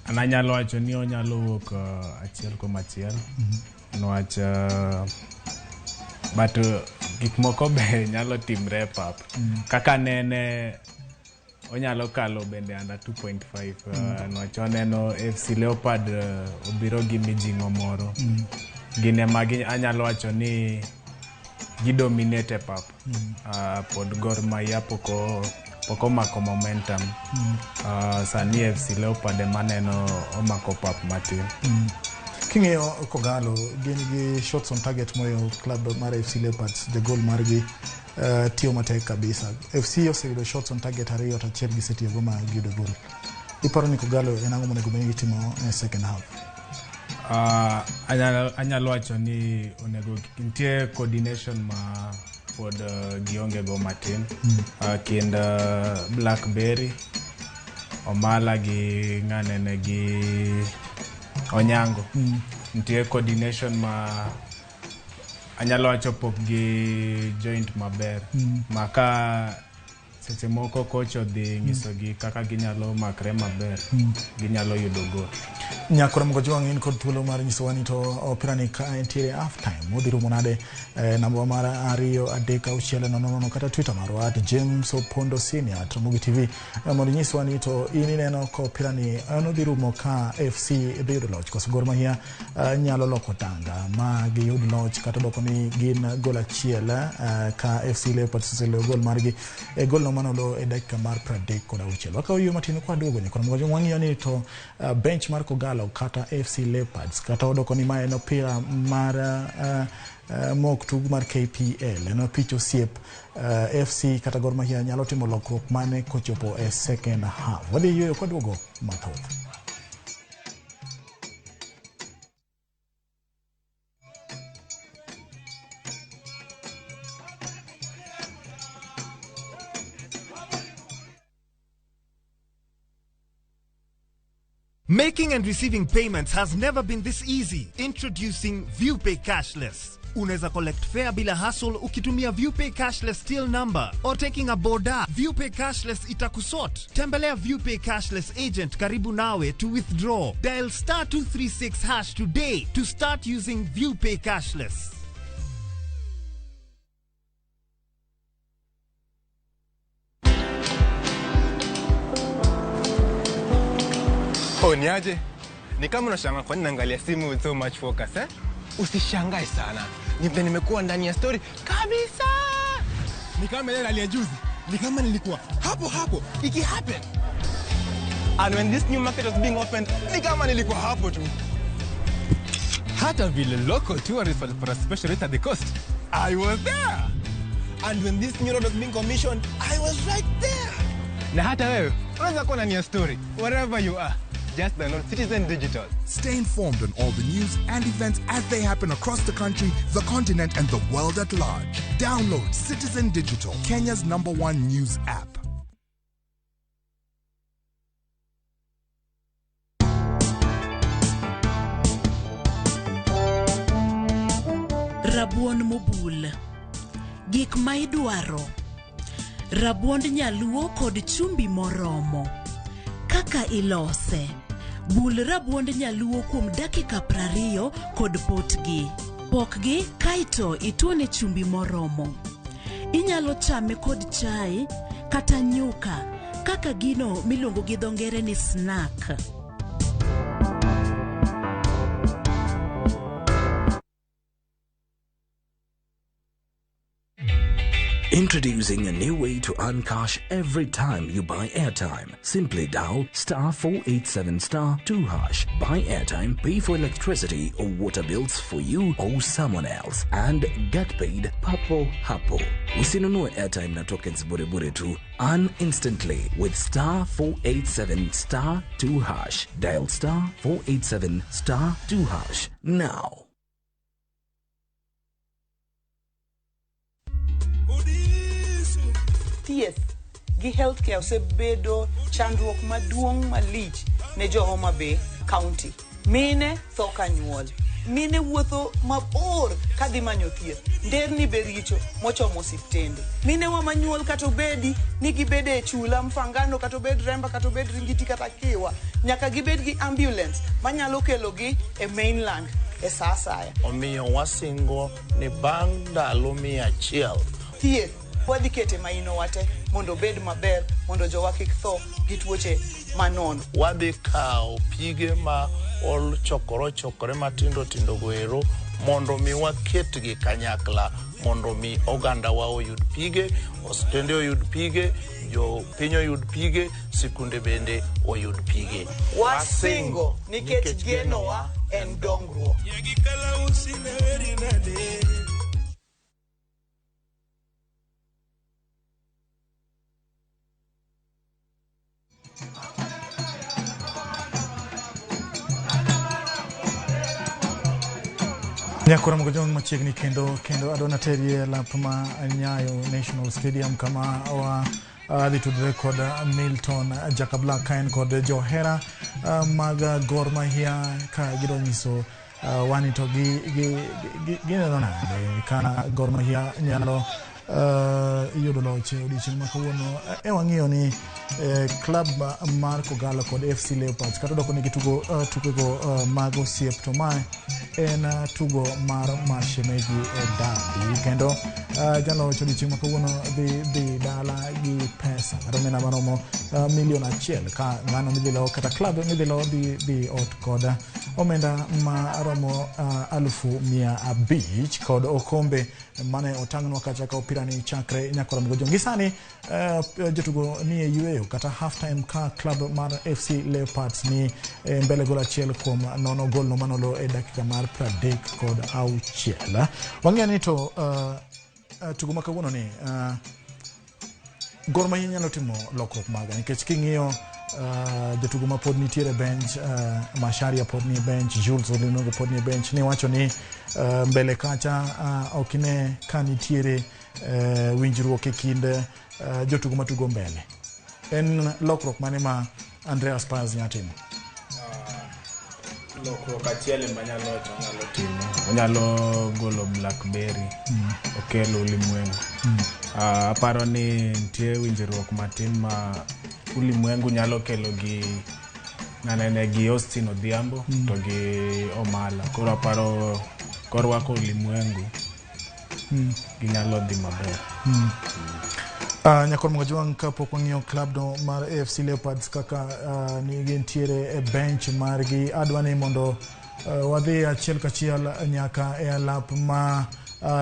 An anyalo wacho ni onyalo wuok 1-1. Niwach But gik moko be nyalo timre e pap. Kaka nene onyalo kalo bende under 2.5 niwach waneno FC Leopard obiro gi mijing'o moro. Gin ema anyalo wacho ni gidominate e pap. Pod Gor Mahia pok omako momentum. Sani FC Leopard ema neno omako pap matin. King'iyo Kogalo gin gi shots on target moyo club mar FC Leopards, jagol margi tiyo matek kabisa. FC oseyudo shots on target 2 to 1 gisetiyogo ma giyudo gol. Iparo ni Kogalo en ang'o monego bed ni gitimo e second half? Anyalo wacho ni onego nitie coordination ma pod gionge go matin kind Blackberry, Omala gi ng'anene gi Onyango. Nitie coordination ma anyalo wacho pok gi joint maber. Ma ka seche moko coach odhi nyisogi kaka ginyalo makre maber, ginyalo yudo gol. Nyakora Mgojwang' in kod thuolo mar nyisowa ni to opira ni ka entiere half time odhi rumo nade. Namba mar 2 3 6 0 0 kata Twitter marwa at James Opondo Senior at Ramogi TV mondo inyiswa ni to in ineno ka opira ni en odhi rumo ka FC dhi yudo loch koso Gor Mahia nyalo loko tanga ma giyud loch kata doko ni gin gol 1 ka FC Leopards oseloyo gol margi e gol no manolo e dakika mar 36. Wakawo yo matin kwa duogo Nyakora Mgojwang' wang'iyo ni to bench mar Kogalo kata FC Leopards kata odoko ni ma en opira mar mok tug mar KPL en opich osiep FC kata Gor Mahia nyalo timo lokruok mane kochopo e second half. Wadhi yueyo kwa duogo mathoth. Making and receiving payments has never been this easy. Introducing ViewPay Cashless. Unaweza collect fare bila hassle ukitumia ViewPay Cashless till number or taking a boda. ViewPay Cashless itakusort. Tembelea ViewPay Cashless agent karibu nawe to withdraw. Dial *236# today to start using ViewPay Cashless. Oh, niaje? Ni kama unashangaa kwa nini naangalia simu with so much focus, eh? Usishangae sana. Ni vile nimekuwa ndani ya story kabisa. Ni kama ile rally ya juzi. Ni kama nilikuwa hapo hapo iki happen. And when this new market was being opened, ni kama nilikuwa hapo tu. Hata vile local tourists walipata special rate at the coast, I was there. And when this new road was being commissioned, I was right there. Na hata wewe unaweza kuwa ndani ya story wherever you are. Just download Citizen Digital. Stay informed on all the news and events as they happen across the country, the continent, and the world at large. Download Citizen Digital, Kenya's #1 news app. Rabuon mobul. Gik ma idwaro. Rabuond nyaluo kod chumbi moromo. Kaka ilose. Bul rabuond nyaluo kuom dakika 20 kod potgi. Pokgi kaeto ituone chumbi moromo. Inyalo chame kod chai kata nyuka kaka gino miluongo gi dho ngere ni snack. Introducing a new way to earn cash every time you buy airtime. Simply dial *487*2#. Buy airtime, pay for electricity or water bills for you or someone else, and get paid papo hapo. Usinunue airtime na tokens bure bure tu. Earn instantly with *487*2#. Dial *487*2# now. Thieth gi healthcare osebedo chandruok maduong' malich ne jo Homa Bay County. Mine tho ka nyuol. Mine wuotho mabor kadhi manyo thieth. Nderni be richo mochomo osiptende. Mine wa manyuol kata obedi ni gibede e chula Mfangano kata obed Remba kata obed Ringiti kata Kiwa. Nyaka gibed gi ambulance manyalo kelogi e mainland. e sa asaya. Omiyo wasingo ni bang' ndalo 100 Thieth wadhi kete maino te mondo obed maber mondo jowa kik tho gi tuoche manono. Wadhi kawo pige ma ochokore matindo tindo goero mondo mi waketgi kanyakla mondo mi ogandawa oyud pige, osiptende oyud pige, jopiny oyud pige, sikunde bende oyud pige. Wasingo nikech genowa en dongruok. Nyakora Mogojong machiegni kendo adwa terie lap ma Nyayo National Stadium kama wa dhi tudre kod Milton Jakabla ka en kod johera mag Gor Mahia ka gidwa nyiso wani to gineno nade ka Gor Mahia nyalo yudo loch e odiechieng' ma kawuono. E wang'iyo ni club mar Kogalo kod FC Leopards kata odoko ni gitugo tukego mag osiep, to mae en tugo mar mashemeji e derby kendo jaloch odiechieng' ma kawuono dhi dala gi pesa kata omenda maromo 1 million ka ng'ano midhi lo kata club midhi lo dhi ot kod omenda maromo 500,000 kod okombe mane otang'nwa kacha ka opira ni chakre nyakora Mogojong. Gi sani jotugo ni e yueyo kata half time ka club mar FC Leopards ni mbele gol 1-0 gol no manolo e dakika mar 36. Wang'eyo ni to tugo ma kawuono ni Gor Mahia nyalo timo lokruok maga nikech king'iyo jotugo ma pod nitiere bench, Macharia pod ni bench, Jules Olinogo pod ni bench, ni wacho ni mbele kacha ok ne ka nitiere winjruok e kind jotugo matugo mbele. En lokruok mane ma Andreas Paz nyalo timo? Lokruok achiel ma nyalo timo, onyalo golo Blackberry okel Ulimwengu. Aparo ni nitie winjruok matin ma Ulimwengu nyalo kelo gi nanene gi Austin Odhiambo to gi Omala. Koro aparo korwako Ulimwengu ginyalo dhi maber. Nyakor Mogajwang' kapok wang'iyo club no mar AFC Leopards kaka ni gintiere e bench margi, adwa ni mondo wadhi achiel kachiel nyaka e lap ma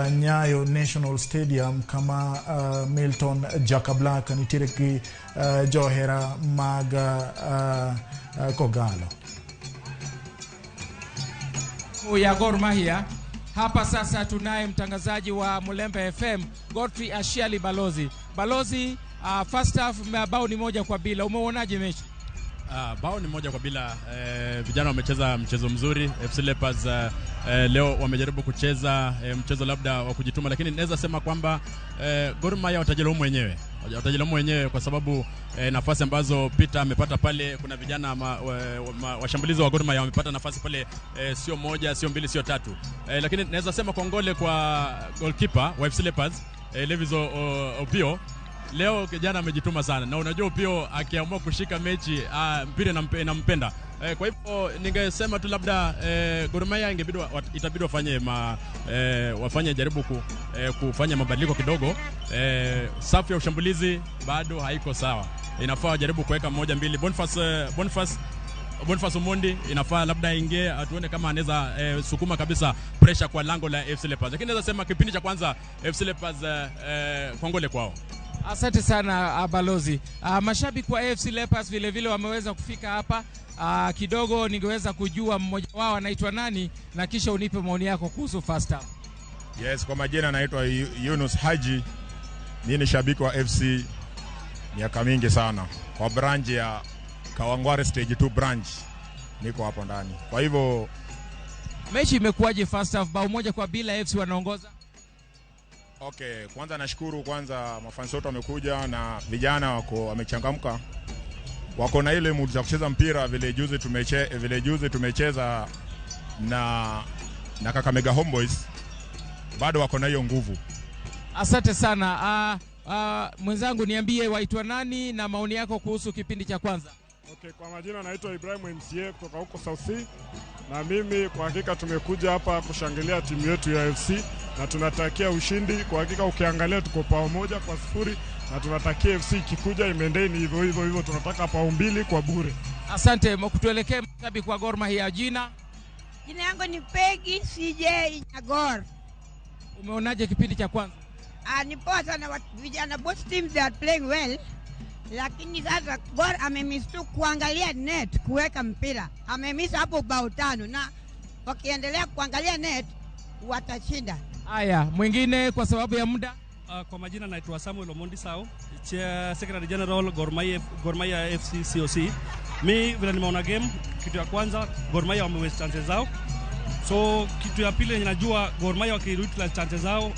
Nyayo National Stadium kama Milton Jakablak nitiere gi johera mag Kogalo. Ya Gor Mahia. Hapa sasa tunaye mtangazaji wa Mulembe FM Godfrey Ashiali Balozi. Balozi, first half bao ni 1-0. Umeonaje mechi? Bao ni 1-0. Vijana wamecheza mchezo mzuri. FC Leopards leo wamejaribu kucheza mchezo labda wa kujituma, lakini naweza sema kwamba Gor Mahia watajilaumu wenyewe. Watajilaumu wenyewe kwa sababu nafasi ambazo Peter amepata pale, kuna vijana washambulizi wa Gor Mahia wamepata nafasi pale, sio 1, sio 2, sio 3. Lakini naweza sema kongole kwa goalkeeper wa FC Leopards, Levis Opio. Leo kijana amejituma sana, na unajua Opio akiamua kushika mechi mpira inampenda. Kwa hivyo ningesema tu labda Gor Mahia itabidi wafanye wafanye jaribu kufanya mabadiliko kidogo. Safu ya ushambulizi bado haiko sawa. Inafaa wajaribu kuweka 1, 2. Boniface Omondi inafaa labda ingie, atuone kama anaweza sukuma kabisa pressure kwa lango la FC Leopards. Lakini naweza sema kipindi cha kwanza FC Leopards kongole kwao. Asante sana Balozi. Mashabiki wa AFC Leopards vile vile wameweza kufika hapa. Kidogo ningeweza kujua mmoja wao anaitwa nani na kisha unipe maoni yako kuhusu first half. Yes, kwa majina naitwa Yunus Haji. Mimi ni shabiki wa FC miaka mingi sana. Kwa branch ya Kawangware Stage 2 branch niko hapo ndani. Kwa hivyo mechi imekuwaje first half? Bao 1-0 AFC wanaongoza. Okay, kwanza nashukuru kwanza mafans wote wamekuja na vijana wako wamechangamka. Wako na ile mood ya kucheza mpira vile juzi tumecheza na Kakamega Homeboys, bado wako na hiyo nguvu. Asante sana. Mwenzangu niambie waitwa nani na maoni yako kuhusu kipindi cha kwanza. Okay, kwa majina naitwa Ibrahim MCA kutoka huko South C, na mimi kwa hakika tumekuja hapa kushangilia timu yetu ya FC na tunatakia ushindi. Kwa hakika ukiangalia tuko pao 1-0 na tunatakia FC ikikuja imendeni hivyo hivyo hivyo, tunataka pao 2 kwa bure. Asante, mkutuelekee mshabiki wa Gor Mahia. Jina? Jina yangu ni Peggy CJ Nyagor. Umeonaje kipindi cha kwanza? Ni poa sana, vijana both teams they are playing well. Lakini sasa Gor amemiss tu kuangalia net kuweka mpira. Amemiss hapo bao 5 na wakiendelea kuangalia net watashinda. Haya, mwingine kwa sababu ya muda. Kwa majina naitwa Samuel Omondi Sao, Chair Secretary General Gor Mahia FC COC. Mi vile nimeona game, kitu ya kwanza Gor Mahia wame waste chances zao. So kitu ya pili ninajua Gor Mahia wakiutilize chances zao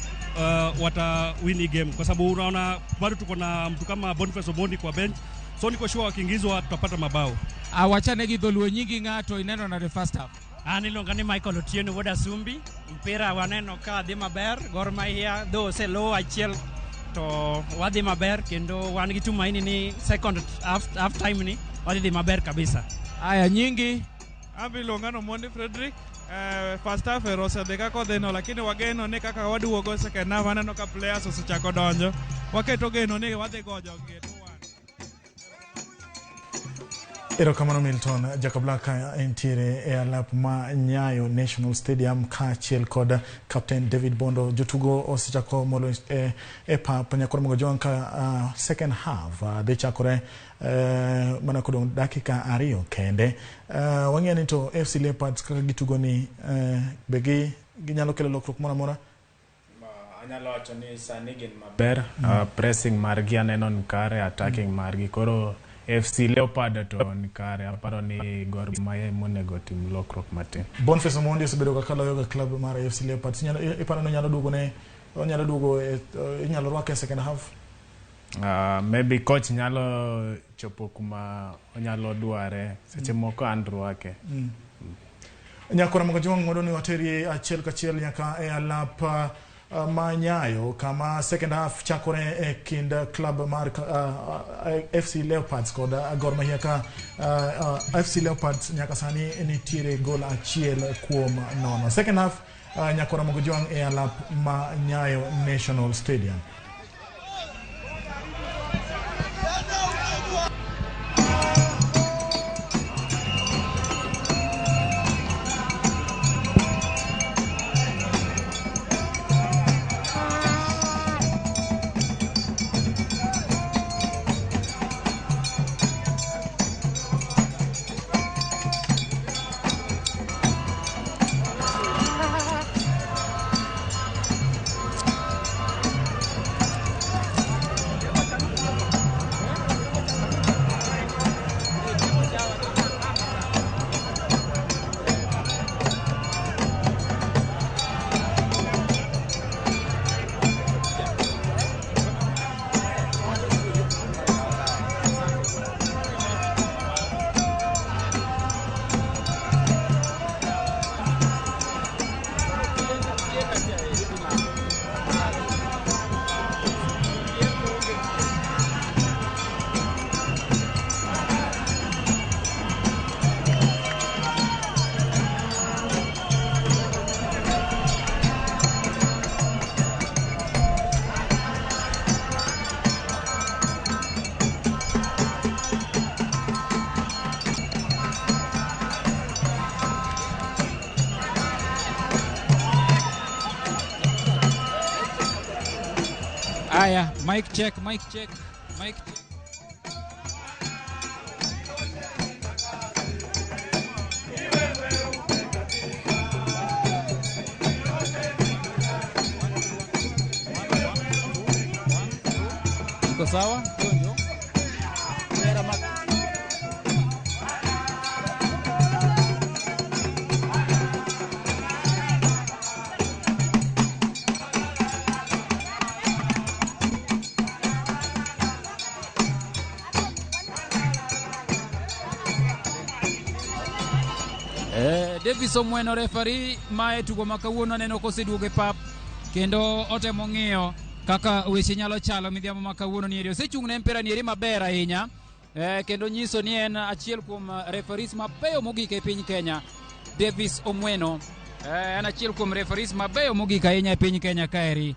wata win game, kwa sababu unaona bado tuko na mtu kama Boniface Omondi kwa bench, so niko sure wakiingizwa tutapata mabao. Awachane gi dholuo nyingi ng'ato ineno na the first half. An iluonga ni Michael Otieno wuod Asumbi. Mpira waneno ka dhi maber, Gor Mahia dho oselo achiel to wadhi maber kendo wan gi tumaini ni second half time ni wadhi dhi maber kabisa. Aya, nyingi? Ambi iluonga ni Omondi Frederick. First half ero osedhi kaka odhino, lakini wageno ni kaka waduogo second half aneno ka players osechako donjo, waketo geno ni wadhi gojo gi. Erokamano Milton Jacob entiere e alap ma Nyayo National Stadium kaachiel kod Captain David Bondo. Jotugo osechako molo e pap nyakoro mogo jowang ka second half dhi chakore mana kodong' dakika 2 kende. Wang'eyo ni to FC Leopards kaka gitugo ni be ginyalo kelo lokruok moro amora? Anyalo wacho ni sani gin maber. Pressing margi aneno ni kare, attacking margi koro FC Leopard to ni kare, aparo ni Gor Mahia monego tim lokruok matin. Boniface Omondi osebedo kaka loyoga club mar FC Leopards. Iparo ni onyalo duogo ne onyalo duogo inyalo rwake second half? Maybe coach nyalo chopo kuma onyalo dware seche moko an rwake. Nyakora mogo jowang' mondo ni wateri achiel kachiel nyaka e alap ma Nyayo kama second half chakore e kind club mar FC Leopards kod Gor Mahia ka FC Leopards nyaka sani nitiere gol 1-0. Second half nyakora mogo jowang' e alap ma Nyayo National Stadium. Aya, mic check, mic check, mic check. Iko sawa? Davis Omweno referee mae tugo ma kawuono aneno koseduogo e pap kendo otemo ng'iyo kaka weche nyalo chalo midhiambo ma kawuono nieri. Osechung' ne mpira nieri maber ahinya. Kendo nyiso ni en achiel kuom referees mabeyo mogik e piny Kenya. Davis Omweno en achiel kuom referees mabeyo mogik ahinya e piny Kenya kaeri.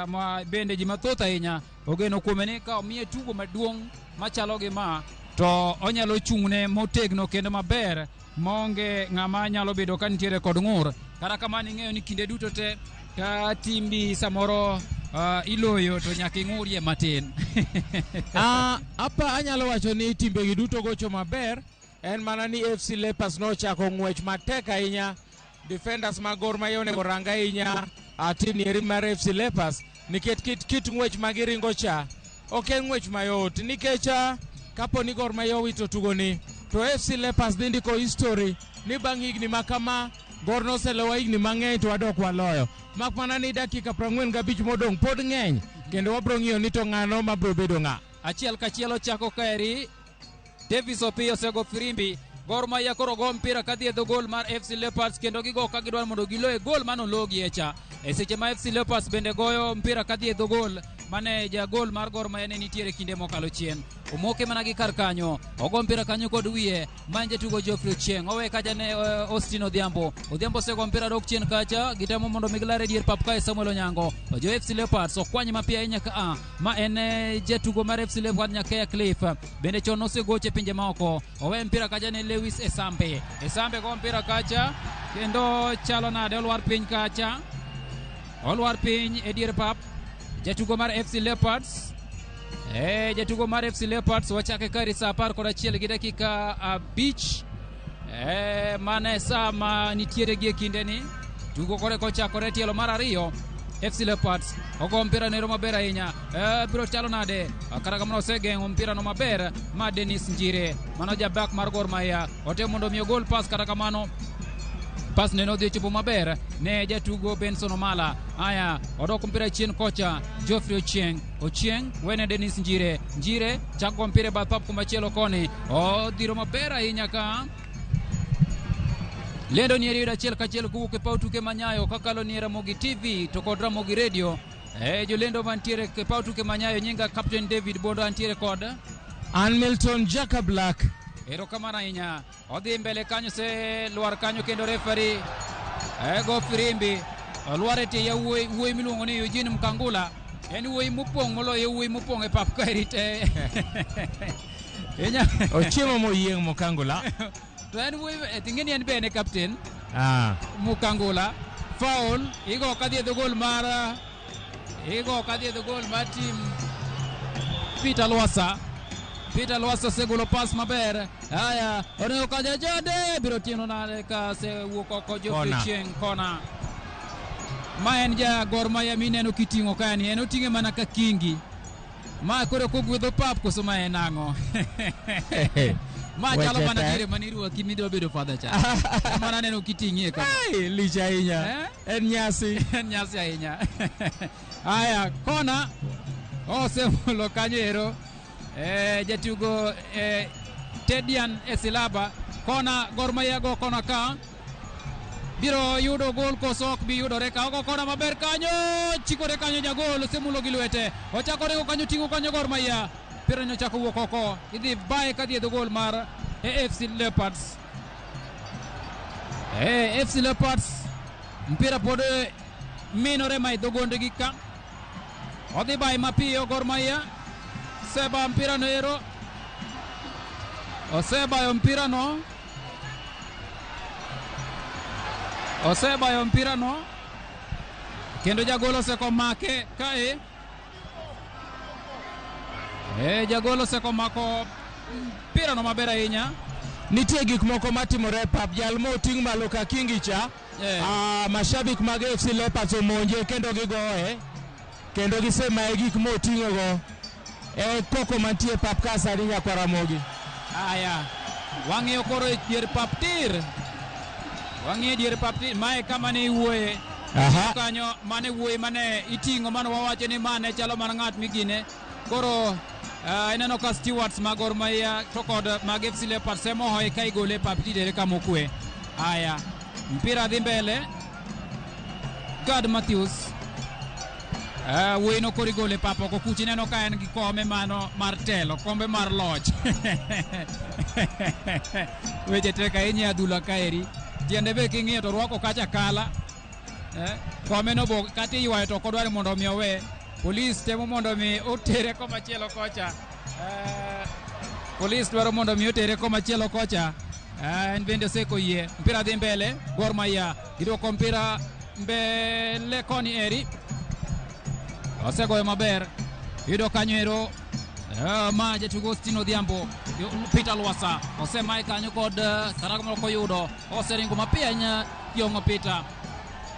Ma bende ji mathoth ahinya ogeno kuome ni ka omiye tugo maduong' machalo gi ma to onyalo chung'ne motegno kendo maber maonge ng'ama nyalo bedo ka nitiere kod ng'ur. Kata kamano ing'eyo ni kinde duto te ka timbi samoro iloyo to nyaka ing'urie matin. Apa anyalo wacho ni timbegi duto gocho maber, en mana ni FC Leopards nochako ng'wech matek ahinya. Defenders mag Gor Mahia onego rang ahinya tim ni eri mar FC Leopards nikech kit ng'wech ma giringo cha ok en ng'wech mayot nikech kapo ni Gor Mahia owito tugoni to FC Leopards dhi ndiko history ni bang' higni ma kama Gor noselowa higni mang'eny to wadok waloyo. Mak mana ni dakika 45 modong' pod ng'eny kendo wabro ng'iyo ni to ng'ano mabro bedo ng'a. Achiel kachiel ochako kaeri. Davis Opiyo osego firimbi. Gor Mahia koro go mpira kadhi e dho gol mar FC Leopards kendo gigo ka gidwaro mondo gilo e gol mano logi e cha. E seche ma FC Leopards bende goyo mpira kadhi e dho gol mane jagol mar Gor Mahia ne nitiere kinde mokalo chien. Omoke mana gi kar kanyo. Ogo mpira kanyo kod wiye. Ma en jatugo Geoffrey Ochieng. Owe kacha ne Austin Odhiambo. Odhiambo osego mpira dok chien kacha. Gitemo mondo mi gilare dier pap kae Samuel Onyango. Jo FC Leopards okwany mapiyo ahinya ka a. Ma en jatugo mar FC Leopards Nyakea Cliff. Bende chon osegoche pinje maoko. Owe mpira kacha ne Lewis Esambe. Esambe go mpira kacha. Kendo chalo nade olwar piny kacha. Olwar piny e dier pap. Jatugo mar FC Leopards. Jatugo mar FC Leopards wachake kari saa 11 gi dakika 5. Mane saa ma nitiere gi e kinde ni. Tugo kore kochakore tielo mar 2. FC Leopards ogo mpira nero maber ahinya. Biro chalo nade? Kata kamano osegeng'o mpira no maber ma Dennis Njire. Mano jabak mar Gor Mahia. Otemo mondo mi ogol pass kata kamano pass neno odhi chopo maber ne jatugo Benson Omala. Aya, odok mpira chien kocha Geoffrey Ochieng. Ochieng wene Dennis Njire. Njire chako mpira e bath pap kumachielo koni. Odhiro maber ahinya ka. Lendo ni yudo achiel kachiel kowuok e paw tuke Manyayo kakalo ni Ramogi TV to kod Ramogi Radio. Jolendo mantiere e paw tuke Manyayo nyinga Captain David Bondo antiere kod An Milton Jaka Black. Erokamano ahinya. Odhi mbele kanyo se lwar kanyo kendo referee go firimbi. Olwar e tie yawuoyi wuoyi miluongo ni Eugene Mkangula. En wuoyi mopong' moloyo wuoyi mopong' e pap kaeri te. Ochiemo moyieng' Mkangula. To en wuoyi ting'e ni en be en captain. Mkangula. Foul igo kadhi e dho gol mar igo kadhi e dho gol mar team Peter Lwasa. Peter Lwasa osegolo pass maber. Aya, onego kaja jode biro tieno nade ka osewuok oko Geoffrey Ochieng kona. Ma en ja Gor Mahia mineno kiting'o kae ni en oting'e mana ka kingi. Ma koro kogwedho pap koso ma en ang'o? Ma chalo mana dire mane irwaki midwa bedo father cha. Mana neno kiting'ie kama. Lich ahinya. En nyasi. En nyasi ahinya. Aya, kona osemulo kanyo ero. Jatugo Tedian Esilaba. Kona Gor Mahia go kona ka. Biro yudo gol koso ok bi yudore ka. Ogo kona maber kanyo. Chikore kanyo jagol osemulo gi lwete. Ochako ringo kanyo ting'o kanyo Gor Mahia. Mpira ni ochako wuok oko. Idhi baye kadhi e dho gol mar AFC Leopards. AFC Leopards mpira pod minore ma e dho gondegi ka. Odhi baye mapiyo Gor Mahia. Seba mpira no ero. Osebayo mpira no. Osebayo mpira no. Kendo jagol osekomake kae. Jagol osekomako mpira no maber ahinya. Nitie gik moko matimore e pap. Jal moting' malo ka kingi cha. Mashabik mag FC Leopards omonje kendo gigoye. Kendo gisemaye gik moting'o go. Koko mantie e pap ka sani nyakwa Ramogi. Aya, wang'iyo koro e dier pap tir. Wang'iyo dier pap tir. Mae kama ne iwuoye. Kanyo mane wuoyi mane iting'o mane wawacho ni mane chalo mana ng'at migine. Koro ineno ka stewards mag Gor Mahia to kod mag FC Leopards ema ohoye ka igole e pap titere kama okwe. Aya, mpira dhi mbele. Gad Matthews. Wuoyino koro igolo e pap oko kucha ineno ka en gi kome mano mar telo, kombe mar loch. Weche tek ahinya e adhula kaeri. Tiende be king'iyo to orwako kacha kala. Kome no bo kata iywayo to ok odwar mondo mi owe. Polis temo mondo mi otere komachielo kocha. Polis dwaro mondo mi otere komachielo kocha. En bende osekoyie. Mpira dhi mbele. Gor Mahia giduoko mpira mbele koni eri. Osegoyo maber. Yudo kanyo ero ma jatugo Austin Odhiambo. Peter Lwasa osemaye kanyo kod kata moko oyudo. Oseringo mapiyo ahinya Yong'o Peter.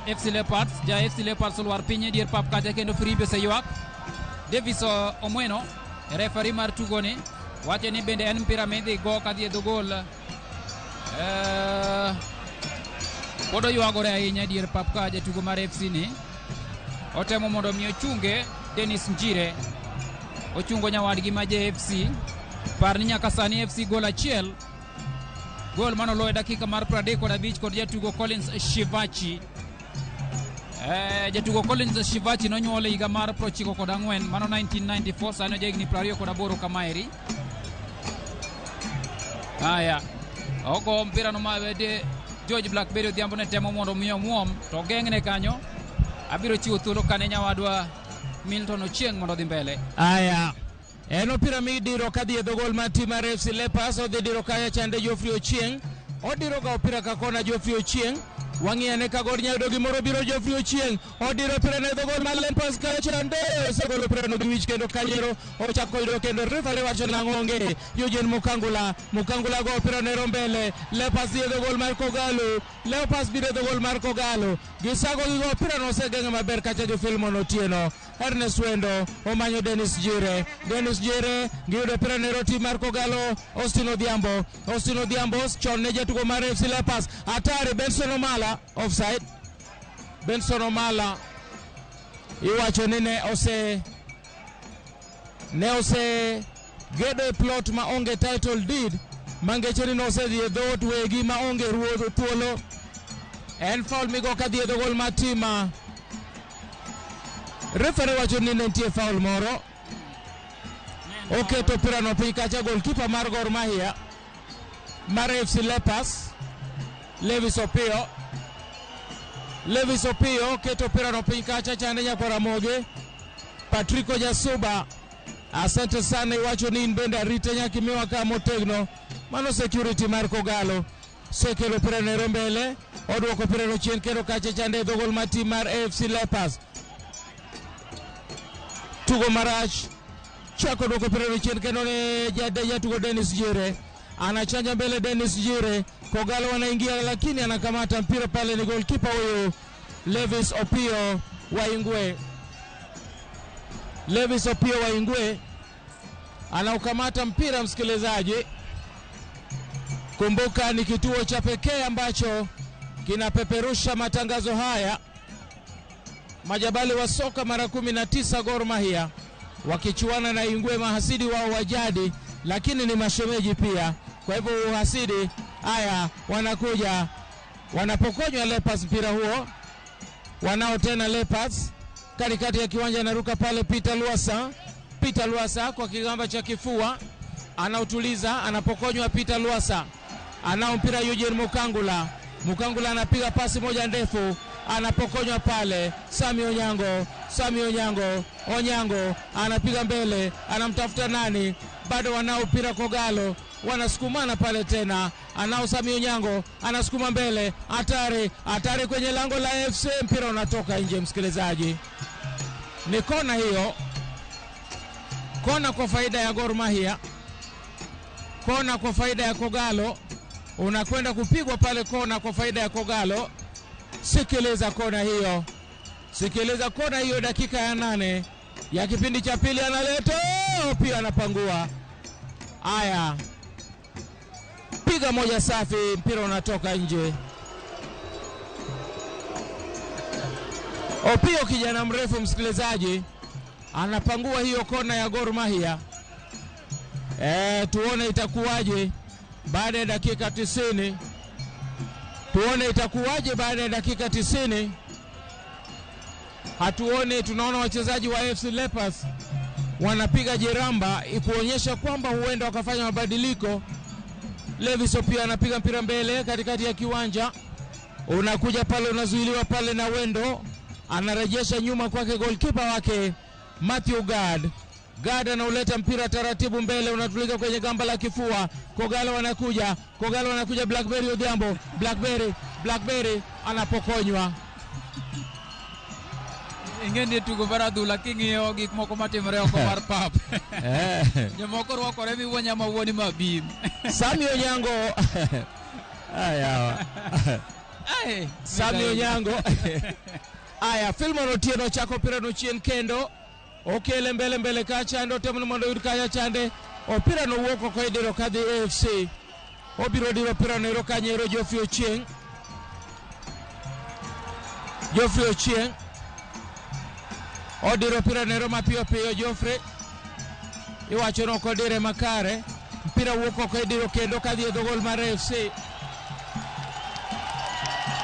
FC Leopards, ja FC Leopards olwar piny e dier pap kacha kendo firimbi oseywak. Davis Omweno, refari mar tugoni, wacho ni bende en mpira midhi go kadhi e dho gol. Pod oywagore ahinya e dier pap ka jatugo mar FC ni. Otemo mondo mi ochunge Dennis Njire. Ochungo nyawadgi ma JFC. Par ni nyaka sani FC gol achiel. Gol manoloyo e dakika mar 35 kod jatugo Collins Shivachi. Jatugo Collins Shivachi nonyuol e higa mar 94, mano 1994, sani ojahigni 28 kamaeri. Haya, ogo mpira no ma de George Blackberry Odhiambo ne temo mondo mi omuom to geng'ne kanyo. Abiro chiwo thuolo kane nyawadwa Milton Ochieng' mondo odhi mbele. Aya, en opira midiro kadhi e dho gol mar tim mar FC Leopards, odhi diro kacha chande Geoffrey Ochieng'. Odiro ga opira ka kona Geoffrey Ochieng'. Wang'i ane ka Gor nyalo yudo gimoro, biro Geoffrey Ochieng'. Odiro opira ne dho gol mar Leopards kacha chande osegolo opira no gi wich kendo kanyero ochako yudo kendo referee wacho nang'o onge. Eugene Mukangula, Mukangula go opira nero mbele. Leopards dhi e dho gol mar Kogalo. Leopards biro e dho gol mar Kogalo. Gisago gigo opira no osegeng'e maber kacha gi Philemon Otieno. Ernest Wendo omanyo Dennis Jire. Dennis Jire giyudo opira nero tim mar Kogalo. Austin Odhiambo. Austin Odhiambo chon ne jatugo mar FC Leopards. Atari Benson Omala offside. Benson Omala iwacho ni ne ose gedo e plot ma onge title deed mangeche ni nosedhi e dhoot wegi ma onge ruodh thuolo. En foul migo kadhi e dho gol mar tima. Referee wacho ni ne nitie foul moro. Oketo opira no piny kacha goalkeeper mar Gor Mahia mar FC Leopards Levis Opiyo. Levis Opiyo keto opira no piny kacha chande nyakwar Ramogi. Patrico Jasuba, asante sana, iwacho ni in bende arita nyaka imiwa ka motegno. Mano security mar Kogalo. Sekelo opira no ero mbele, oduoko opira no chien kendo kacha chande e dho gol mar tim mar AFC Leopards. Tugo marach chako duoko opira no chien kendo ne jatugo Dennis Jire. Anachanja mbele Dennis Jire. Kogalo wanaingia lakini anakamata mpira pale ni goalkeeper huyu Levis Opio Waingwe. Levis Opio Waingwe anaukamata mpira msikilizaji. Kumbuka ni kituo cha pekee ambacho kinapeperusha matangazo haya. Majabali wa soka mara 19 Gor Mahia wakichuana na Ingwe, mahasidi wao wa jadi, lakini ni mashemeji pia. Kwa hivyo uhasidi haya, wanakuja wanapokonywa Leopards mpira huo. Wanao tena Leopards katikati ya kiwanja, anaruka pale Peter Lwasa. Peter Lwasa kwa kigamba cha kifua anautuliza, anapokonywa Peter Lwasa. Anao mpira Eugene Mukangula. Mukangula anapiga pasi moja ndefu, anapokonywa pale Sami Onyango. Sami Onyango, Onyango anapiga mbele, anamtafuta nani? Bado wanao mpira Kogalo, wanasukumana pale tena. Anao Sami Onyango, anasukuma mbele, hatari, hatari kwenye lango la FC, mpira unatoka nje msikilizaji. Ni kona hiyo, kona kwa faida ya Gor Mahia, kona kwa faida ya Kogalo, unakwenda kupigwa pale kona kwa faida ya Kogalo. Sikiliza kona hiyo, sikiliza kona hiyo, dakika ya 8 ya kipindi cha pili, analeta pia anapangua. Aya, piga moja safi, mpira unatoka nje. Opio kijana mrefu msikilizaji, anapangua hiyo kona ya Gor Mahia. Tuone itakuwaje baada ya dakika 90. Tuone itakuwaje baada ya dakika 90. Hatuoni, tunaona wachezaji wa AFC Leopards wanapiga jeramba kuonyesha kwamba huenda wakafanya mabadiliko. Levis Opia anapiga mpira mbele katikati ya kiwanja, unakuja pale, unazuiliwa pale na Wendo, anarejesha nyuma kwake goalkeeper wake Matthew Gard. Gard anauleta mpira taratibu mbele, unatulika kwenye gamba la kifua. Kogalo wanakuja, Kogalo wanakuja, Blackberry Odhiambo, Blackberry anapokonywa. Ing'e tugo mar adhula king'iyo gik moko matimore oko mar pap. Jomoko rwakore miwuo nyama wuoni mabim. Sami Onyango. Aya. Sami Onyango. Aya, Filmon Otieno chako opira no chien kendo. Okele mbele mbele kacha ndo temo mondo oyud kacha chande. Opira no wuok oko e diro kadhi AFC. Obiro diro opira no ero kanyo ero Geoffrey Ochieng. Geoffrey Ochieng. Odiro opira nero mapiyo piyo Geoffrey. Iwacho ni ok odire makare. Mpira wuok oko e diro kendo kadhi e dho gol mar AFC.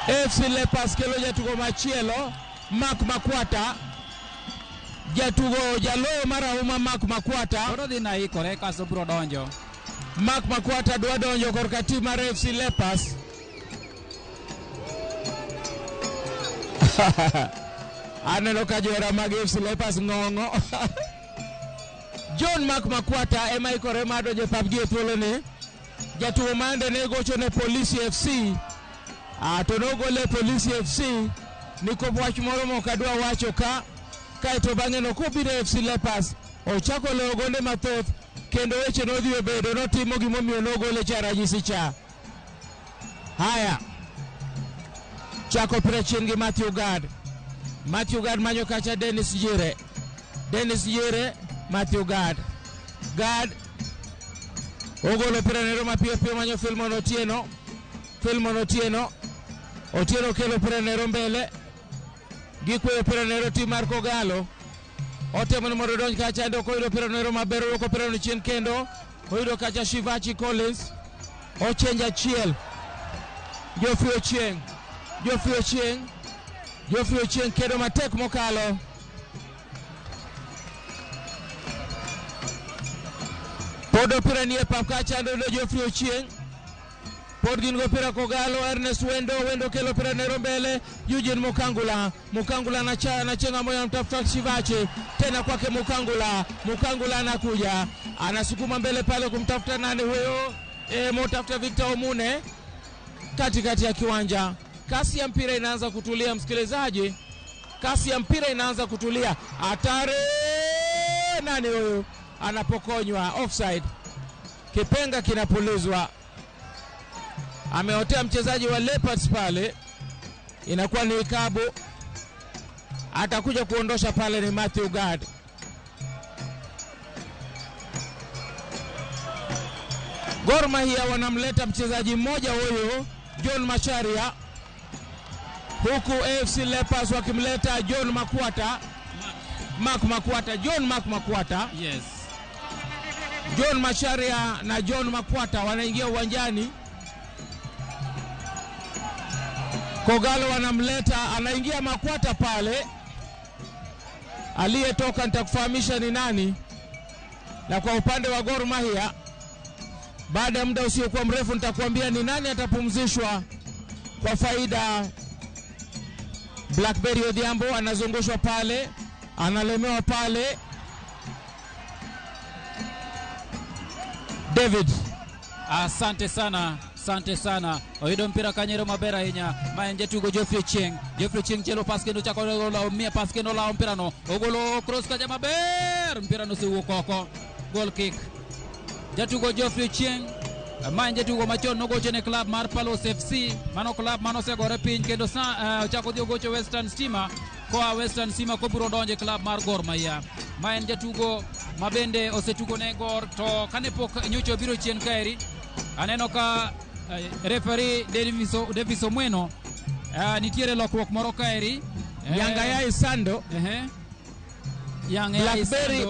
AFC Leopards kelo jatugo machielo Mark Makwata. Jatugo jaloyo marahuma Mark Makwata. Koro dhi na ikore kasto biro donjo. Mark Makwata dwa donjo korka tim mar AFC Leopards. Aneno ka johera mag AFC Leopards ng'ong'o. John Mark Makwata ema ikore mar donjo e pap gi e thuoloni. Jatugo mande ne gocho ne Polisi FC. To nogole Polisi FC nikop wach moro mok adwa wacho ka. Kaeto bang'e no kobiro AFC Leopards ochako loyo gonde mathoth kendo weche nodhi obedo notimo gimomiyo nogole cha ranyisi cha. Haya, chako opira chien gi Matthew Gard. Matthew Gard manyo kacha Dennis Jire. Dennis Jire, Matthew Gard. Gard ogolo opira nero mapiyo piyo manyo Filmon Otieno. Filmon Otieno. Otieno kelo opira nero mbele. Gikweyo opira nero tim mar Kogalo. Otemo ni mondo odonj kacha endo ok oyudo opira nero maber, owuok opira no chien kendo. Oyudo kacha Shivachi Collins. Ochenjo achiel. Geoffrey Ochieng. Geoffrey Ochieng. Geoffrey Ochieng kedo matek mokalo. Pod opira nie pap kacha endo yudo Geoffrey Ochieng. Pod gin go opira Kogalo. Ernest Wendo. Wendo kelo opira nero mbele. Eugene Mukangula. Mukangula anachenga moyo, anamtafuta Shivachi. Tena kwake Mukangula. Mukangula anakuja. Anasukuma mbele pale kumtafuta nani huyo? Mtafuta Victor Omune. Katikati ya kiwanja. Kasi ya mpira inaanza kutulia msikilizaji. Kasi ya mpira inaanza kutulia. Hatari! Nani huyu? Anapokonywa offside. Kipenga kinapulizwa. Ameotea mchezaji wa Leopards pale. Inakuwa ni ikabu. Atakuja kuondosha pale ni Matthew Gard. Gor Mahia wanamleta mchezaji mmoja huyu John Macharia, huku AFC Leopards wakimleta John Makwata. Mark Makwata, John Mark Makwata. Yes. John Macharia na John Makwata wanaingia uwanjani. Kogalo wanamleta, anaingia Makwata pale. Aliyetoka nitakufahamisha ni nani. Na kwa upande wa Gor Mahia, baada ya muda usiokuwa mrefu nitakwambia ni nani atapumzishwa kwa faida. Blackberry Odhiambo anazungushwa pale, analemewa pale. David. Asante sana. Asante sana. Oyudo mpira kanyero maber ahinya. Ma en jatugo Geoffrey Ochieng. Geoffrey Ochieng chielo pas kendo chako lao mia pas kendo lao mpira no. Ogolo cross kacha maber. Mpira no osewuok oko. Goal kick. Jatugo Geoffrey Ochieng. Ma en jatugo machon nogocho ne club mar Palos FC. Mano club manosegore piny kendo sa ochako dhi ogocho Western Stima. Koa Western Stima kobiro donjo e club mar Gor Mahia. Ma en jatugo ma bende osetugo ne Gor to kane pok nyocha obiro chien kaeri aneno ka referee Davis Omweno nitiere lokruok moro kaeri. Yangayai Sando.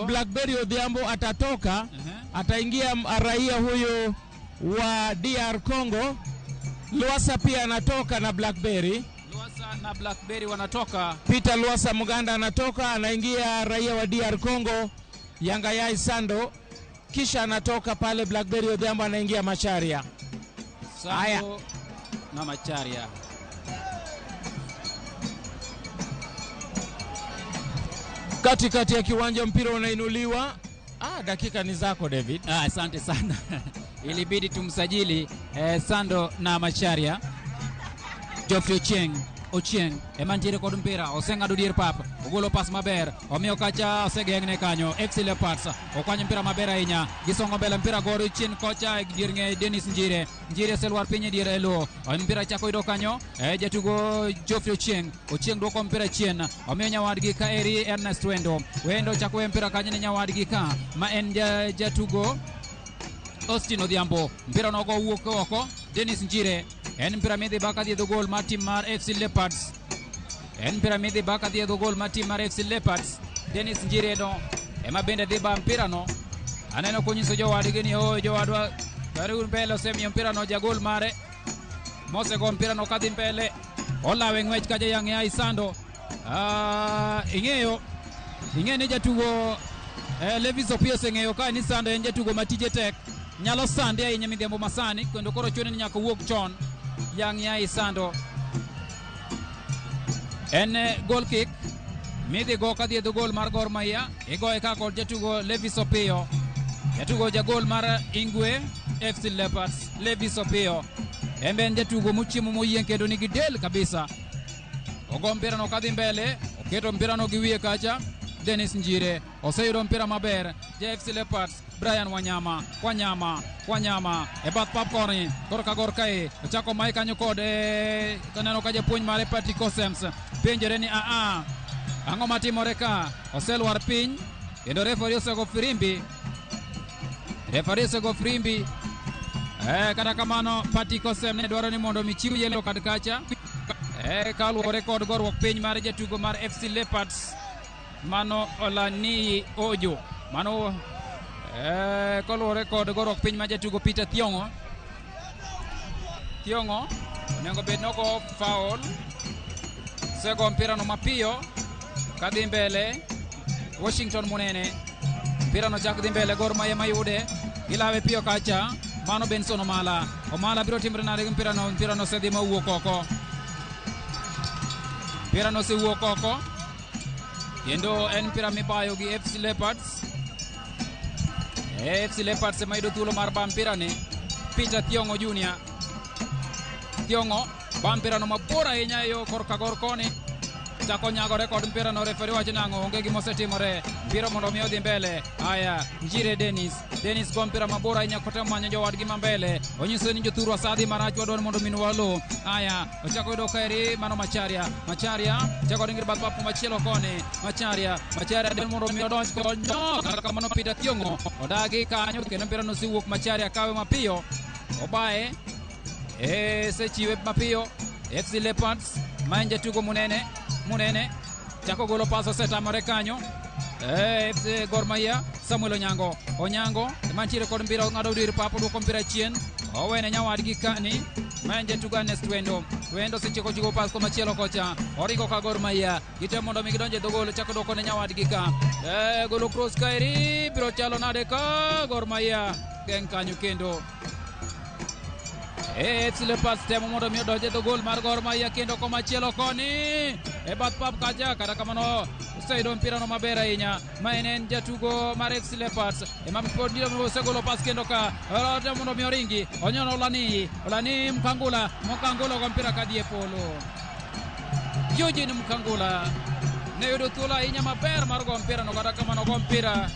Blackberry Odhiambo atatoka. Ataingia raia huyo wa DR Congo. Lwasa pia anatoka na Blackberry. Lwasa na Blackberry wanatoka. Peter Lwasa Muganda anatoka, anaingia raia wa DR Congo Yangayai Sando, kisha anatoka pale Blackberry Odhiambo anaingia Macharia. Haya. Sando na Macharia. Katikati ya kiwanja mpira unainuliwa. Dakika ni zako David. Asante sana. Ilibidi tumsajili Sando na Macharia. Geoffrey Ochieng, Ochieng ema ntiere kod mpira, oseng'ado dier pap, ogolo pas maber, omiyo kacha osegeng'ne kanyo. FC Leopards okwanyo mpira maber ahinya, gisongo mbele mpira goro chien kocha e dier ng'e Dennis Njire. Njire oselwar piny e dier lowo, mpira chako yudo kanyo jatugo Geoffrey Ochieng. Ochieng duoko mpira chien, omiyo nyawadgi ka eri Ernest Wendo. Wendo chako we mpira kanyo ne nyawadgi ka ma en jatugo Austin Odhiambo. Mpira nogo wuok oko, Dennis Njire. En mpira midhi ba kadhi e dho gol mar tim mar FC Leopards. En mpira midhi ba kadhi e dho gol mar tim mar FC Leopards. Dennis Njire no ema bende dhi ba mpira no. Aneno konyiso jowadgi ni ooyo jowadwa karibu mbele, osemiyo mpira no jagol mare. Mosego mpira no kadhi mbele. Olawe ng'wech kacha Yang Yai Sando. Ing'eyo ni jatugo Levis Opiyo oseng'eyo ka ni Sando en jatugo ma tije tek. Nyalo sande ahinya midhiambo masani, kendo koro chune ni nyaka wuog chon. Yang Yai Sando. En goal kick midhi go kadhi e dho gol mar Gor Mahia. Igoye ka kod jatugo Levis Opiyo. Jatugo jagol mar Ingwe FC Leopards Levis Opiyo. En be en jatugo mochiemo moyieng' kendo nigi del kabisa. Ogo mpira no kadhi mbele, oketo mpira no gi wiye kacha. Dennis Njire oseyudo mpira maber. Ja FC Leopards Brian Wanyama, Wanyama e bath pap koni korka gor kae ochako mae kanyo kod kaneno ka japuonj mare Patrick Osems penjore ni ang'o matimore ka. Oselwar piny kendo refari osego firimbi. Refari osego firimbi. Kata kamano Patrick Osem ne dwaro ni mondo michiw yellow card kacha kaluwore kod goruok piny mar jatugo mar FC Leopards mano Olani Ojo. Mano koluwore kod goruok piny mar jatugo Peter Thiong'o. Thiong'o onego bed nogo foul. Sego mpira no mapiyo kadhi mbele. Washington Munene mpira no chak dhi mbele. Gor Mahia mayude gilawe piyo kacha. Mano Benson Omala. Omala biro timre nade gi mpira no? Mpira no osedhi mowuok oko. Mpira no osewuok oko kendo en mpira mibayo gi FC Leopards. FC Leopards ema yudo thuolo mar ba mpira ni. Peter Thiong'o Junior. Thiong'o ba mpira no mabor ahinya e yo korka gor koni. Chako nyagore kod mpira no, referi wacho nang'o, onge gima osetimore. Mpira mondo mi odhi mbele. Aya, Njire Dennis. Dennis go mpira mabor ahinya kotemo manyo jowadgi ma mbele. Onyiso ni jothurwa sa dhi marach, wadwaro mondo minwa lo. Aya, ochako yudo kaeri mano Macharia. Macharia chako ringir bath pap machielo koni. Macharia, Macharia dwaro mondo mi odonj kod no. Kata kamano Peter Thiong'o odagi kanyo kendo mpira no osewuok. Macharia kawe mapiyo. Obaye. Sechiwe mapiyo. FC Leopards ma en jatugo Munene. Munene chako golo pas osetamore kanyo. FC Gor Mahia Samuel Onyango. Onyango mantiere kod mpira ong'ado dir pap oduoko mpira chien. Owene nyawadgi kani ma en jatugo Ernest Wendo. Wendo osechiko chiwo pas komachielo kocha. Oringo ka Gor Mahia gitemo mondo mi gidonj e dho gol. Chako duoko ne nyawadgi ka. Golo cross kaeri biro chalo nade ka Gor Mahia geng' kanyo kendo. FC Leopards temo mondo mi odonj e dho gol mar Gor Mahia kendo komachielo koni e bath pap kacha. Kata kamano oseyudo mpira no maber ahinya. Ma en jatugo mar FC Leopards ema pod osegolo pas kendo ka otemo mondo mi oringi. Onyono Olani, Olani Mkangula, Mkangula go mpira kadhi e polo. Eugene Mkangula ne yudo thuolo ahinya maber mar go mpira no, kata kamano go mpira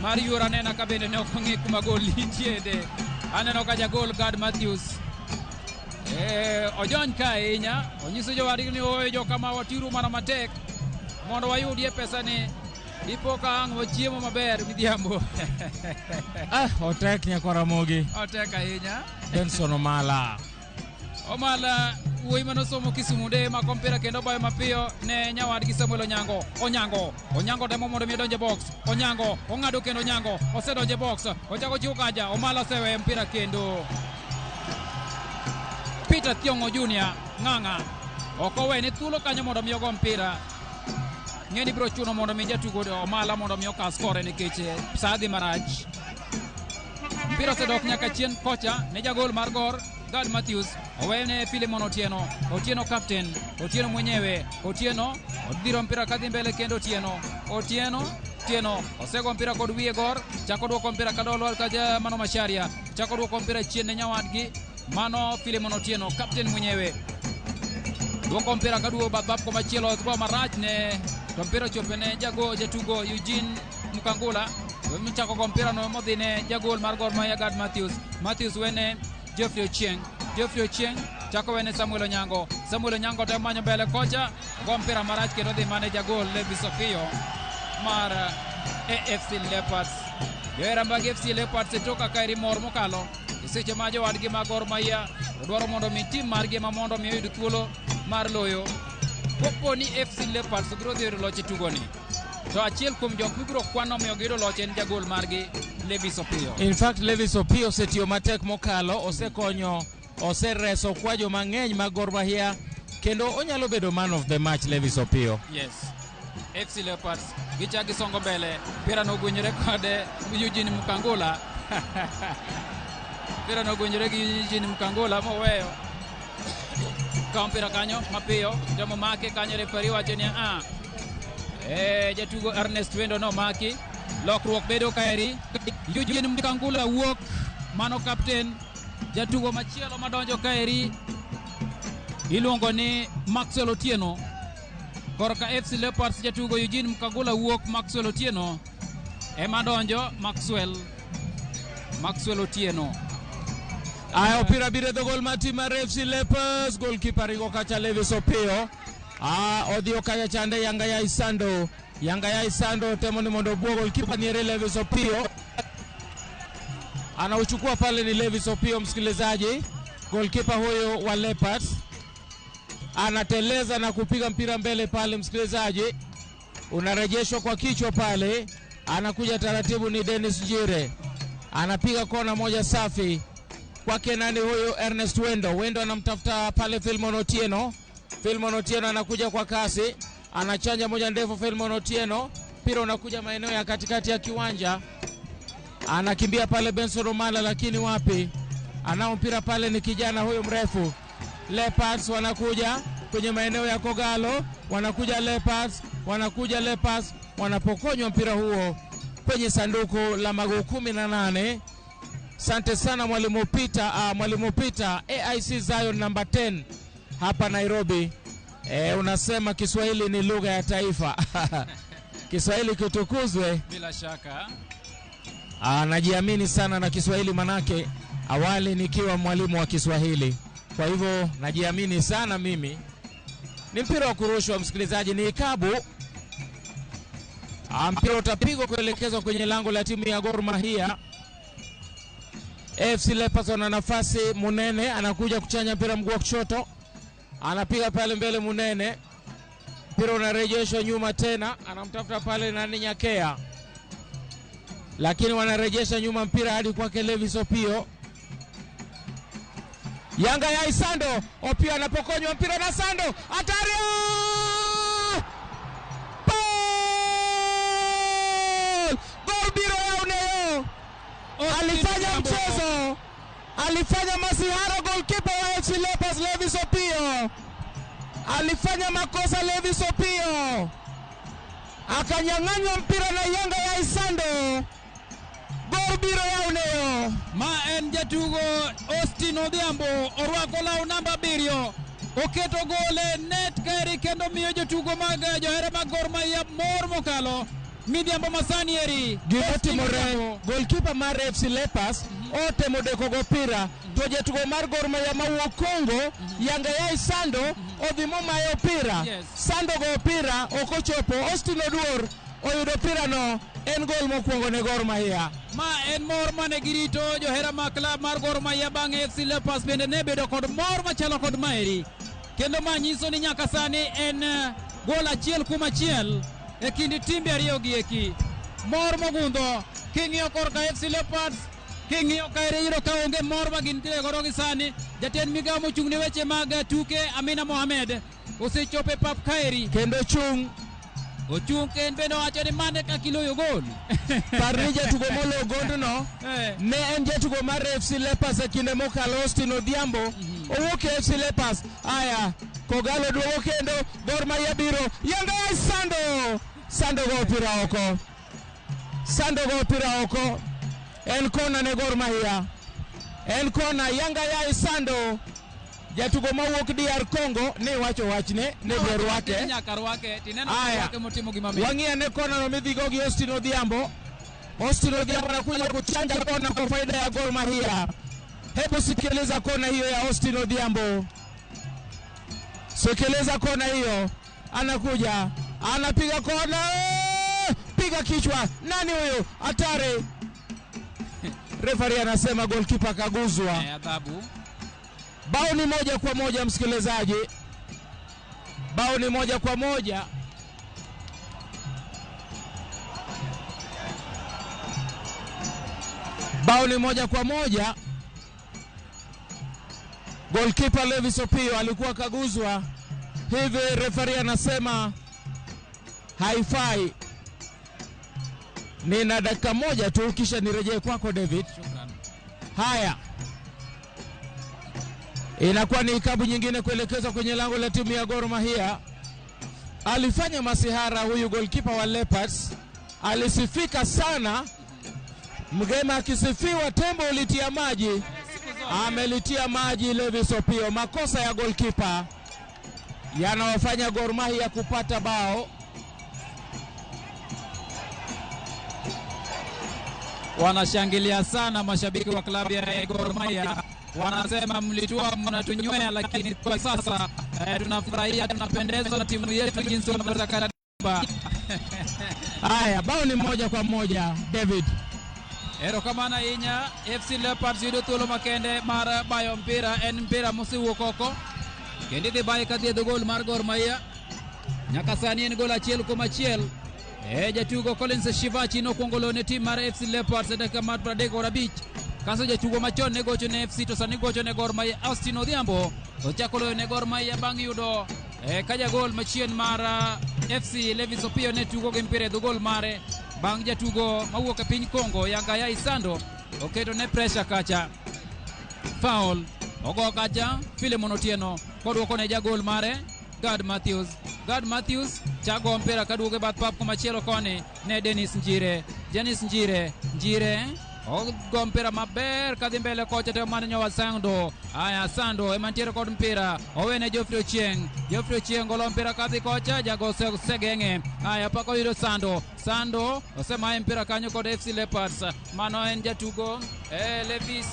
mar yuora nena ka bende ne ok ong'e kuma gol nitiere. Aneno ka jagol Gad Matthews ojony ka ahinya. Onyiso jowadgi ni ooyo jokama watiuru mana matek mondo wayudie pesa ni dipo ka ang' wachiemo maber midhiambo. Otek nyakwar Ramogi. Otek ahinya. Benson Omala. Omala wuoyi manosomo Kisumu de mako mpira kendo bayo mapiyo ne nyawadgi Samuel Onyango. Onyango, Onyango temo mondo mi odonj e box. Onyango ong'ado kendo Onyango osedonjo e box. Ochako chiwo kacha. Omala oseweyo mpira kendo. Peter Thiong'o Junior ng'ang'a Ok owene thuolo kanyo mondo mi ogo mpira. Ng'eni biro chuno mondo mi jatugo Omala mondo mi oka skore nikech sa dhi marach. Mpira osedok nyaka chien kocha ne jagol mar Gor Gad Matthews owene Philemon Otieno. Otieno captain, Otieno mwenyewe, Otieno odhiro mpira kadhi mbele kendo Otieno. Otieno Otieno osego mpira kod wiye Gor, chako duoko mpira kadolwar kaja mano Macharia, chako duoko mpira chien ne nyawadgi mano Philemon Otieno captain mwenyewe. Duoko mpira kaduogo bath bap komachielo go marach ne to mpira ochopo ne jago jatugo Eugene Mukangula. Michako go mpira no modhi ne jagol mar Gor Mahia Gad Matthews. Matthews wene Geoffrey Ochieng. Geoffrey Ochieng chako wene Samuel Onyango. Samuel Onyango temo manyo mbele kocha go mpira marach kendo dhi mane jagol Levis Opiyo mar AFC Leopards. Johera mag AFC Leopards toka kaeri mor mokalo e seche ma jowadgi mag Gor Mahia odwaro mondo mi tim margi ma mondo mi oyud thuolo mar loyo. Kopo ni AFC Leopards biro dhi yudo loch e tugoni, to achiel kuom jok mibiro kwano miyo giyudo loch en jagol margi Levis Opiyo. In fact, Levis Opiyo osetiyo matek mokalo, osekonyo, osereso kwajo mang'eny mag Gor Mahia kendo onyalo bedo man of the match Levis Opiyo. Yes. FC Leopards gichak gisongo mbele, mpira nogwenyore kod Eugene Mukangula. Mpira nogwenyore gi Eugene Mukangula moweyo. Kawo mpira kanyo mapiyo, temo make kanyo refari wacho ni a jatugo Ernest Wendo nomaki. Lokruok bedo kaeri. Eugene Mukangula wuok, mano captain. Jatugo machielo madonjo kaeri iluongo ni Maxwell Otieno. Korka FC Leopards jatugo Eugene Mukangula wuok, Maxwell Otieno ema donjo. Maxwell Otieno. Aya, opira biro e dho gol mar tim mar FC Leopards. Goalkeeper ringo kacha Levis Opiyo. Odhi kacha chande Yanga ya Isando. Yanga ya Isando temo ni mondo obuo goalkeeper niere Levis Opiyo. Anauchukua pale ni Levis Opiyo, msikilizaji. Goalkeeper huyo wa Leopards anateleza na kupiga mpira mbele pale, msikilizaji. Unarejeshwa kwa kichwa pale, anakuja taratibu ni Dennis Njire. Anapiga kona moja safi kwake nani huyu Ernest Wendo. Wendo anamtafuta pale Philemon Otieno. Philemon Otieno anakuja kwa kasi, anachanja moja ndefu Philemon Otieno. Mpira unakuja maeneo ya katikati ya kiwanja. Anakimbia pale Benson Omala, lakini wapi? Anao mpira pale ni kijana huyu mrefu. Leopards wanakuja kwenye maeneo ya Kogalo, wanakuja Leopards, wanakuja Leopards, wanapokonywa mpira huo kwenye sanduku la maguu 18. Sante sana Mwalimu Peter, Mwalimu Peter AIC Zion number 10 hapa Nairobi. Unasema Kiswahili ni lugha ya taifa. Kiswahili kitukuzwe. Bila shaka. Najiamini sana na Kiswahili manake awali nikiwa mwalimu wa Kiswahili. Kwa hivyo najiamini sana mimi. Ni mpira wa kurushwa msikilizaji, ni ikabu. Mpira utapigwa kuelekezwa kwenye lango la timu ya Gor Mahia. AFC Leopards wana nafasi. Munene anakuja kuchanja mpira mguu wa kushoto. Anapiga pale mbele Munene. Mpira unarejeshwa nyuma tena, anamtafuta pale nani Nyakea. Lakini wanarejesha nyuma mpira hadi kwake Levis Opiyo. Yanga ya Isando, Opiyo anapokonywa mpira na Sando. Hatari! Goal! Gol biro ya Uneo. Alifanya mchezo. Alifanya masihara goalkeeper wa AFC Leopards Levis Opiyo. Alifanya makosa Levis Opiyo. Akanyang'anywa mpira na Yanga ya Isando. Gol biro ya Uneo. Ma en jatugo Austin Odhiambo orwako law namba 7. Oketo gol e net kaeri kendo miyo jotugo mag johera mag Gor Mahia mor mokalo. Midhiambo masani eri. Gima timore, goalkeeper mar FC Leopards otemo deko go pira to jatugo mar Gor Mahia mawuok Congo Yanga ya Isando odhi momayo pira. Sando go pira ok ochopo. Austin Oduor oyudo pira no, en gol mokwongo ne Gor Mahia. Ma en mor mane girito johera mag klab mar Gor Mahia bang' AFC Leopards bende ne bedo kod mor machalo kod maeri. Kendo ma nyiso ni nyaka sani en gol 1-1 e kind timbe ariyo gi eki. Mor mogundho king'iyo korka AFC Leopards, king'iyo kaeri yudo ka onge mor ma gintiere godo gi sani. Jatend migawo mochung' ne weche mag tuke Amina Mohamed Osechopo e pap kaeri kendo chung' ochung' ken bende owacho ni mane kaka iloyo gol. Par ni jatugo molo gondno ne en jatugo mar FC Leopards e kinde mokalo, Austin Odhiambo. Owuok e FC Leopards. Aya, Kogalo duogo kendo Gor Mahia biro. Yanga Sando. Sando go opira oko. Sando go opira oko. En kona ne Gor Mahia. En kona Yanga Yai Sando. Jatugo mawuok DR Congo ne wacho wachne ne biro rwake. Nyaka rwake. Tineno Aya. rwake motimo gima mit. Wang'ia ne kona no midhigo gi Austin Odhiambo. Austin Odhiambo anakuja kuchanja kona kwa faida ya Gor Mahia. Hebu sikiliza kona hiyo ya Austin Odhiambo. Sikiliza kona hiyo, anakuja anapiga kona, piga kichwa. Nani huyo? Hatari! Refari anasema goalkeeper kaguzwa. Adhabu. Bao ni 1-1, msikilizaji. Bao ni 1-1. Bao ni 1-1. Goalkeeper Levis Opio alikuwa kaguzwa hivi, refari anasema haifai. Nina dakika moja tu kisha nirejee kwako David. Haya, inakuwa ni ikabu nyingine kuelekezwa kwenye lango la timu ya Gor Mahia. Alifanya masihara huyu goalkeeper wa Leopards, alisifika sana. Mgema akisifiwa tembo ulitia maji, amelitia maji Levis Opio. Makosa ya goalkeeper yanawafanya Gor Mahia kupata bao. Wanashangilia sana mashabiki wa klabu ya Gor Mahia, wanasema mlitua mnatunywea, lakini kwa sasa tunafurahia, tunapendezwa na timu yetu jinsi wanavyotaka. Haya, bao ni 1-1 David. Erokamano ahinya. FC Leopards yudo thuolo makende mar bayo mpira, en mpira mosewuok oko kendo idhi baye kadhi e dho gol mar Gor Mahia. Nyaka sani en gol 1-1. Jatugo Collins Shivachi nokwongo loyo ne tim mar FC Leopards e dakika mar 35. Kaso jatugo machon ne gocho ne FC to sani gocho ne Gor Mahia. Austin Odhiambo ochako loyo ne Gor Mahia bang' yudo ka jagol machien mar FC Levis Opio ne tugo gi mpira e dho gol mare bang' jatugo mawuok e piny Congo Yanga Yai Sando oketo ne pressure kacha. Foul ogo kacha Philemon Otieno koduoko ne jagol mare Gad Matthews. Gad Matthews chago mpira kaduogo e bath pap komachielo koni ne Dennis Njire. Dennis Njire, Njire ogo mpira maber kadhi mbele kocha to mano nyowa Sando. Aya, Sando ema ntiere kod mpira, owene Geoffrey Ochieng. Geoffrey Ochieng golo mpira kadhi kocha, jago segeng'e. Aya, pak oyudo Sando. Sando osemaye mpira kanyo kod FC Leopards. Mano en jatugo Levis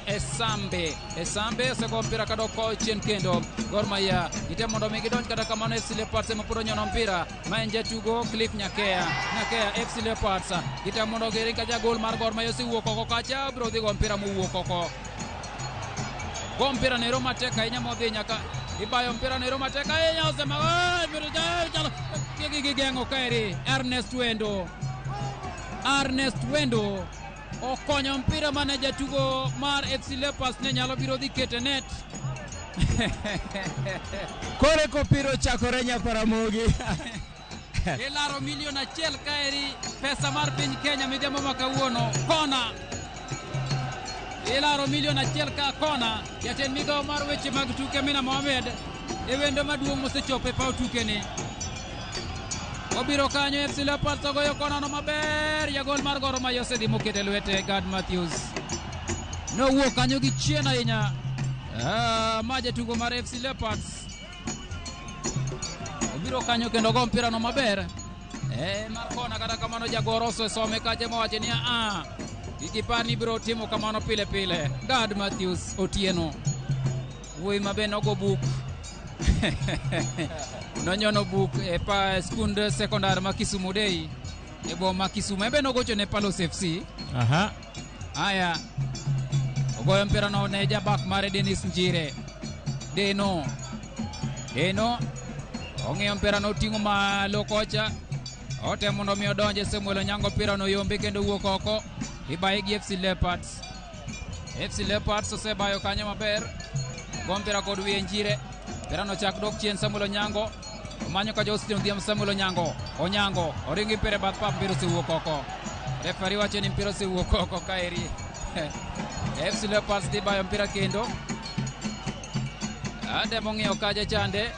Esambe. Esambe osego mpira kadok chien kendo. Gor Mahia gitemo mondo mi gidonj, kata kamano FC Leopards ema pod onyono mpira. Ma en jatugo Cliff Nyakea. Nyakea FC Leopards gitemo mondo giring ka jagol mar Gor Mahia osewuok oko kacha, biro dhi go mpira mowuok oko. Go mpira nero matek ahinya modhi nyaka ibayo mpira nero matek ahinya osema gigeng'o kaeri. Ernest Wendo, Ernest Wendo okonyo mpira mane jatugo mar FC Leopards ne nyalo biro dhi kete net. Kore kopiro chakore Nyakwaramogi. Ilaro milion 1 kaeri, pesa mar piny Kenya midhiambo ma kawuono. Kona ilaro milion 1 ka kona. Jatend migawo mar weche mag tuke Mina Mohamed e wendo maduong' mosechopo e paw tuke ni. Obiro kanyo FC Leopards ogoyo kona no maber, jagol mar Gor Mahia osedhi mokete lwete Gad Matthews. Nowuok kanyo gi chien ahinya. Ma jatugo mar FC Leopards obiro kanyo kendo go mpira no maber mar kona, kata kamano jagoro osesome kacha mowacho ni a kik ipar ni ibiro timo kamano pile pile. Gad Matthews Otieno wuoyi mabe nogo buk nonyono buk e pa skund sekondar ma Kisumu Day e boma Kisumu, ebe nogocho ne Palos FC. Aha. Aya, ogoyo mpira no ne jabak mare Dennis Njire. Deno ong'iyo mpira no oting'o malo kocha, otemo mondo mi odonje. Samuel Onyango mpira no yombe kendo wuok oko. Ibaye gi FC Leopards. FC Leopards osebayo kanyo maber. Go mpira kod wiye Njire. Mpira chak dok chien Samuel Onyango. Omanyo ka Justin Odhiambo Samuel Onyango. Onyango oringo mpira e bath pap mpira osewuok oko. Refari wacho ni mpira osewuok oko kaeri. FC Leopards dhi bayo mpira kendo. Ademo ng'iyo kacha chande.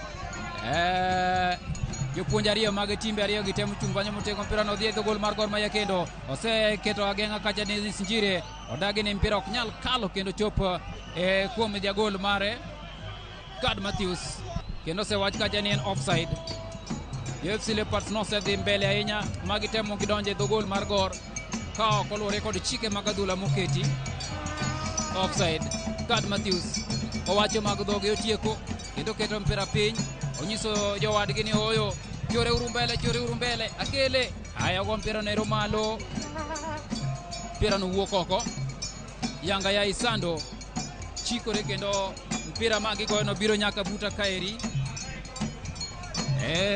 Jopuonj ariyo mag timbe ariyo gi temo chung' kanyo motegno mpira no dhi e dho gol mar Gor Mahia kendo oseketo ageng'a kacha Dennis Njire odagi ni mpira ok nyal kalo kendo chop kuom jagol mare Gad Matthews kendo osewach kacha ni en offside. FC Leopards nosedhi mbele ahinya ma gitemo gidonjo e dho gol mar Gor ka ok oluwore kod chike mag adhula moketi. Offside. Gad Matthews owacho mag dhoge otieko kendo keto mpira piny onyiso jowadgi ni oyo chore uru mbele akele aya ogo mpira no ero malo mpira no wuok oko. Yanga ya Isando chikore kendo mpira ma gigoyo no biro nyaka buta kaeri.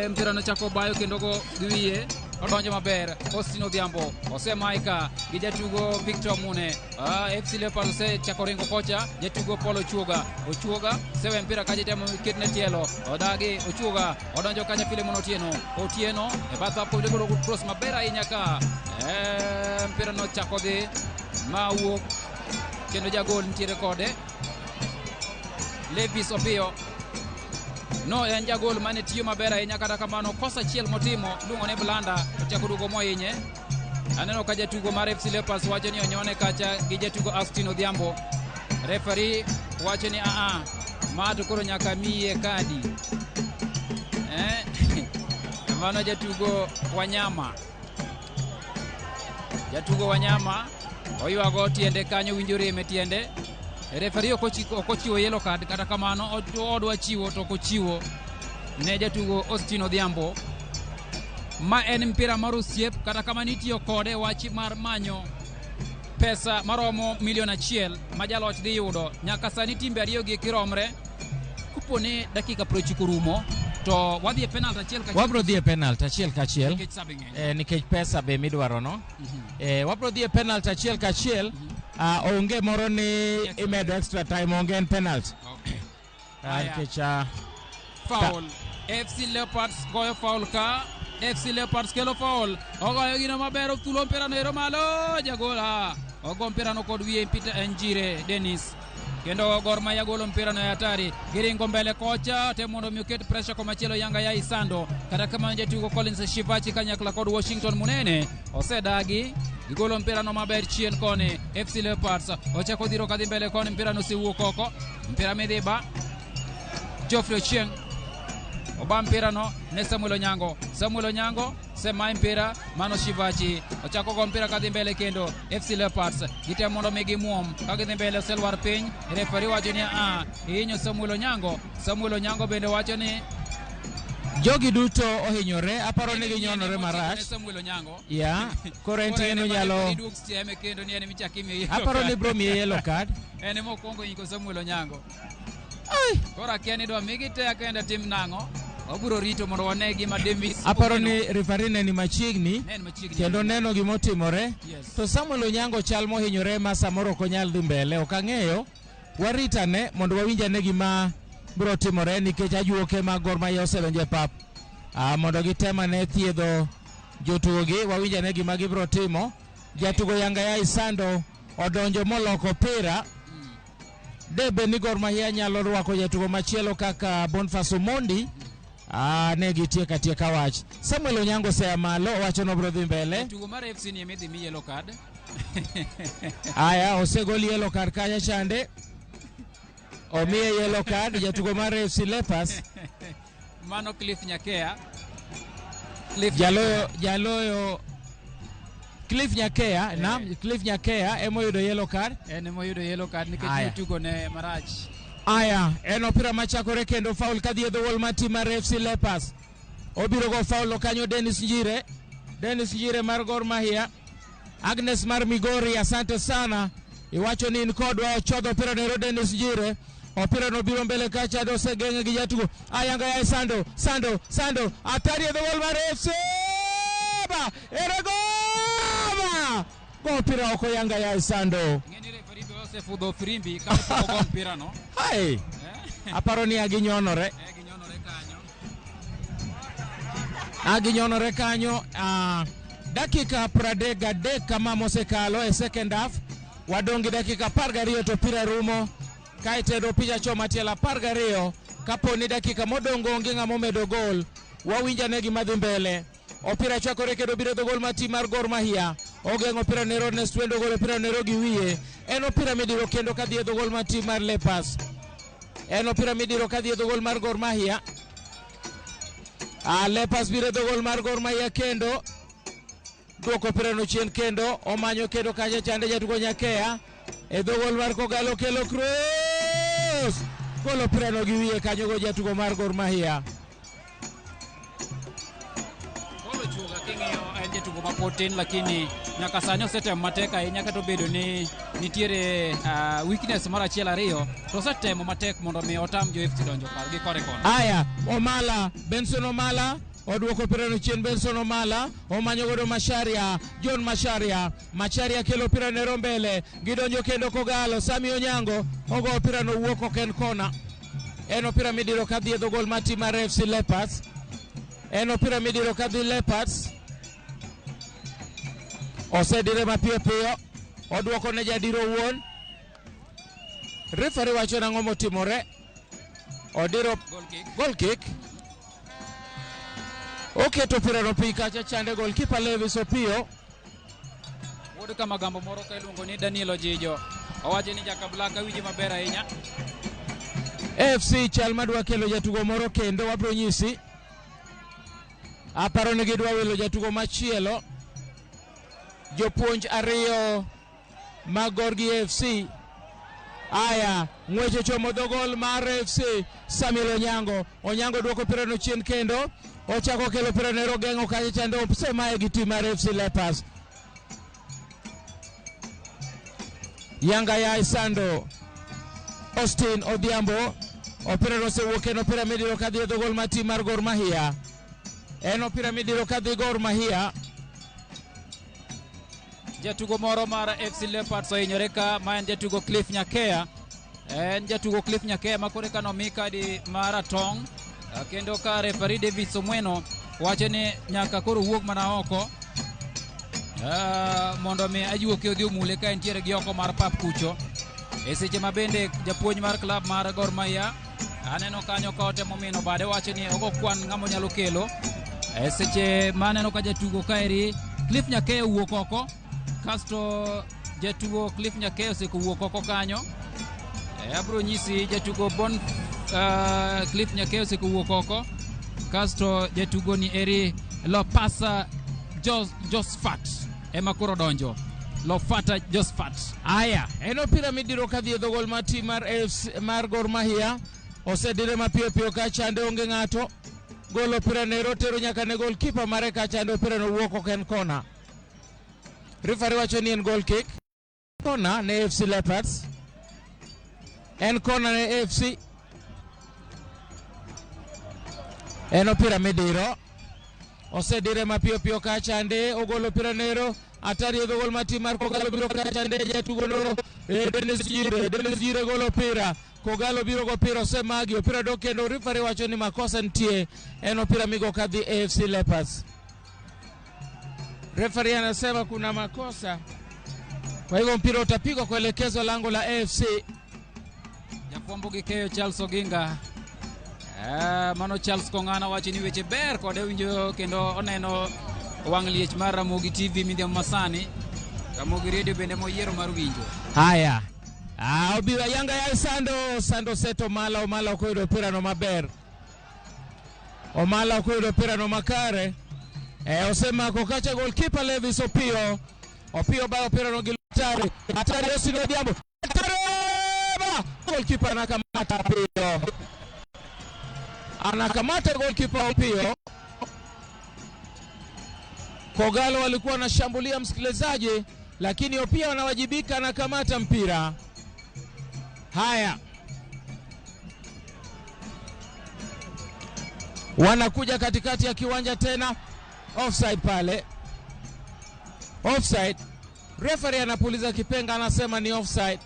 Mpira no chako bayo kendo go gi wiye odonjo maber. Austin Odhiambo osemaika gi jatugo Victor Mune. FC Leopards osechako ringo kocha jatugo Paul Ochuoga. Ochuoga sewe mpira kacha temo ketne tielo odagi Ochuoga odonjo kacha Philemon Otieno. Otieno e bath pap kod golo cross maber ahinya ka mpira no chako dhi ma wuok kendo jagol nitiere kode Levis Opiyo. No en jagol mane tiyo maber ahinya kata kamano kosa achiel motimo iluongo ni blanda ochako duogo mohinye. Aneno ka jatugo mar FC Leopards wacho ni onyone kacha gi jatugo Austin Odhiambo. Referee wacho ni ma to koro nyaka miye kadi. Mano jatugo Wanyama. Jatugo Wanyama oywago tiende kanyo winjo rem e tiende. Referee ok ochiwo yellow card kata kamano odwa chiwo to ok ochiwo ne jatugo Austin Odhiambo. Ma en mpira mar osiep kata kamano itiyo kode wach mar manyo pesa maromo milion 1 ma jaloch dhi yudo. Nyaka sani timbe ariyo gi kiromre. Kopo ni dakika 90 rumo to wadhi e penalty achiel kachiel. Wabro dhi e penalty achiel kachiel. Nikech saa be ng'eny. Nikech pesa be midwaro no. Wabro dhi e penalty achiel kachiel. Onge moro ni imedo extra time, onge en penalty. Nikech foul. FC Leopards goyo foul ka. FC Leopards kelo foul. Ogoyo gino maber othulo mpira no ero malo jagol. Ogo mpira no kod wiye Peter Njire Dennis. Kendo Gor Mahia golo mpira no e hatari. Giringo mbele kocha temo mondo mi oket pressure komachielo Yanga ya Isando. Kata kamano jatugo Collins Shivachi kanyakla kod Washington Munene osedagi. Gigolo mpira no maber chien koni. FC Leopards ochako dhiro kadhi mbele koni mpira no osewuok oko. Mpira midhiba Geoffrey Ochieng oba mpira no ne Samuel Onyango. Samuel Onyango semai mpira mano Shivachi ochako go mpira kadhi mbele kendo FC Leopards gitemo mondo mi gimuom ka gidhi mbele oselwar piny. Refari wacho ni ihinyo Samuel Onyango. Samuel Onyango bende wacho ni jogi duto ohinyore, aparo ni ginyonore marach. Samuel Onyango. Yeah, koro en tieno nyalo kendo ni en michaki miye. Aparo ni bro miye yellow card. En mokwongo inko Samuel Onyango. Koro akia ni dwa migi te akenda tim nang'o. Obiro rito mondo wane gima Davis. Aparo ni referee ne ni machiegni kendo neno gima otimore. Yes. To Samuel Onyango chal mohinyore ma samoro ok onyal dhi mbele, ok ang'eyo. Waritane mondo wawinj ane gima biro timore nikech ajuoke mag Gor Mahia osedonjo e pap mondo gitem ane thiedho jotugogi. Wawinj ane gima gibiro timo. Jatugo Yanga ya Isando odonjo moloko pira. Debe ni Gor Mahia nyalo rwako jatugo machielo kaka Boniface Omondi. Ne gitieka atieka wach. Samuel Onyango osea malo owacho ni obiro dhi mbele. Jatugo mar FC ni emidhi mi yellow card. Aya osegol yellow card kacha chande. Omiye yellow card jatugo mar FC Leopards. Mano Cliff Nyakea. Jaloyo Cliff Nyakea, naam, Cliff Nyakea emoyudo yellow card. En emoyudo yellow card nikech otugo ne marach. Aya, en opira machakore kendo foul kadhi e dho wall mar tim mar FC Leopards. Obiro go foul kanyo Dennis Njire. Dennis Njire mar Gor Mahia. Agnes mar Migori, asante sana. Iwacho ni in kodwa. Ochodho opira nero Dennis Njire. Opira no biro mbele kacha osegeng'e gi jatugo. Ayanga ya Sando, Sando, Sando. Atari e dho wall mar FC. Ere goma! Go opira oko Yanga ya Isando. Ng'eni referee be osefudho firimbi kapok ogo mpira no. Hai. Aparo ni aginyonore. Aginyonore kanyo. Dakika 33 kama mosekalo e second half. Wadong' gi dakika 12 to pira rumo. Kaeto picha choma tielo 12. Kapo ni dakika modong' onge ng'ama omedo gol. Wawinjo ane gima dhi mbele. Opira chakore kendo biro dho gol mar tim mar Gor Mahia. Ogeng'o opira ne Ernest Wendo, golo opira nero gi wiye. En opira midiro kendo kadhi e dho gol mar tim mar Leopards. En opira midiro kadhi e dho gol mar Gor Mahia. Leopards biro e dho gol mar Gor Mahia kendo. Duoko opira no chien kendo. Omanyo kendo kacha chande jatugo Nyakea. E dho gol mar Kogalo kelo cross. Golo opira no gi wiye kanyo go jatugo mar Gor Mahia. En jatugo mapod tin lakini nyaka sani osetemo matek ahinya kata obedo ni nitiere weakness moro achiel ariyo to osetemo matek mondo mi otam jo FC donjo kargi kore kono. Aya, Omala, Benson Omala oduoko opira no chien. Benson Omala omanyo godo Macharia, John Macharia. Macharia kelo opira ne mbele, gidonjo kendo Kogalo. Sami Onyango ogo opira no wuok ok en kona. En opira midiro kadhi e dho gol mar tim mar FC Leopards. En opira midiro kadhi Leopards. Osedire mapiyo piyo, oduoko ne jadiro wuon. Referee wacho nang'o motimore? Odiro goal kick. Oketo opira no piny kacha chande goalkeeper Levis Opiyo. Wuod Kamagambo moro ka iluongo ni Daniel Ojijo owacho ni Jaka Black awinje maber ahinya. AFC chal madwa kelo jatugo moro kendo wabro nyisi. Aparo ni gidwa wilo jatugo machielo. Jopuonj ariyo mag Gorgi AFC. Aya, ng'wech ochomo dho gol mar AFC. Samuel Onyango. Onyango duoko opira no chien kendo. Ochako kelo opira ne geng'o kacha chande osemaye gi tim mar AFC Leopards. Yanga ya Isando. Austin Odhiambo. Opira no osewuok, en opira midiro kadhi e dho gol mar tim mar Gor Mahia. En opira midiro kadhi Gor Mahia. Jatugo moro mar FC Leopards ohinyore ka ma en jatugo Cliff Nyakea. En jatugo Cliff Nyakea ma koro eka nomi kadi mar ratong', kendo ka referee Davis Omweno wacho ni nyaka koro wuog mana oko mondo mi ajuoke odhi omule ka entiere gi oko mar pap kucho. E seche ma bende japuonj mar club mar Gor Mahia aneno kanyo ka otemo mino bade wacho ni ogo kwan ng'ama onyalo kelo. E seche ma aneno ka jatugo kaeri Cliff Nyakea owuok oko. Kasto jatugo Cliff Nyakea osekowuok oko kanyo. Abro nyisi jatugo Bon Cliff Nyakea osekowuok oko. Kasto jatugo ni eri Lopasa Josphat ema koro donjo. Lofata Josphat. Aya, en opira midiro kadhi e dho gol mar tim mar AFC mar Gor Mahia. Osedire mapiyo piyo ka chande onge ng'ato. Gol opira nero tero nyaka ne gol kipa mare ka chande opira no wuok ok en kona. Referee wacho ni en goal kick. Kona ne AFC Leopards. En kona ne AFC. En opira midiro. Osedire mapiyo piyo ka chande ogolo opira nero. Atari e dho gol mar tim mar Kogalo biro ka chande jatugo no. Dennis Jire, Dennis Jire golo opira. Kogalo biro go opira osemagi opira dok kendo referee wacho ni makosa nitie. En opira migo kadhi AFC Leopards. Referee anasema kuna makosa, kwa hivyo mpira utapigwa kuelekezwa lango la AFC. Jafwambo gi keyo Charles Oginga. Mano Charles Kong'ana wacho ni weche ber kode winjo kendo oneno wang' liech mar Ramogi TV midhiambo masani. Ramogi Radio bende moyiero mar winjo. Haya, obiro Yanga ya Sando, Sando seto Omala, Omala ok oyudo opira no maber. Omala ok oyudo opira no makare. Osemako kacha goalkeeper Levis Opiyo. Opiyo bayo opira no gi Atari. Atari Austin Odhiambo. Atari! Goalkeeper anakamata Opiyo. Anakamata goalkeeper Opiyo. Kogalo walikuwa wanashambulia msikilizaji, lakini Opiyo anawajibika, anakamata mpira. Haya, wanakuja katikati ya kiwanja tena, offside pale, offside. Referee anapuliza kipenga, anasema ni offside.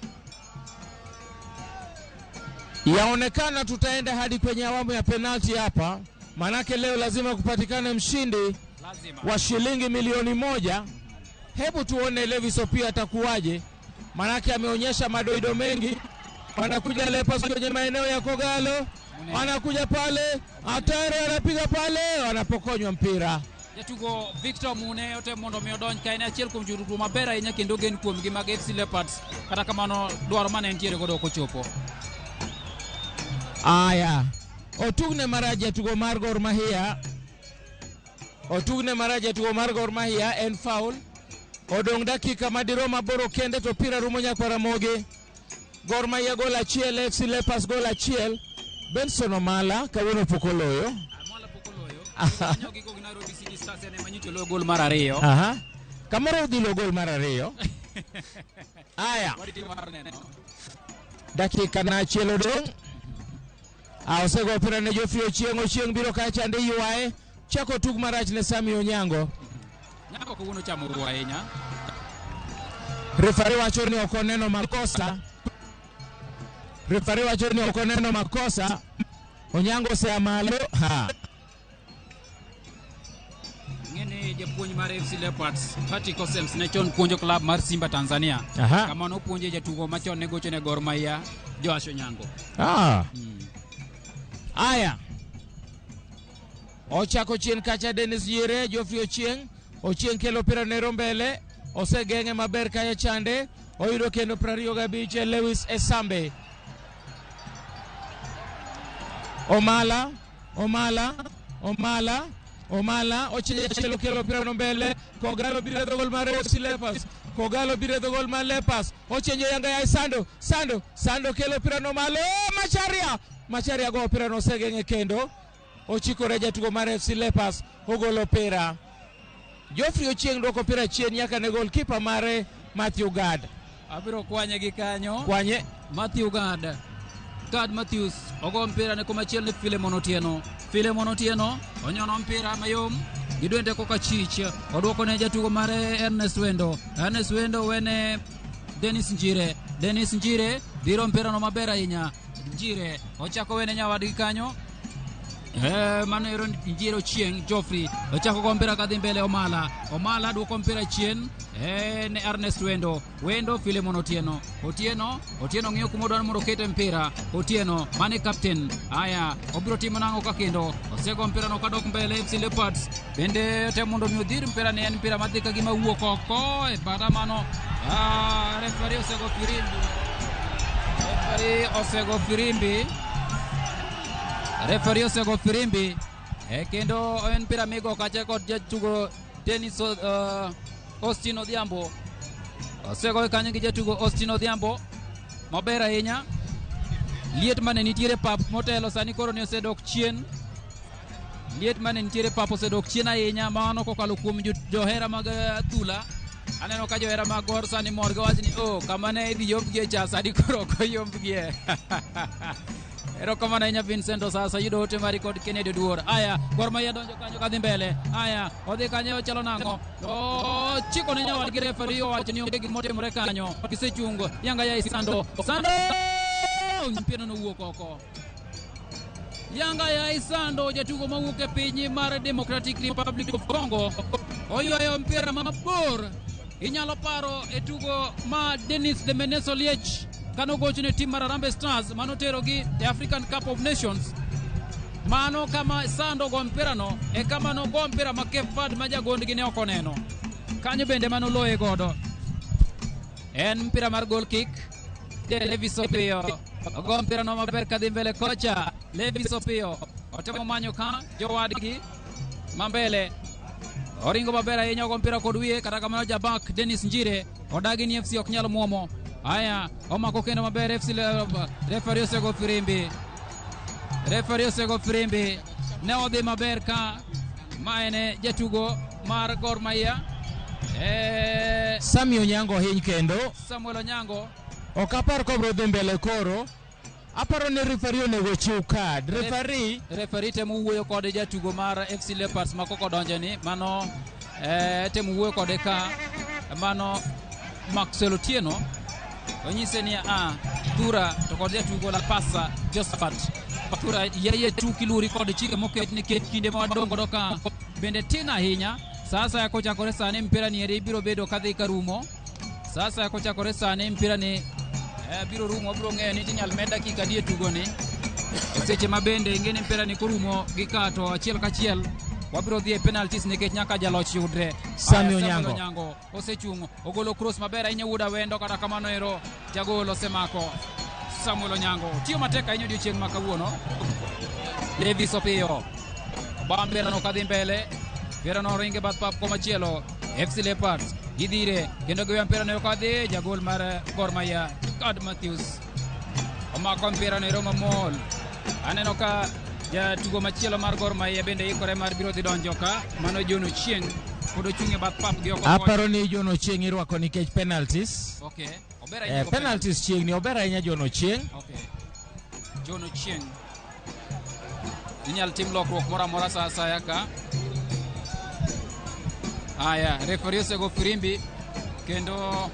Yaonekana tutaenda hadi kwenye awamu ya penalti hapa, manake leo lazima kupatikane mshindi Lazima. wa shilingi milioni 1. Hebu tuone Levis Opia atakuwaje, manake ameonyesha madoido mengi. Wanakuja Leopards kwenye maeneo ya Kogalo, wanakuja pale, hatari, anapiga pale, wanapokonywa mpira. Jatugo Victor Mune otemo mondo mi odonj ka en achiel kuom jotugo maber ahinya kendo ogen kuomgi mag FC Leopards kata kamano dwaro mane entiere godo ok ochopo. Aya, otugne marach jatugo mar Gor Mahia, otugne marach jatugo mar Gor Mahia, en foul. Odong' dakika madirom 8 kende to pira rumo nyakwar Ramogi. Gor Mahia gol 1, FC Leopards gol 1. Benson Omala kawuono pok oloyo. Nyogi go gi Nairobi City Stars en ema nyocha oloyo gol mar 2. Aha. Kamoro odhi lo gol mar 2. Aya. Warito mar neno. Dakika na achiel odong'. Osego opira ne Geoffrey Ochieng', Ochieng' biro kacha chande ywaye. Chako tug marach ne Sami Onyango. Nyako kawuono chamo ruo ahinya. Refari wacho ni ok oneno makosa. Refari wacho ni ok oneno makosa. Onyango osea malo. Ha. Ng'eni japuonj mar FC Leopards Patrick Osems ne chon puonjo club mar Simba Tanzania. Aha. Kamano opuonje jatugo machon ne gocho ne Gor Mahia Joash Onyango. Ah. Aya. Ochako chien kacha Dennis Yere, Geoffrey Ochieng. Ochieng kelo pira ne mbele. Osegeng'e maber kacha chande. Oyudo kendo 25 Lewis Esambe. Omala, Omala, Omala, Omala, Ochieng kelo pira no mbele. Kogalo biro e dho gol mar FC Leopards. Kogalo biro e dho gol mar Leopards. Ochieng yanga ya Sando, Sando, Sando kelo pira no malo. Macharia, Macharia go pira no osegeng'e kendo. Ochikore jatugo mar FC Leopards ogolo pira. Geoffrey Ochieng dwoko pira chien nyaka ne goalkeeper mare Matthew Gad. Abiro kwanye gi kanyo. Kwanye. Matthew Gad. Gad Matthews ogo mpira ne komachielo ne Philemon Otieno. Philemon Otieno onyono mpira mayom gi dwende koka chich odwoko ne jatugo mare Ernest Wendo. Ernest Wendo wene Dennis Njire. Dennis Njire dhiro mpira no maber ahinya. Njire ochako wene nyawadgi kanyo. Mano ero Njire Ochieng Geoffrey ochako go mpira kadhi mbele Omala. Omala duoko mpira chien ne Ernest Wendo. Wendo Philemon Otieno. Otieno, Otieno ng'iyo kuma odwaro mondo okete mpira. Otieno mane captain. Aya, obiro timo nang'o ka kendo? Osego mpira no kadok mbele FC Leopards. Bende temo mondo mi odhir mpira ni en mpira madhi ka gima wuok oko e bada mano. Referee osego firimbi. Referee osego firimbi. Referee osego firimbi. Kendo en mpira migo kacha kod jatugo Dennis Austin Odhiambo. Osego kanyo gi jatugo Austin Odhiambo maber ahinya. Liet mane nitiere pap motelo sani koro ni osedok chien. Liet mane nitiere pap osedok chien ahinya mano kokalo kuom johera mag adhula. Aneno ka johera mag Gor sani mor giwacho ni oh, kama ne idhi yombgie cha sani koro ok oyombgie. Erokamano ahinya Vincent Osasa yudo ote mari kod Kennedy Oduor. Aya, Gor Mahia donjo kanyo kadhi mbele. Aya, odhi kanyo ochalo nang'o? Ochiko ne nyawadgi referee owacho ni onge gima otimore kanyo. Gisechungo. Yanga ya Sando. Sando! Mpira nowuok oko. Yanga ya Isando jatugo mawuok e piny mar Democratic Republic of Congo oywayo mpira mabor. Inyalo paro e tugo ma Dennis de Menes Oliech kanogocho ne tim mar Harambee Stars manoterogi e African Cup of Nations. Mano kama Sando go mpira no e kama nogo mpira ma Cape Verde ma jagondgi ne ok oneno. Kanyo bende manoloye godo. En mpira mar goal kick. Levis Opiyo ogo mpira no maber kadhi mbele kocha. Levis Opiyo otemo manyo ka jowadgi mambele. Oringo maber ahinya ogo mpira kod wiye kata kamano jabak Dennis Njire odagi ni FC ok nyal muomo. Aya, omako kendo maber FC referee osego firimbi. Referee osego firimbi. Ne odhi maber ka ma en jatugo mar Gor Mahia. Sami Onyango hiny kendo. Samuel Onyango. Ok apar kobro dhi mbele koro. Aparo ni referee onego chiw card. Referee temo wuoyo kod jatugo mar FC Leopards ma koko donjo ni mano temo wuoyo kode ka mano Maxwell Otieno. Onyise ni a Thura to kod jatugo La Pasa Josephat. Thura yeye tu kiluri kod chike moket nikech kinde ma wadong' godo ka bende tin ahinya. Sasa kochakore sani mpira ni eri biro bedo kadhi karumo. Sasa kochakore sani mpira ni biro rumo, biro ng'eyo ni inyal med dakika adi e tugoni. E seche ma bende ing'e ni mpira ni korumo gi ka to achiel kachiel wabiro dhi e penalties nikech nyaka jaloch yudre. Sami Aya, Onyango. Onyango osechung' ogolo cross maber ahinya wuod Awendo, kata kamano ero jagol osemako. Samuel Onyango tiyo matek ahinya odiochieng' ma kawuono. Levis Opiyo oba mpira no kadhi mbele, mpira no ringe bath pap komachielo. FC Leopards gidhire kendo giweyo mpira no kadhi jagol mar Gor Mahia Gad Matthews omako mpira no ero mamol. Aneno ka jatugo machielo mar Gor Mahia bende ikore mar biro dhi donjo ka, mano John Ochieng pod ochung' e bath pap gi oko. Aparo ni John Ochieng irwako nikech penalties. Okay, ober ahinya go Penalties chiegni, ober ahinya John Ochieng. Okay. John Ochieng inyal tim lokruok moro amora sa asaya ka. Aya, refari osego firimbi kendo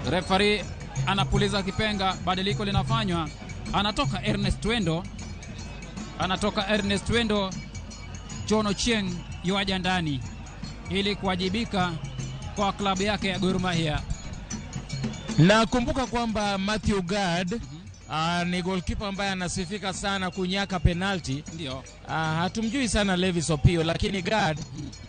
refari anapuliza kipenga, badiliko linafanywa. Anatoka Ernest Wendo, anatoka Ernest Wendo. John Ochieng yuaja ndani ili kuwajibika kwa klabu yake ya Gor Mahia. Na kumbuka kwamba Matthew Gard ni goalkeeper ambaye anasifika sana kunyaka penalti. Ndio. Hatumjui sana Levis Opio, lakini Gard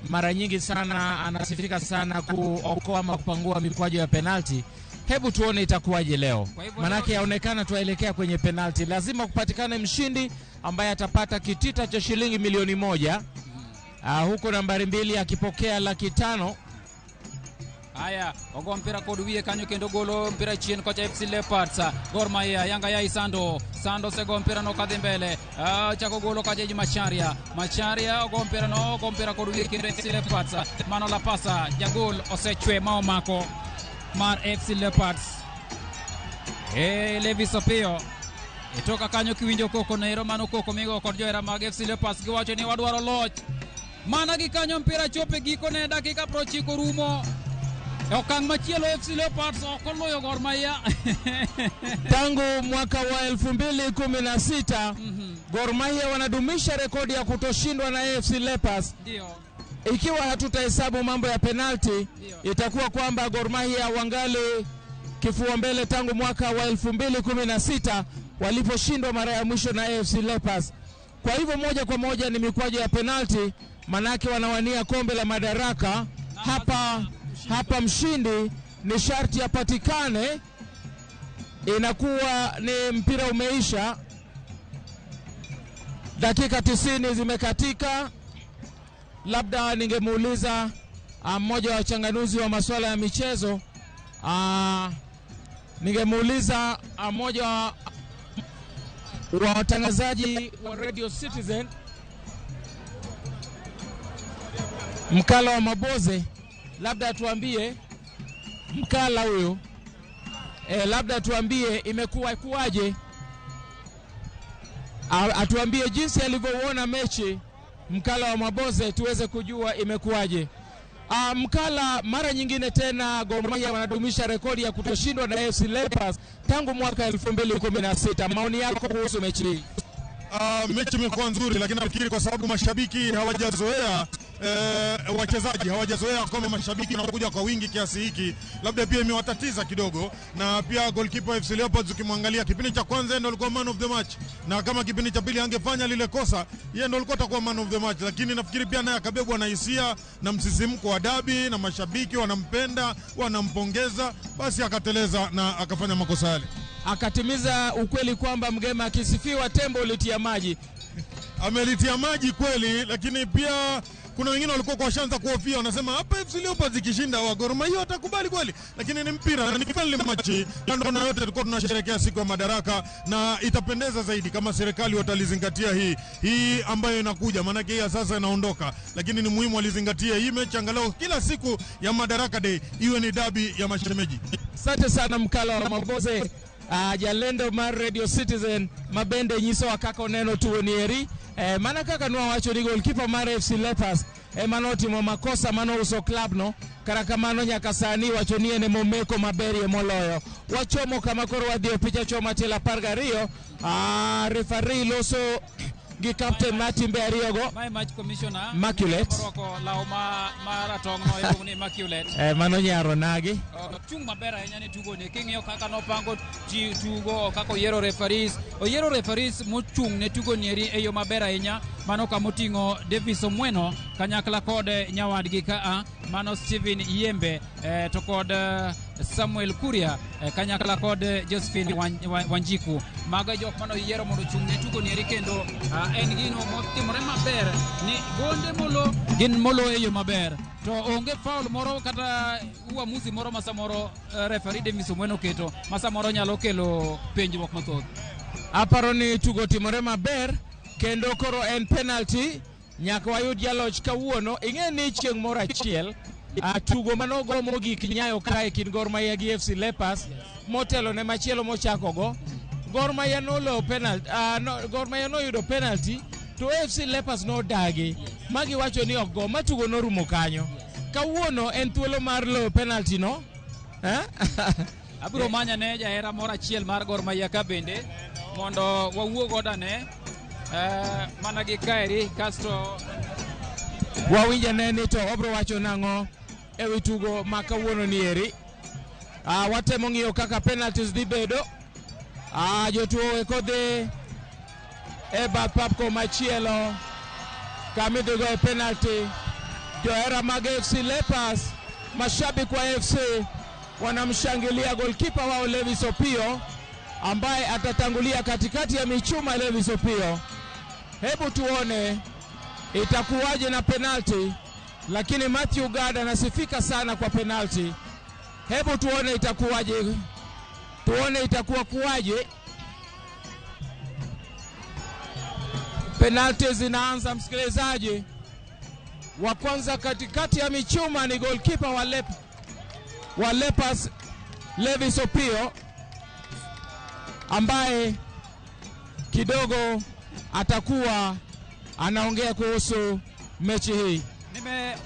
mara nyingi sana anasifika sana kuokoa ama kupangua mikwaju ya penalti. Hebu tuone itakuwaje leo, manake yaonekana tuelekea kwenye penalti. Lazima kupatikane mshindi ambaye atapata kitita cha shilingi 1,000,000 huku nambari 2 akipokea 500,000. Haya, ogo mpira kod wiye kanyo kendo golo mpira chien kocha FC Leopards. Gor Mahia Yanga yai Sando. Sando osego mpira no kadhi mbele. Chako golo kacha Macharia. Macharia ogo mpira no, ogo mpira kod wiye kendo FC Leopards. Mano La Pasa jagol osechwe ma omako mar FC Leopards. Levis Opiyo itoka kanyo kiwinjo koko nero, mano koko migo kod johera mag FC Leopards giwacho ni wadwaro loch. Mana gi kanyo mpira chope gikone dakika 90 rumo. E okang' machielo FC Leopards ok oloyo Gor Mahia. Tangu mwaka wa 2016 Gor Mahia wanadumisha rekodi ya kutoshindwa na AFC Leopards. Ndio. Ikiwa hatutahesabu mambo ya penalti, itakuwa kwamba Gor Mahia wangali kifua mbele tangu mwaka wa 2016 waliposhindwa mara ya mwisho na AFC Leopards. Kwa hivyo moja kwa moja ni mikwaju ya penalti, manake wanawania kombe la madaraka. Hapa mshindi ni sharti apatikane, inakuwa ni mpira umeisha. Dakika 90 zimekatika. Labda ningemuuliza mmoja wa wachanganuzi wa masuala ya michezo, ningemuuliza mmoja wa watangazaji wa Radio Citizen, Mkala wa Maboze, labda tuambie Mkala huyu, labda tuambie imekuwa kuwaje, atuambie jinsi alivyouona mechi Mkala wa Maboze, tuweze kujua imekuwaje. Mkala, mara nyingine tena Gor Mahia wanadumisha rekodi ya kutoshindwa na AFC Leopards tangu mwaka 2016. Maoni yako kuhusu mechi hii? Mechi imekuwa nzuri, lakini nafikiri kwa sababu mashabiki hawajazoea, wachezaji hawajazoea kwamba mashabiki wanakuja kwa wingi kiasi hiki, labda pia imewatatiza kidogo. Na pia goalkeeper FC Leopards ukimwangalia kipindi cha kwanza ndio alikuwa man of the match, na kama kipindi cha pili angefanya lile kosa, yeye ndio alikuwa atakuwa man of the match. Lakini nafikiri pia naye akabebwa na hisia na msisimko wa dabi, na mashabiki wanampenda, wanampongeza, basi akateleza na akafanya makosa yale. Akatimiza ukweli kwamba mgema akisifiwa tembo ulitia maji. Amelitia maji kweli, lakini pia kuna wengine walikuwa kwa shanza kuhofia, wanasema hapa FC Leopards ikishinda wa Gor Mahia watakubali kweli, lakini ni mpira na ni friendly match. Ndio yote tulikuwa tunasherehekea siku ya Madaraka, na itapendeza zaidi kama serikali watalizingatia hii ambayo inakuja, maana hii sasa inaondoka, lakini ni muhimu walizingatia hii mechi angalau kila siku ya Madaraka Day iwe ni dabi ya mashemeji. Asante sana Mkala wa Maboze. Jalendo mar Radio Citizen mabende nyisowa kaka oneno tuo ni eri. Mana kaka nwawacho ni goalkeeper mar FC Leopards ema notimo makosa manouso club no. Kata kamano nyaka sani wacho ni en emomeko maberie moloyo. Wachomo kama koro wadhi e picha choma tielo 12. Referee loso gi captain mar timbe ariyogo. Mae match commissioner Immaculate. Morwako law ma maratong' no iluongo ni Immaculate. Mano nyaro nagi. Chung' maber ahinya ne tugo ni king'iyo kaka nopango tugo kaka oyiero referees, oyiero referees mochung' ne tugo nieri e yo maber ahinya. Mano kama oting'o Davis Omweno kanyakla kod nyawadgi ka mano Steven Yembe to kod Samuel Kuria kanyakla kod Josephine Wanjiku. Mago e jok mane oyiero mondo ochung' ne tugo nieri kendo en gino motimore maber ni gonde molo gin molo e yo maber to onge foul moro kata uamuzi moro ma samoro referee Davis Omweno oketo ma samoro nyalo kelo penjruok mathoth. Aparo ni tugo timore maber kendo koro en penalty nyaka wayud jaloch kawuono. Ing'e ni chieng' moro achiel tugo manogo mogik Nyayo kae kind Gor Mahia gi FC Leopards motelo ne machielo mochakogo Gor Mahia noloyo penalty, Gor Mahia noyudo penalty to FC Leopards nodagi magiwacho ni ok go ma tugo norumo kanyo. Kawuono en thuolo mar loyo penalty no. Abiro manya ne jahera moro achiel mar Gor Mahia ka bende mondo wawuo godo ane mana gi kaeri kasto wawinj ane ni to obro wacho nang'o ewi tugo ma kawuono ni eri. Watemo ng'iyo kaka penalties dhi bedo. Jotuo eko dhi e bath pap komachielo kama idhi goye penalty. Johera mag FC Leopards, mashabiki wa FC wanamshangilia goalkeeper wao Levis Opio ambaye atatangulia katikati ya michuma. Levis Opio, hebu tuone itakuwaje na penalty, lakini Matthew Gad anasifika sana kwa penalty. Hebu tuone itakuwaje, tuone itakuwa kuwaje. Penalty zinaanza, msikilizaji. Wa kwanza katikati ya michuma ni goalkeeper wa Leopards Levis Opio ambaye kidogo atakuwa anaongea kuhusu mechi hii.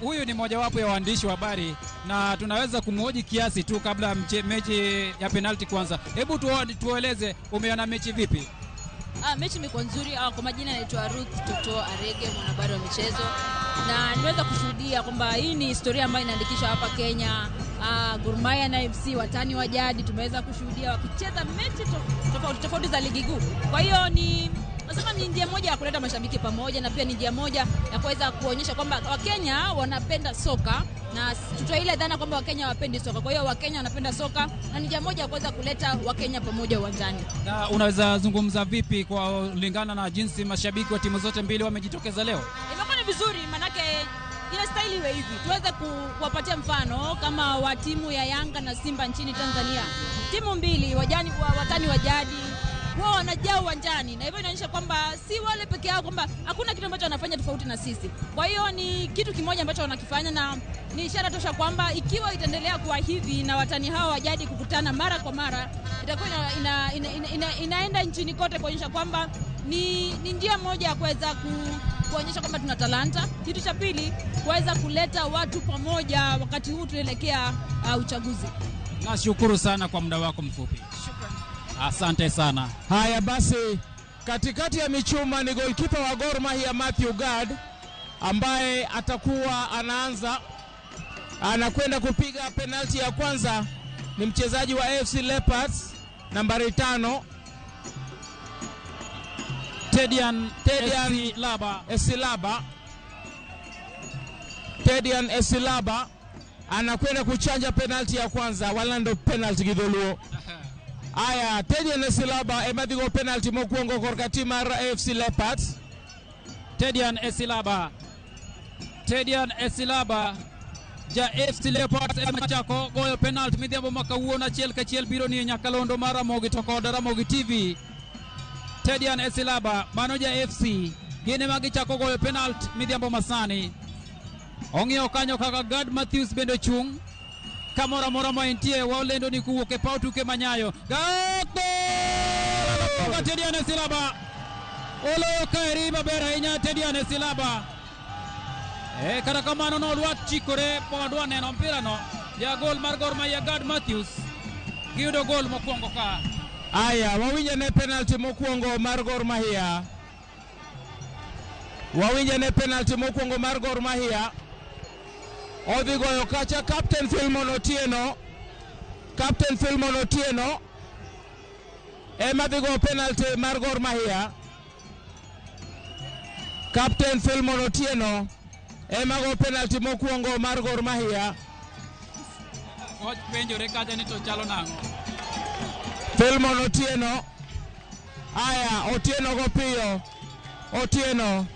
Huyu ni mojawapo ya waandishi wa habari na tunaweza kumhoji kiasi tu kabla mechi ya penalty kwanza. Hebu tueleze umeona mechi vipi? Mechi imekuwa nzuri. Kwa majina naitwa Ruth Toto Arege, mwanahabari wa michezo, na nimeweza kushuhudia kwamba hii ni historia ambayo inaandikishwa hapa Kenya. Gor Mahia na FC watani wa jadi tumeweza kushuhudia wakicheza mechi tofauti tofauti za ligi kuu. Kwa hiyo ni nasema ni njia moja ya kuleta mashabiki pamoja, na pia ni njia moja ya kuweza kuonyesha kwamba Wakenya wanapenda soka, na tutoe ile dhana kwamba Wakenya hawapendi soka. Kwa hiyo Wakenya wanapenda soka na ni njia moja ya kuweza kuleta Wakenya pamoja uwanjani. Na unaweza zungumza vipi kwa kulingana na jinsi mashabiki wa timu zote mbili wamejitokeza leo? Imekuwa ni vizuri, manake inastahili iwe hivi. Tuweze kuwapatia mfano kama wa timu ya Yanga na Simba nchini Tanzania. Timu mbili watani wa jadi wao wanajaa uwanjani, na hivyo inaonyesha kwamba si wale peke yao, kwamba hakuna kitu ambacho wanafanya tofauti na sisi. Kwa hiyo ni kitu kimoja ambacho wanakifanya, na ni ishara tosha kwamba ikiwa itaendelea kuwa hivi na watani hao wa jadi kukutana mara kwa mara, itakuwa inaenda nchini kote kuonyesha kwamba ni njia moja ya kuweza kuonyesha kwamba tuna talanta. Kitu cha pili, kuweza kuleta watu pamoja wakati huu tunaelekea uchaguzi. Nashukuru sana kwa muda wako mfupi. Shukrani. Asante sana. Haya basi, katikati ya michuma ni goalkeeper wa Gor Mahia Matthew Gad ambaye atakuwa anaanza, anakwenda kupiga penalty ya kwanza. Ni mchezaji wa AFC Leopards nambari 5 Tedian Esilaba. Tedian Esilaba anakwenda kuchanja penalty ya kwanza, walando penalty gidholuo. Aya, Tedian Esilaba emadhigo penalty mokwongo korka tim mar AFC Leopards. Tedian Esilaba. Tedian Esilaba ja AFC Leopards ema chako goyo penalty midhiambo ma kawuono achiel kachiel biro ni nyakalondo mar Ramogi to kod Ramogi TV. Tedian Esilaba mano ja AFC gin ema gichako goyo penalty midhiambo masani. Ong'iyo kanyo kaka Gad Matthews bende chung' kamoro amora ma entie, waolendo ni kuwuok e paw tuke manyayo. Gol! Tedian Esilaba oloyo kaeri maber ahinya. Tedian Esilaba Kata kamano nodwa chikore podwa neno mpira no. Jagol mar Gor Mahia Gad Matthews giyudo gol mokwongo ka. Aya, wawinjo ne penalty mokwongo mar Gor Mahia. Wawinjo ne penalty mokwongo mar Gor Mahia. Odhi goyo kacha Captain Philemon Otieno. Captain Philemon Otieno ema dhi goyo penalty mar Gor Mahia. Captain Philemon Otieno ema go penalty mokwongo mar Gor Mahia. Koch penjore kacha ni to chalo nang'o. Philemon Otieno. Aya, Otieno go piyo. Otieno.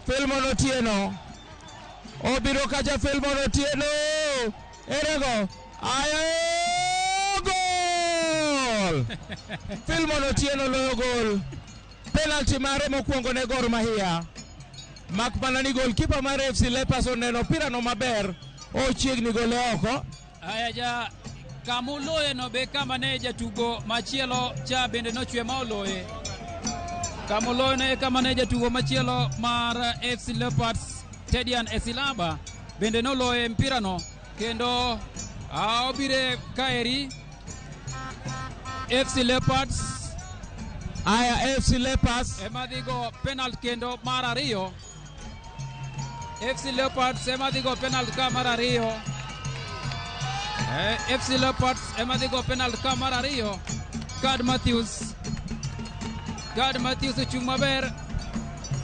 Philemon Otieno. Obiro kacha Philemon Otieno. Erego. Aya, gol! Philemon Otieno loyo gol. Penalty mare mokwongo ne Gor Mahia. Mak mana ni goalkeeper mar FC Leopards oneno opira no maber. Ochiegni gole oko. Aya, ja kamuloye no be kama ne jatugo machielo cha bende nochwe ma oloye. Kamuloye ne kama ne jatugo machielo mar FC Leopards Tedian Esilaba bende noloye mpira no kendo obire kaeri FC Leopards. Aya, FC Leopards ema dhi go penalty kendo mar ariyo. FC Leopards ema dhi go penalty ka mar ariyo. FC Leopards ema dhi go penalty ka mar ariyo. Gad Matthews. Gad Matthews ochung' maber.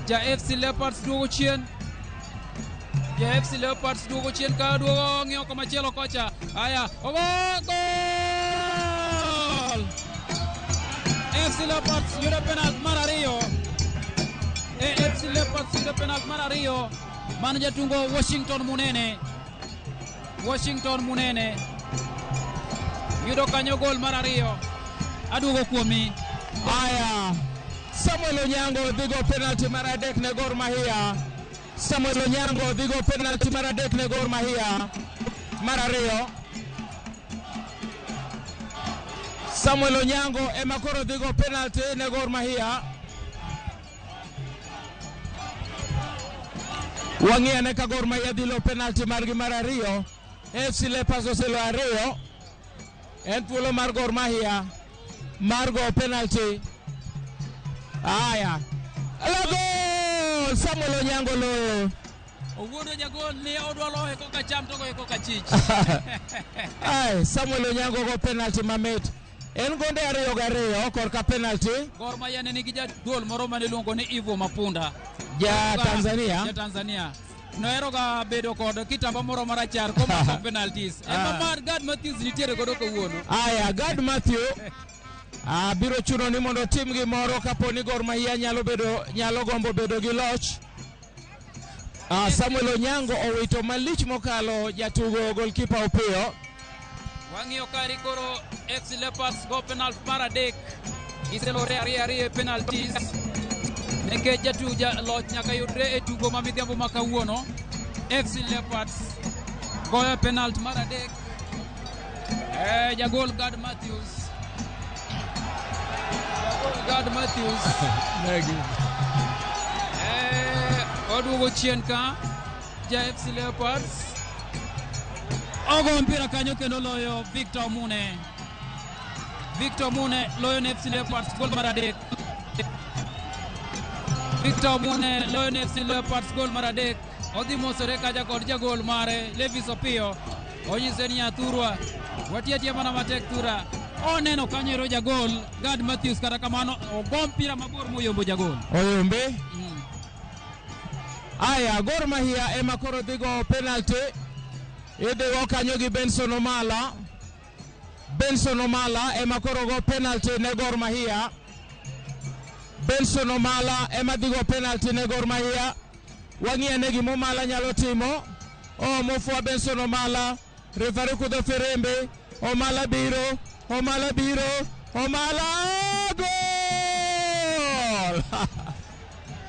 Ja FC Leopards duogo chien. Ja FC Leopards duogo chien ka duogo ng'iyo komachielo kocha. Aya, ogo gol! FC Leopards yudo penalty mar ariyo. FC Leopards yudo penalty mar ariyo. Mano jatungo Washington Munene. Washington Munene yudo kanyo gol mar ariyo. Aduogo kuomi. Aya, Samuel Onyango dhi go penalty mar adek ne Gor Mahia. Samuel Onyango dhi go penalty mar adek ne Gor Mahia. Mar ariyo. Samuel Onyango ema koro dhi go penalty ne Gor Mahia. Wang'i ane ka Gor Mahia dhi lo penalty margi mar ariyo. FC Leopards oselo ariyo. En thuolo mar Gor Mahia mar go penalty. Aya. La gol! Samuel Onyango loyo. Owuondo jagol ni odwa loye koka cham to goye koka chich. Ai, Samuel Onyango go penalty mamit. En gonde ariyo gariyo korka penalty. Gor Mahia ne nigi jagol moro mane iluongo ni Ivo Mapunda. Ja Tanzania. Ja Tanzania. Nohero ga bedo kod kitamba moro marachar komako penalties. Ema mar Gad Matthews nitiere godo kawuono. Aya, Gad Matthew biro chuno ni mondo otim gimoro kapo ni Gor Mahia nyalo gombo bedo gi loch. Samuel Onyango owito malich mokalo jatugo goalkeeper Opiyo. Wang'iyo kari koro FC Leopards go penalty mar adek. Giselore ariyo ariyo e penalties. Nikech jatugo loch nyaka yudre e tugo ma midhiambo ma kawuono. FC Leopards goyo penalty mar adek. Jagol Gad Matthews. Jagol Gad Matthews. Oduogo chien ka ja FC Leopards. Ogo mpira kanyo kendo loyo Victor Mune. Victor Mune loyo ne FC Leopards gol mar adek. Victor Mune loyo ne FC Leopards gol mar adek. Odhi mosore kacha kod jagol mare Levis Opiyo. Onyise ni athurwa watiyo atiya mana matek thura. Oneno kanyo ero jagol Gad Matthews, kata kamano ogo mpira mabor moyombo jagol. Oyombe. Aya, Gor Mahia ema koro dhi go penalty. Idhi go kanyo gi Benson Omala. Benson Omala ema koro go penalty ne Gor Mahia. Benson Omala ema dhi go penalty ne Gor Mahia. Wang'i ane gima Omala nyalo timo. Mofwa Benson Omala. Referee kudho firimbi. Omala biro. Omala biro. Omala gol!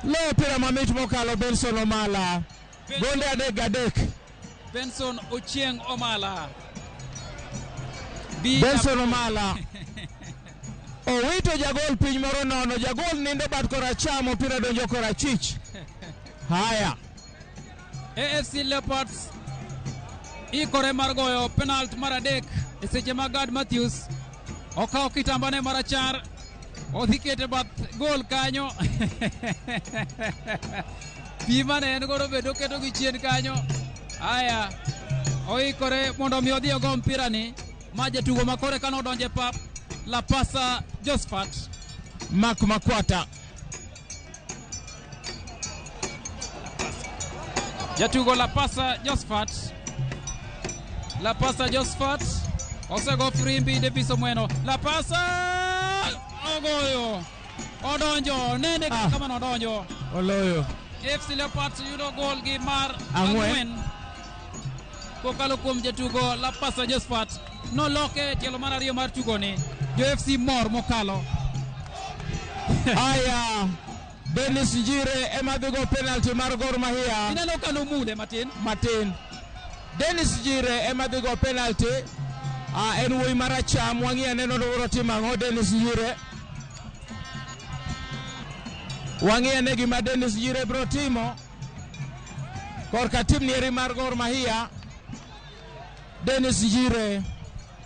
Lo opira mamit mokalo Benson Omala. Gonde adek gadek. Benson Ochieng Omala. Benson Omala. Owito jagol piny moro nono. Jagol nindo bat koracham, opira donjo korachich. Haya. AFC Leopards ikore mar goyo penalt mar adek e seche ma Gad Matthews okawo kitambane marachar odhi kete bath gol kanyo. Pi mane en godo bende oketo gi chien kanyo. Aya, oikore mondo mi odhi ogo mpira ni ma jatugo ma kore kano odonje pap Lapasa Josephat Mark Makwata. Jatugo Lapasa Josephat, Lapasa Josephat osego firimbi Davis Omweno. Lapasa ogoyo, odonjo nene kama nodonjo. Oloyo. FC Leopards yudo gol gi mar Ang'wen. Kokalo kuom jatugo Lapasa Josephat. Noloke tielo mar ariyo mar tugoni. Jo FC mor mokalo. Aya, Dennis Njire ema dhi go penalty mar Gor Mahia. Ineno ka nomule matin. Matin. Dennis Njire ema dhi go penalty. En wuoyi maracham, wang'i aneno to timo ang'o Dennis Njire. Wang'i ane gima Dennis Njire biro timo korka tim nieri mar Gor Mahia. Dennis Njire.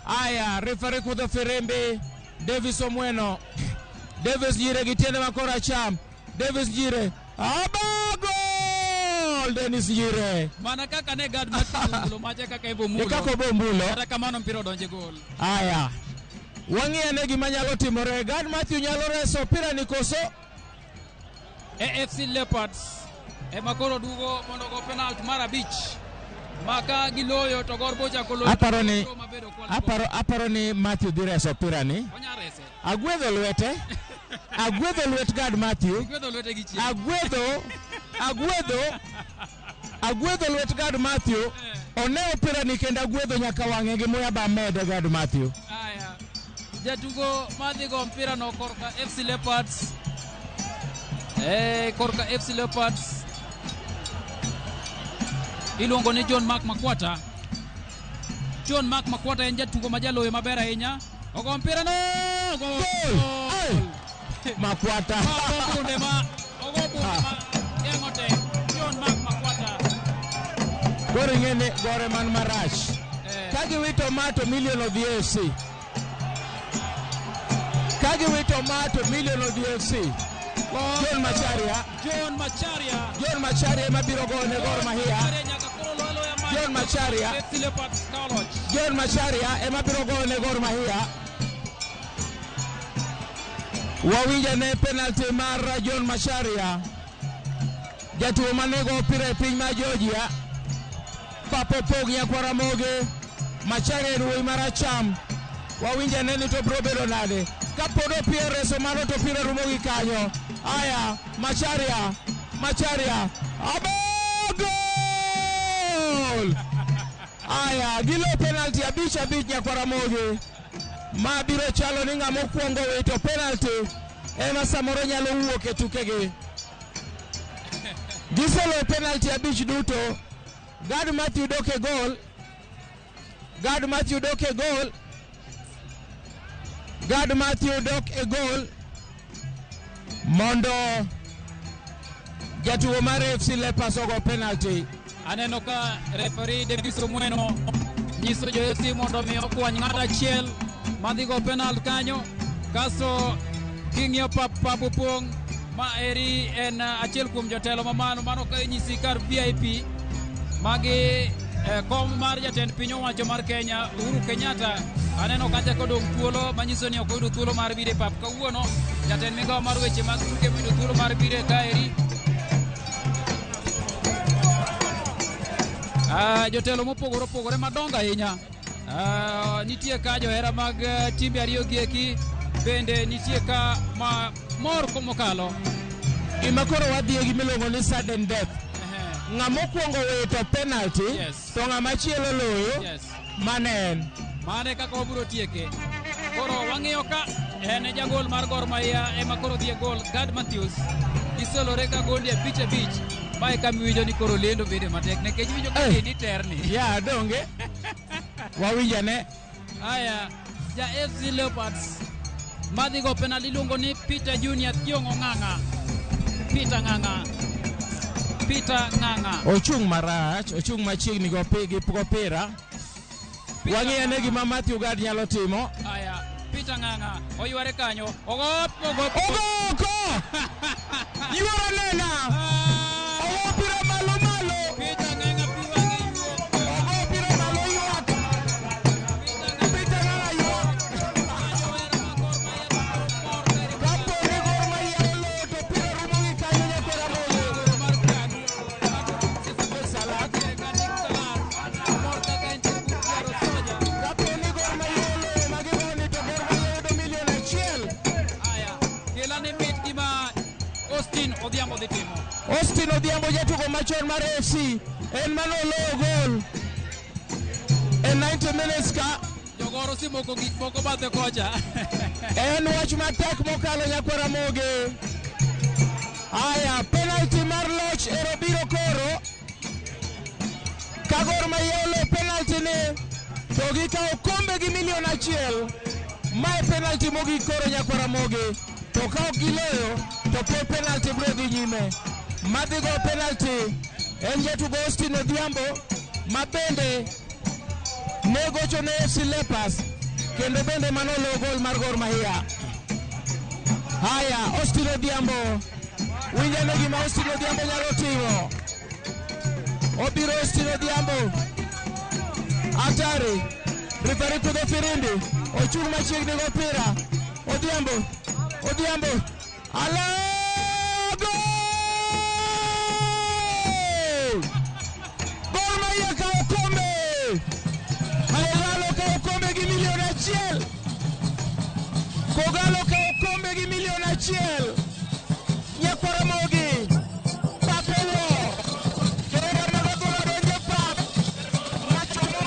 Aya, referee kudho firimbi Davis Omweno. Davis Njire gi tiende ma koracham. Davis Njire. Aba gol! Dennis Njire. Mana kaka ne Gad Matthews omulo macha kaka ibo mulo. E kaka obo mulo. Kata kamano mpira odonje gol. Aya. Wang'i ane gima nyalo timore. Gad Matthew nyalo reso mpira ni koso? AFC Leopards ema koro dugo mondo go penalty mar abich. Maka giloyo to Gor bochako loyo. Aparo ni Matthew dhi reso mpira ni. Agwedho lwete. Agwedho lwet Gad Matthew. Agwedho lwete gi chien. Agwedho lwet Gad Matthew. One opira ni kendo agwedho nyaka wang'e gi muya ba mede Gad Matthew. Aya. Jatugo madhi go mpira no korka FC Leopards. Korka FC Leopards iluongo ni John Mark Makwata. John Mark Makwata en jatugo ma jaloyo maber ahinya. Ogo mpira no! Gol! Makwata. Ogo bunde ma geng'o te. John Mark Makwata. Koro ing'e ni gore man marach. Ka giwito ma to million of the AFC. Ka giwito ma to million of the AFC. John Macharia. John Macharia. John Macharia ema biro gone Gor Mahia. John Macharia. John Macharia ema biro gone Gor Mahia. Wawinjo ne penalty mar John Macharia. Jatuo manego opira e piny mar Georgia. Papo pog nyakwar Ramogi. Macharia en wuoyi maracham. Wawinjo ne ni to biro bedo nade. Kapod opira reso mano to opira rumo gi kanyo. Aya, Macharia, Macharia, abo gol! Aya, gilo penalty abich abich nyakwar Ramogi. Ma biro chalo ni ng'ama okwongo wito penalty ema samoro nyalo wuok e tukegi. Giselo penalty abich duto. Gad Matthew dok e gol. Gad Matthew dok e gol. Gad Matthew dok e gol mondo jatugo mar FC Leopards ogo penalty. Aneno ka referee Davis Omweno nyiso jo FC mondo mi okwany ng'ato achiel madhi go penalty kanyo. Kasto king'iyo pap opong' ma eri en achiel kuom jotelo mamano mano ka inyisi kar VIP magi kom mar jatend piny owacho mar Kenya Uhuru Kenyatta. Aneno kacha kodong' thuolo manyiso ni ok oyudo thuolo mar biro e pap kawuono. Jatend migawo mar weche mag tuke moyudo thuolo mar biro kaeri. Jotelo mopogore opogore madongo ahinya. Nitie ka johera mag timbe ariyo gi eki bende nitie ka ma mor mokalo. Gima koro wadhiye gi miluongo ni sudden death. Ng'ama okwongo wito penalty to ng'ama chielo loyo mane en. Mane kaka wabiro tieke. Koro wang'iyo ka en jagol mar Gor Mahia ema koro dhi e gol Gad Matthews. Gisolore ka gondi abich abich. Mae kama iwinjo ni koro lendo bede matek nikech iwinjo ka dendi terni. Ya donge. Wawinjo ne. Aya, ja FC Leopards madhi go penalty iluongo ni Peter Junior Thiong'o Ng'ang'a. Peter Ng'ang'a. Peter Ng'ang'a. Ochung' marach, ochung' machiegni go gi gopira. Wang'i ane gima Matthew Gad nyalo timo. Aya, Peter Ng'ang'a oyware kanyo. Ogo ogo ogo oko. Yuoro nena. Ogo pira malo malo. Peter Ng'ang'a pi wang'e ywak. Ogo pira malo ywak. Peter Ng'ang'a ywak. Kapo ni Gor Mahia oloyo to pira rumo gi kanyo nyakwar Ramogi. Kapo ni Gor Mahia oloyo ma gigoni to Gor Mahia yudo milion 1. Aya, kelane mit gima Austin Odhiambo dhi timo. Austin Odhiambo jatugo machon mar AFC en mano oloyo gol e 90 minutes ka. Jogoro osemoko gik moko bathe kocha. En wach matek mokalo nyakwar Ramogi. Aya, penalty mar loch ero biro koro. Ka Gor Mahia olo penalty ni to gikawo kombe gi milion 1. Mae penalty mogik koro nyakwar Ramogi. To ka ok giloyo to pod penalty biro dhi nyime. Madhi go penalty en jatugo Austin Odhiambo ma bende ne gocho ne FC Leopards kendo bende mano oloyo gol mar Gor Mahia. Haya, Austin Odhiambo, winj ane gima Austin Odhiambo nyalo timo. Obiro Austin Odhiambo. Atari, referee kudho firimbi, ochung' machiegni go pira. Odhiambo, Odhiambo, ala gol! Gor Mahia kawo kombe! Kogalo kawo kombe gi milion 1. Kogalo kawo kombe gi milion 1. Nyakwar Ramogi, Papewo, johera mag adhula donjo e pap. Machomo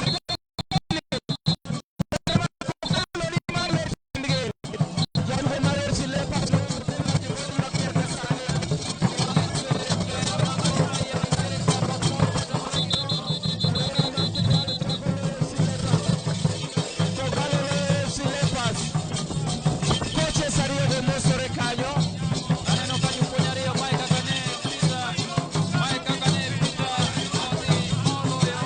Kogalo ni malo e tiendgi. Jatugo mar FC Leopards Kogalo loyo FC Leopards. Coaches ariyogo mosore kanyo. Aneno ka jopuonj ariyo mae kaka ne Peter, mae kaka ne Peter odhi moloyo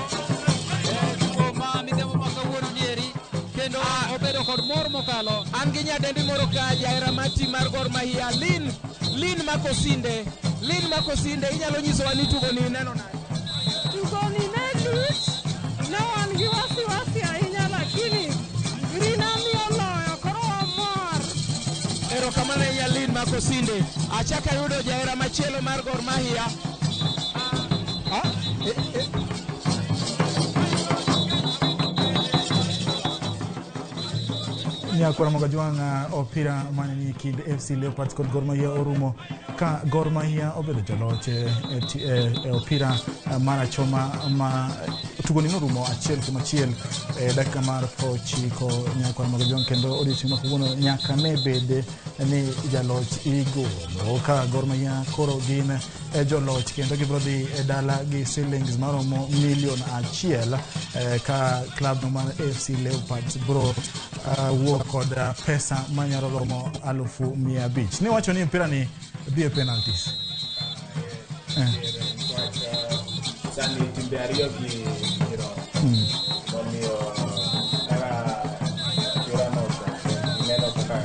e tugo ma midhiambo ma kawuono nieri kendo obedo kod mor mokalo. An gi nyadendi moro ka jahera mar tim mar Gor Mahia, Lin, Lin Makosinde. Lin Makosinde, inyalo nyisowa ni tugo ni ineno nade? Tugo ni ne lich, ne wan gi wasiwasi ahinya lakini Green Army oloyo koro wamor. Erokamano ahinya Lin Makosinde. Achako ayudo jahera machielo mar Gor Mahia. Ah, eh, eh. Nyakwar Ramogi Ajwang', opira mane ni e kind FC Leopards kod Gor Mahia orumo ka Gor Mahia obedo joloch e opira mar achoma ma tugoni norumo 1-1 e dakika mar 90 nyakwar Ramogi Ajwang', kendo odiochieng' ma kawuono nyaka ne bed ni jaloch igolo ka Gor Mahia koro gin joloch kendo gibiro dhi e dala gi shillings maromo milion 1 ka klab no mar AFC Leopards biro wuok kod pesa manyalo romo 500,000. Niwacho ni mpira ni dhi e penalties. Sani timbe ariyo gi rom. Omiyo kaka mpira no ineno kaka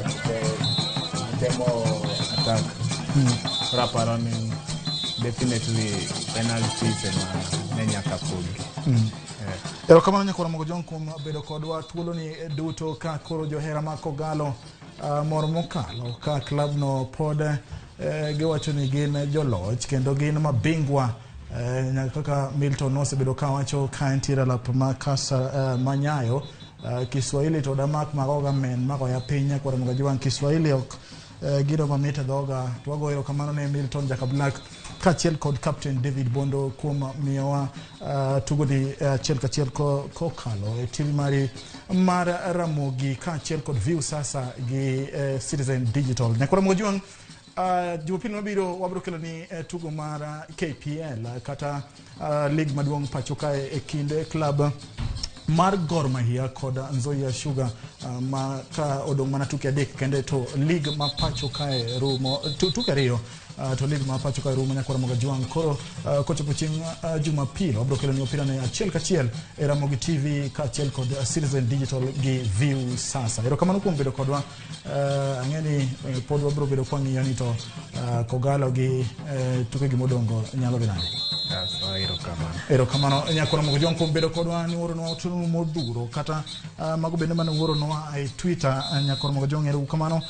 gitemo attack. Koro aparo ni definitely penalties ema ne nyaka pogi. Erokamano nyakwar Ramogi Ajwang' kuom bedo kodwa thuoloni duto ka koro johera mag Kogalo mor mokalo ka klab no pod giwacho ni gin joloch kendo gin mabingwa nyaka kaka Milton nosebedo kawacho ka entiere alap ma kasa manyayo Kiswahili to damak magoga men magoya piny nyakwar Ramogi Ajwang'. Kiswahili ok gino mamit e dhoga. To wagoyo erokamano ne Milton Jakablack kaachiel kod Captain David Bondo kuom miyowa tugoni achiel kachiel kokalo e TV mari mar Ramogi kaachiel kod View Sasa gi Citizen Digital. Nyakwar Ramogi Ajwang', Jumapili mabiro wabiro kelo ni tugo mar KPL kata league maduong' pacho kae e kind club mar Gor Mahia kod Nzoia Sugar ma ka odong' mana tuke 3 kende to league ma pacho kae rumo tuke 2. To lig ma pacho ka rumo nyakwar Moga Juang. Koro kochopo chieng' Jumapil wabiro kelo ni opira ne achiel kachiel e Ramogi TV kaachiel kod Citizen Digital gi View Sasa. Erokamano kuom bedo kodwa. Ang'e ni pod wabiro bedo kwang'iyo ni to Kogalo gi tukegi modongo nyalo dhi nade. Erokamano. Erokamano nyakwar Ramogi Juang kuom bedo kodwa ni uoronwa otunu modhuro kata mago bende mane uoronwa e Twitter. Nyakwar Ramogi Juang, erokamano.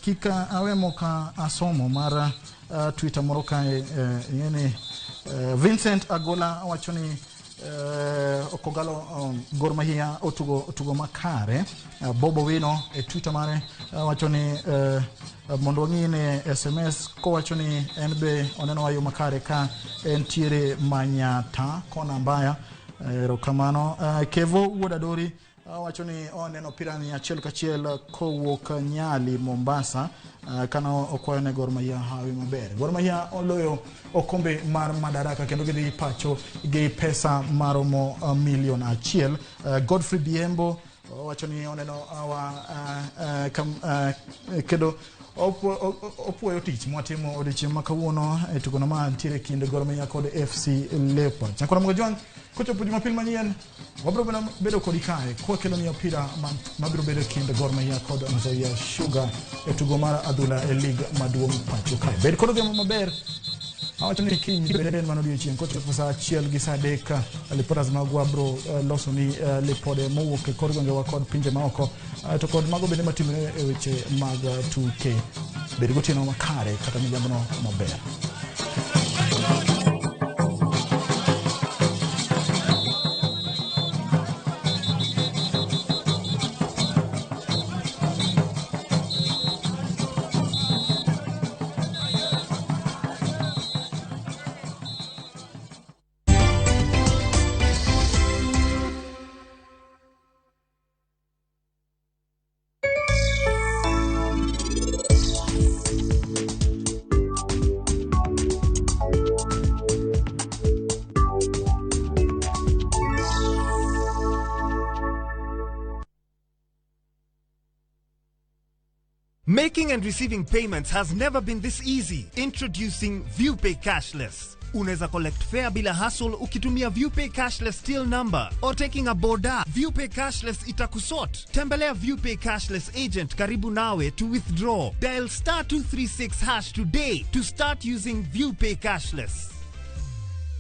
Kik awe moka asomo mar Twitter moro kae. Ing'e ni Vincent Agola wacho ni Kogalo, Gor Mahia otugo makare. Bobo Wino e Twitter mare wacho ni mondo wang'i ne SMS kowacho ni en be oneno wayo makare ka entiere Manyata kona mbaya. Erokamano. Kevo Wuod Adori wacho ni oneno opira ni achiel kachiel kowuok Nyali, Mombasa, kano okwayo ne Gor Mahia hawi maber. Gor Mahia oloyo okombe mar Madaraka kendo gidhi pacho gi pesa maromo milion 1. Godfrey Biembo owacho ni oneno awa kendo opuoyo tich mwatimo odiochieng' ma kawuono e tugono ma ntiere kind Gor Mahia kod FC Leopards. Nyakwar Ramogi Juang, kochopo Jumapil manyien wabiro bedo kodi kae kwakelo ni opira mabiro bedo e kind Gor Mahia kod Nzoia Sugar e tugo mar adhula e lig maduong' pacho kae. Bed kod odhiambo maber. Awacho ni kiny bende en mana odiochieng' kochopo saa 1 gi saa 3 reporters magwa biro loso ni lipode mowuok e kor gwengewa kod pinje maoko, to kod mago bende matimore e weche mag tuke. Bed gotieno makare kata midhiambono maber. Making and receiving payments has never been this easy. Introducing ViewPay Cashless. Unaweza collect fare bila hassle ukitumia ViewPay Cashless till number or taking a boda. ViewPay Cashless itakusort. Tembelea ViewPay Cashless agent karibu nawe to withdraw. Dial *236# today to start using ViewPay Cashless.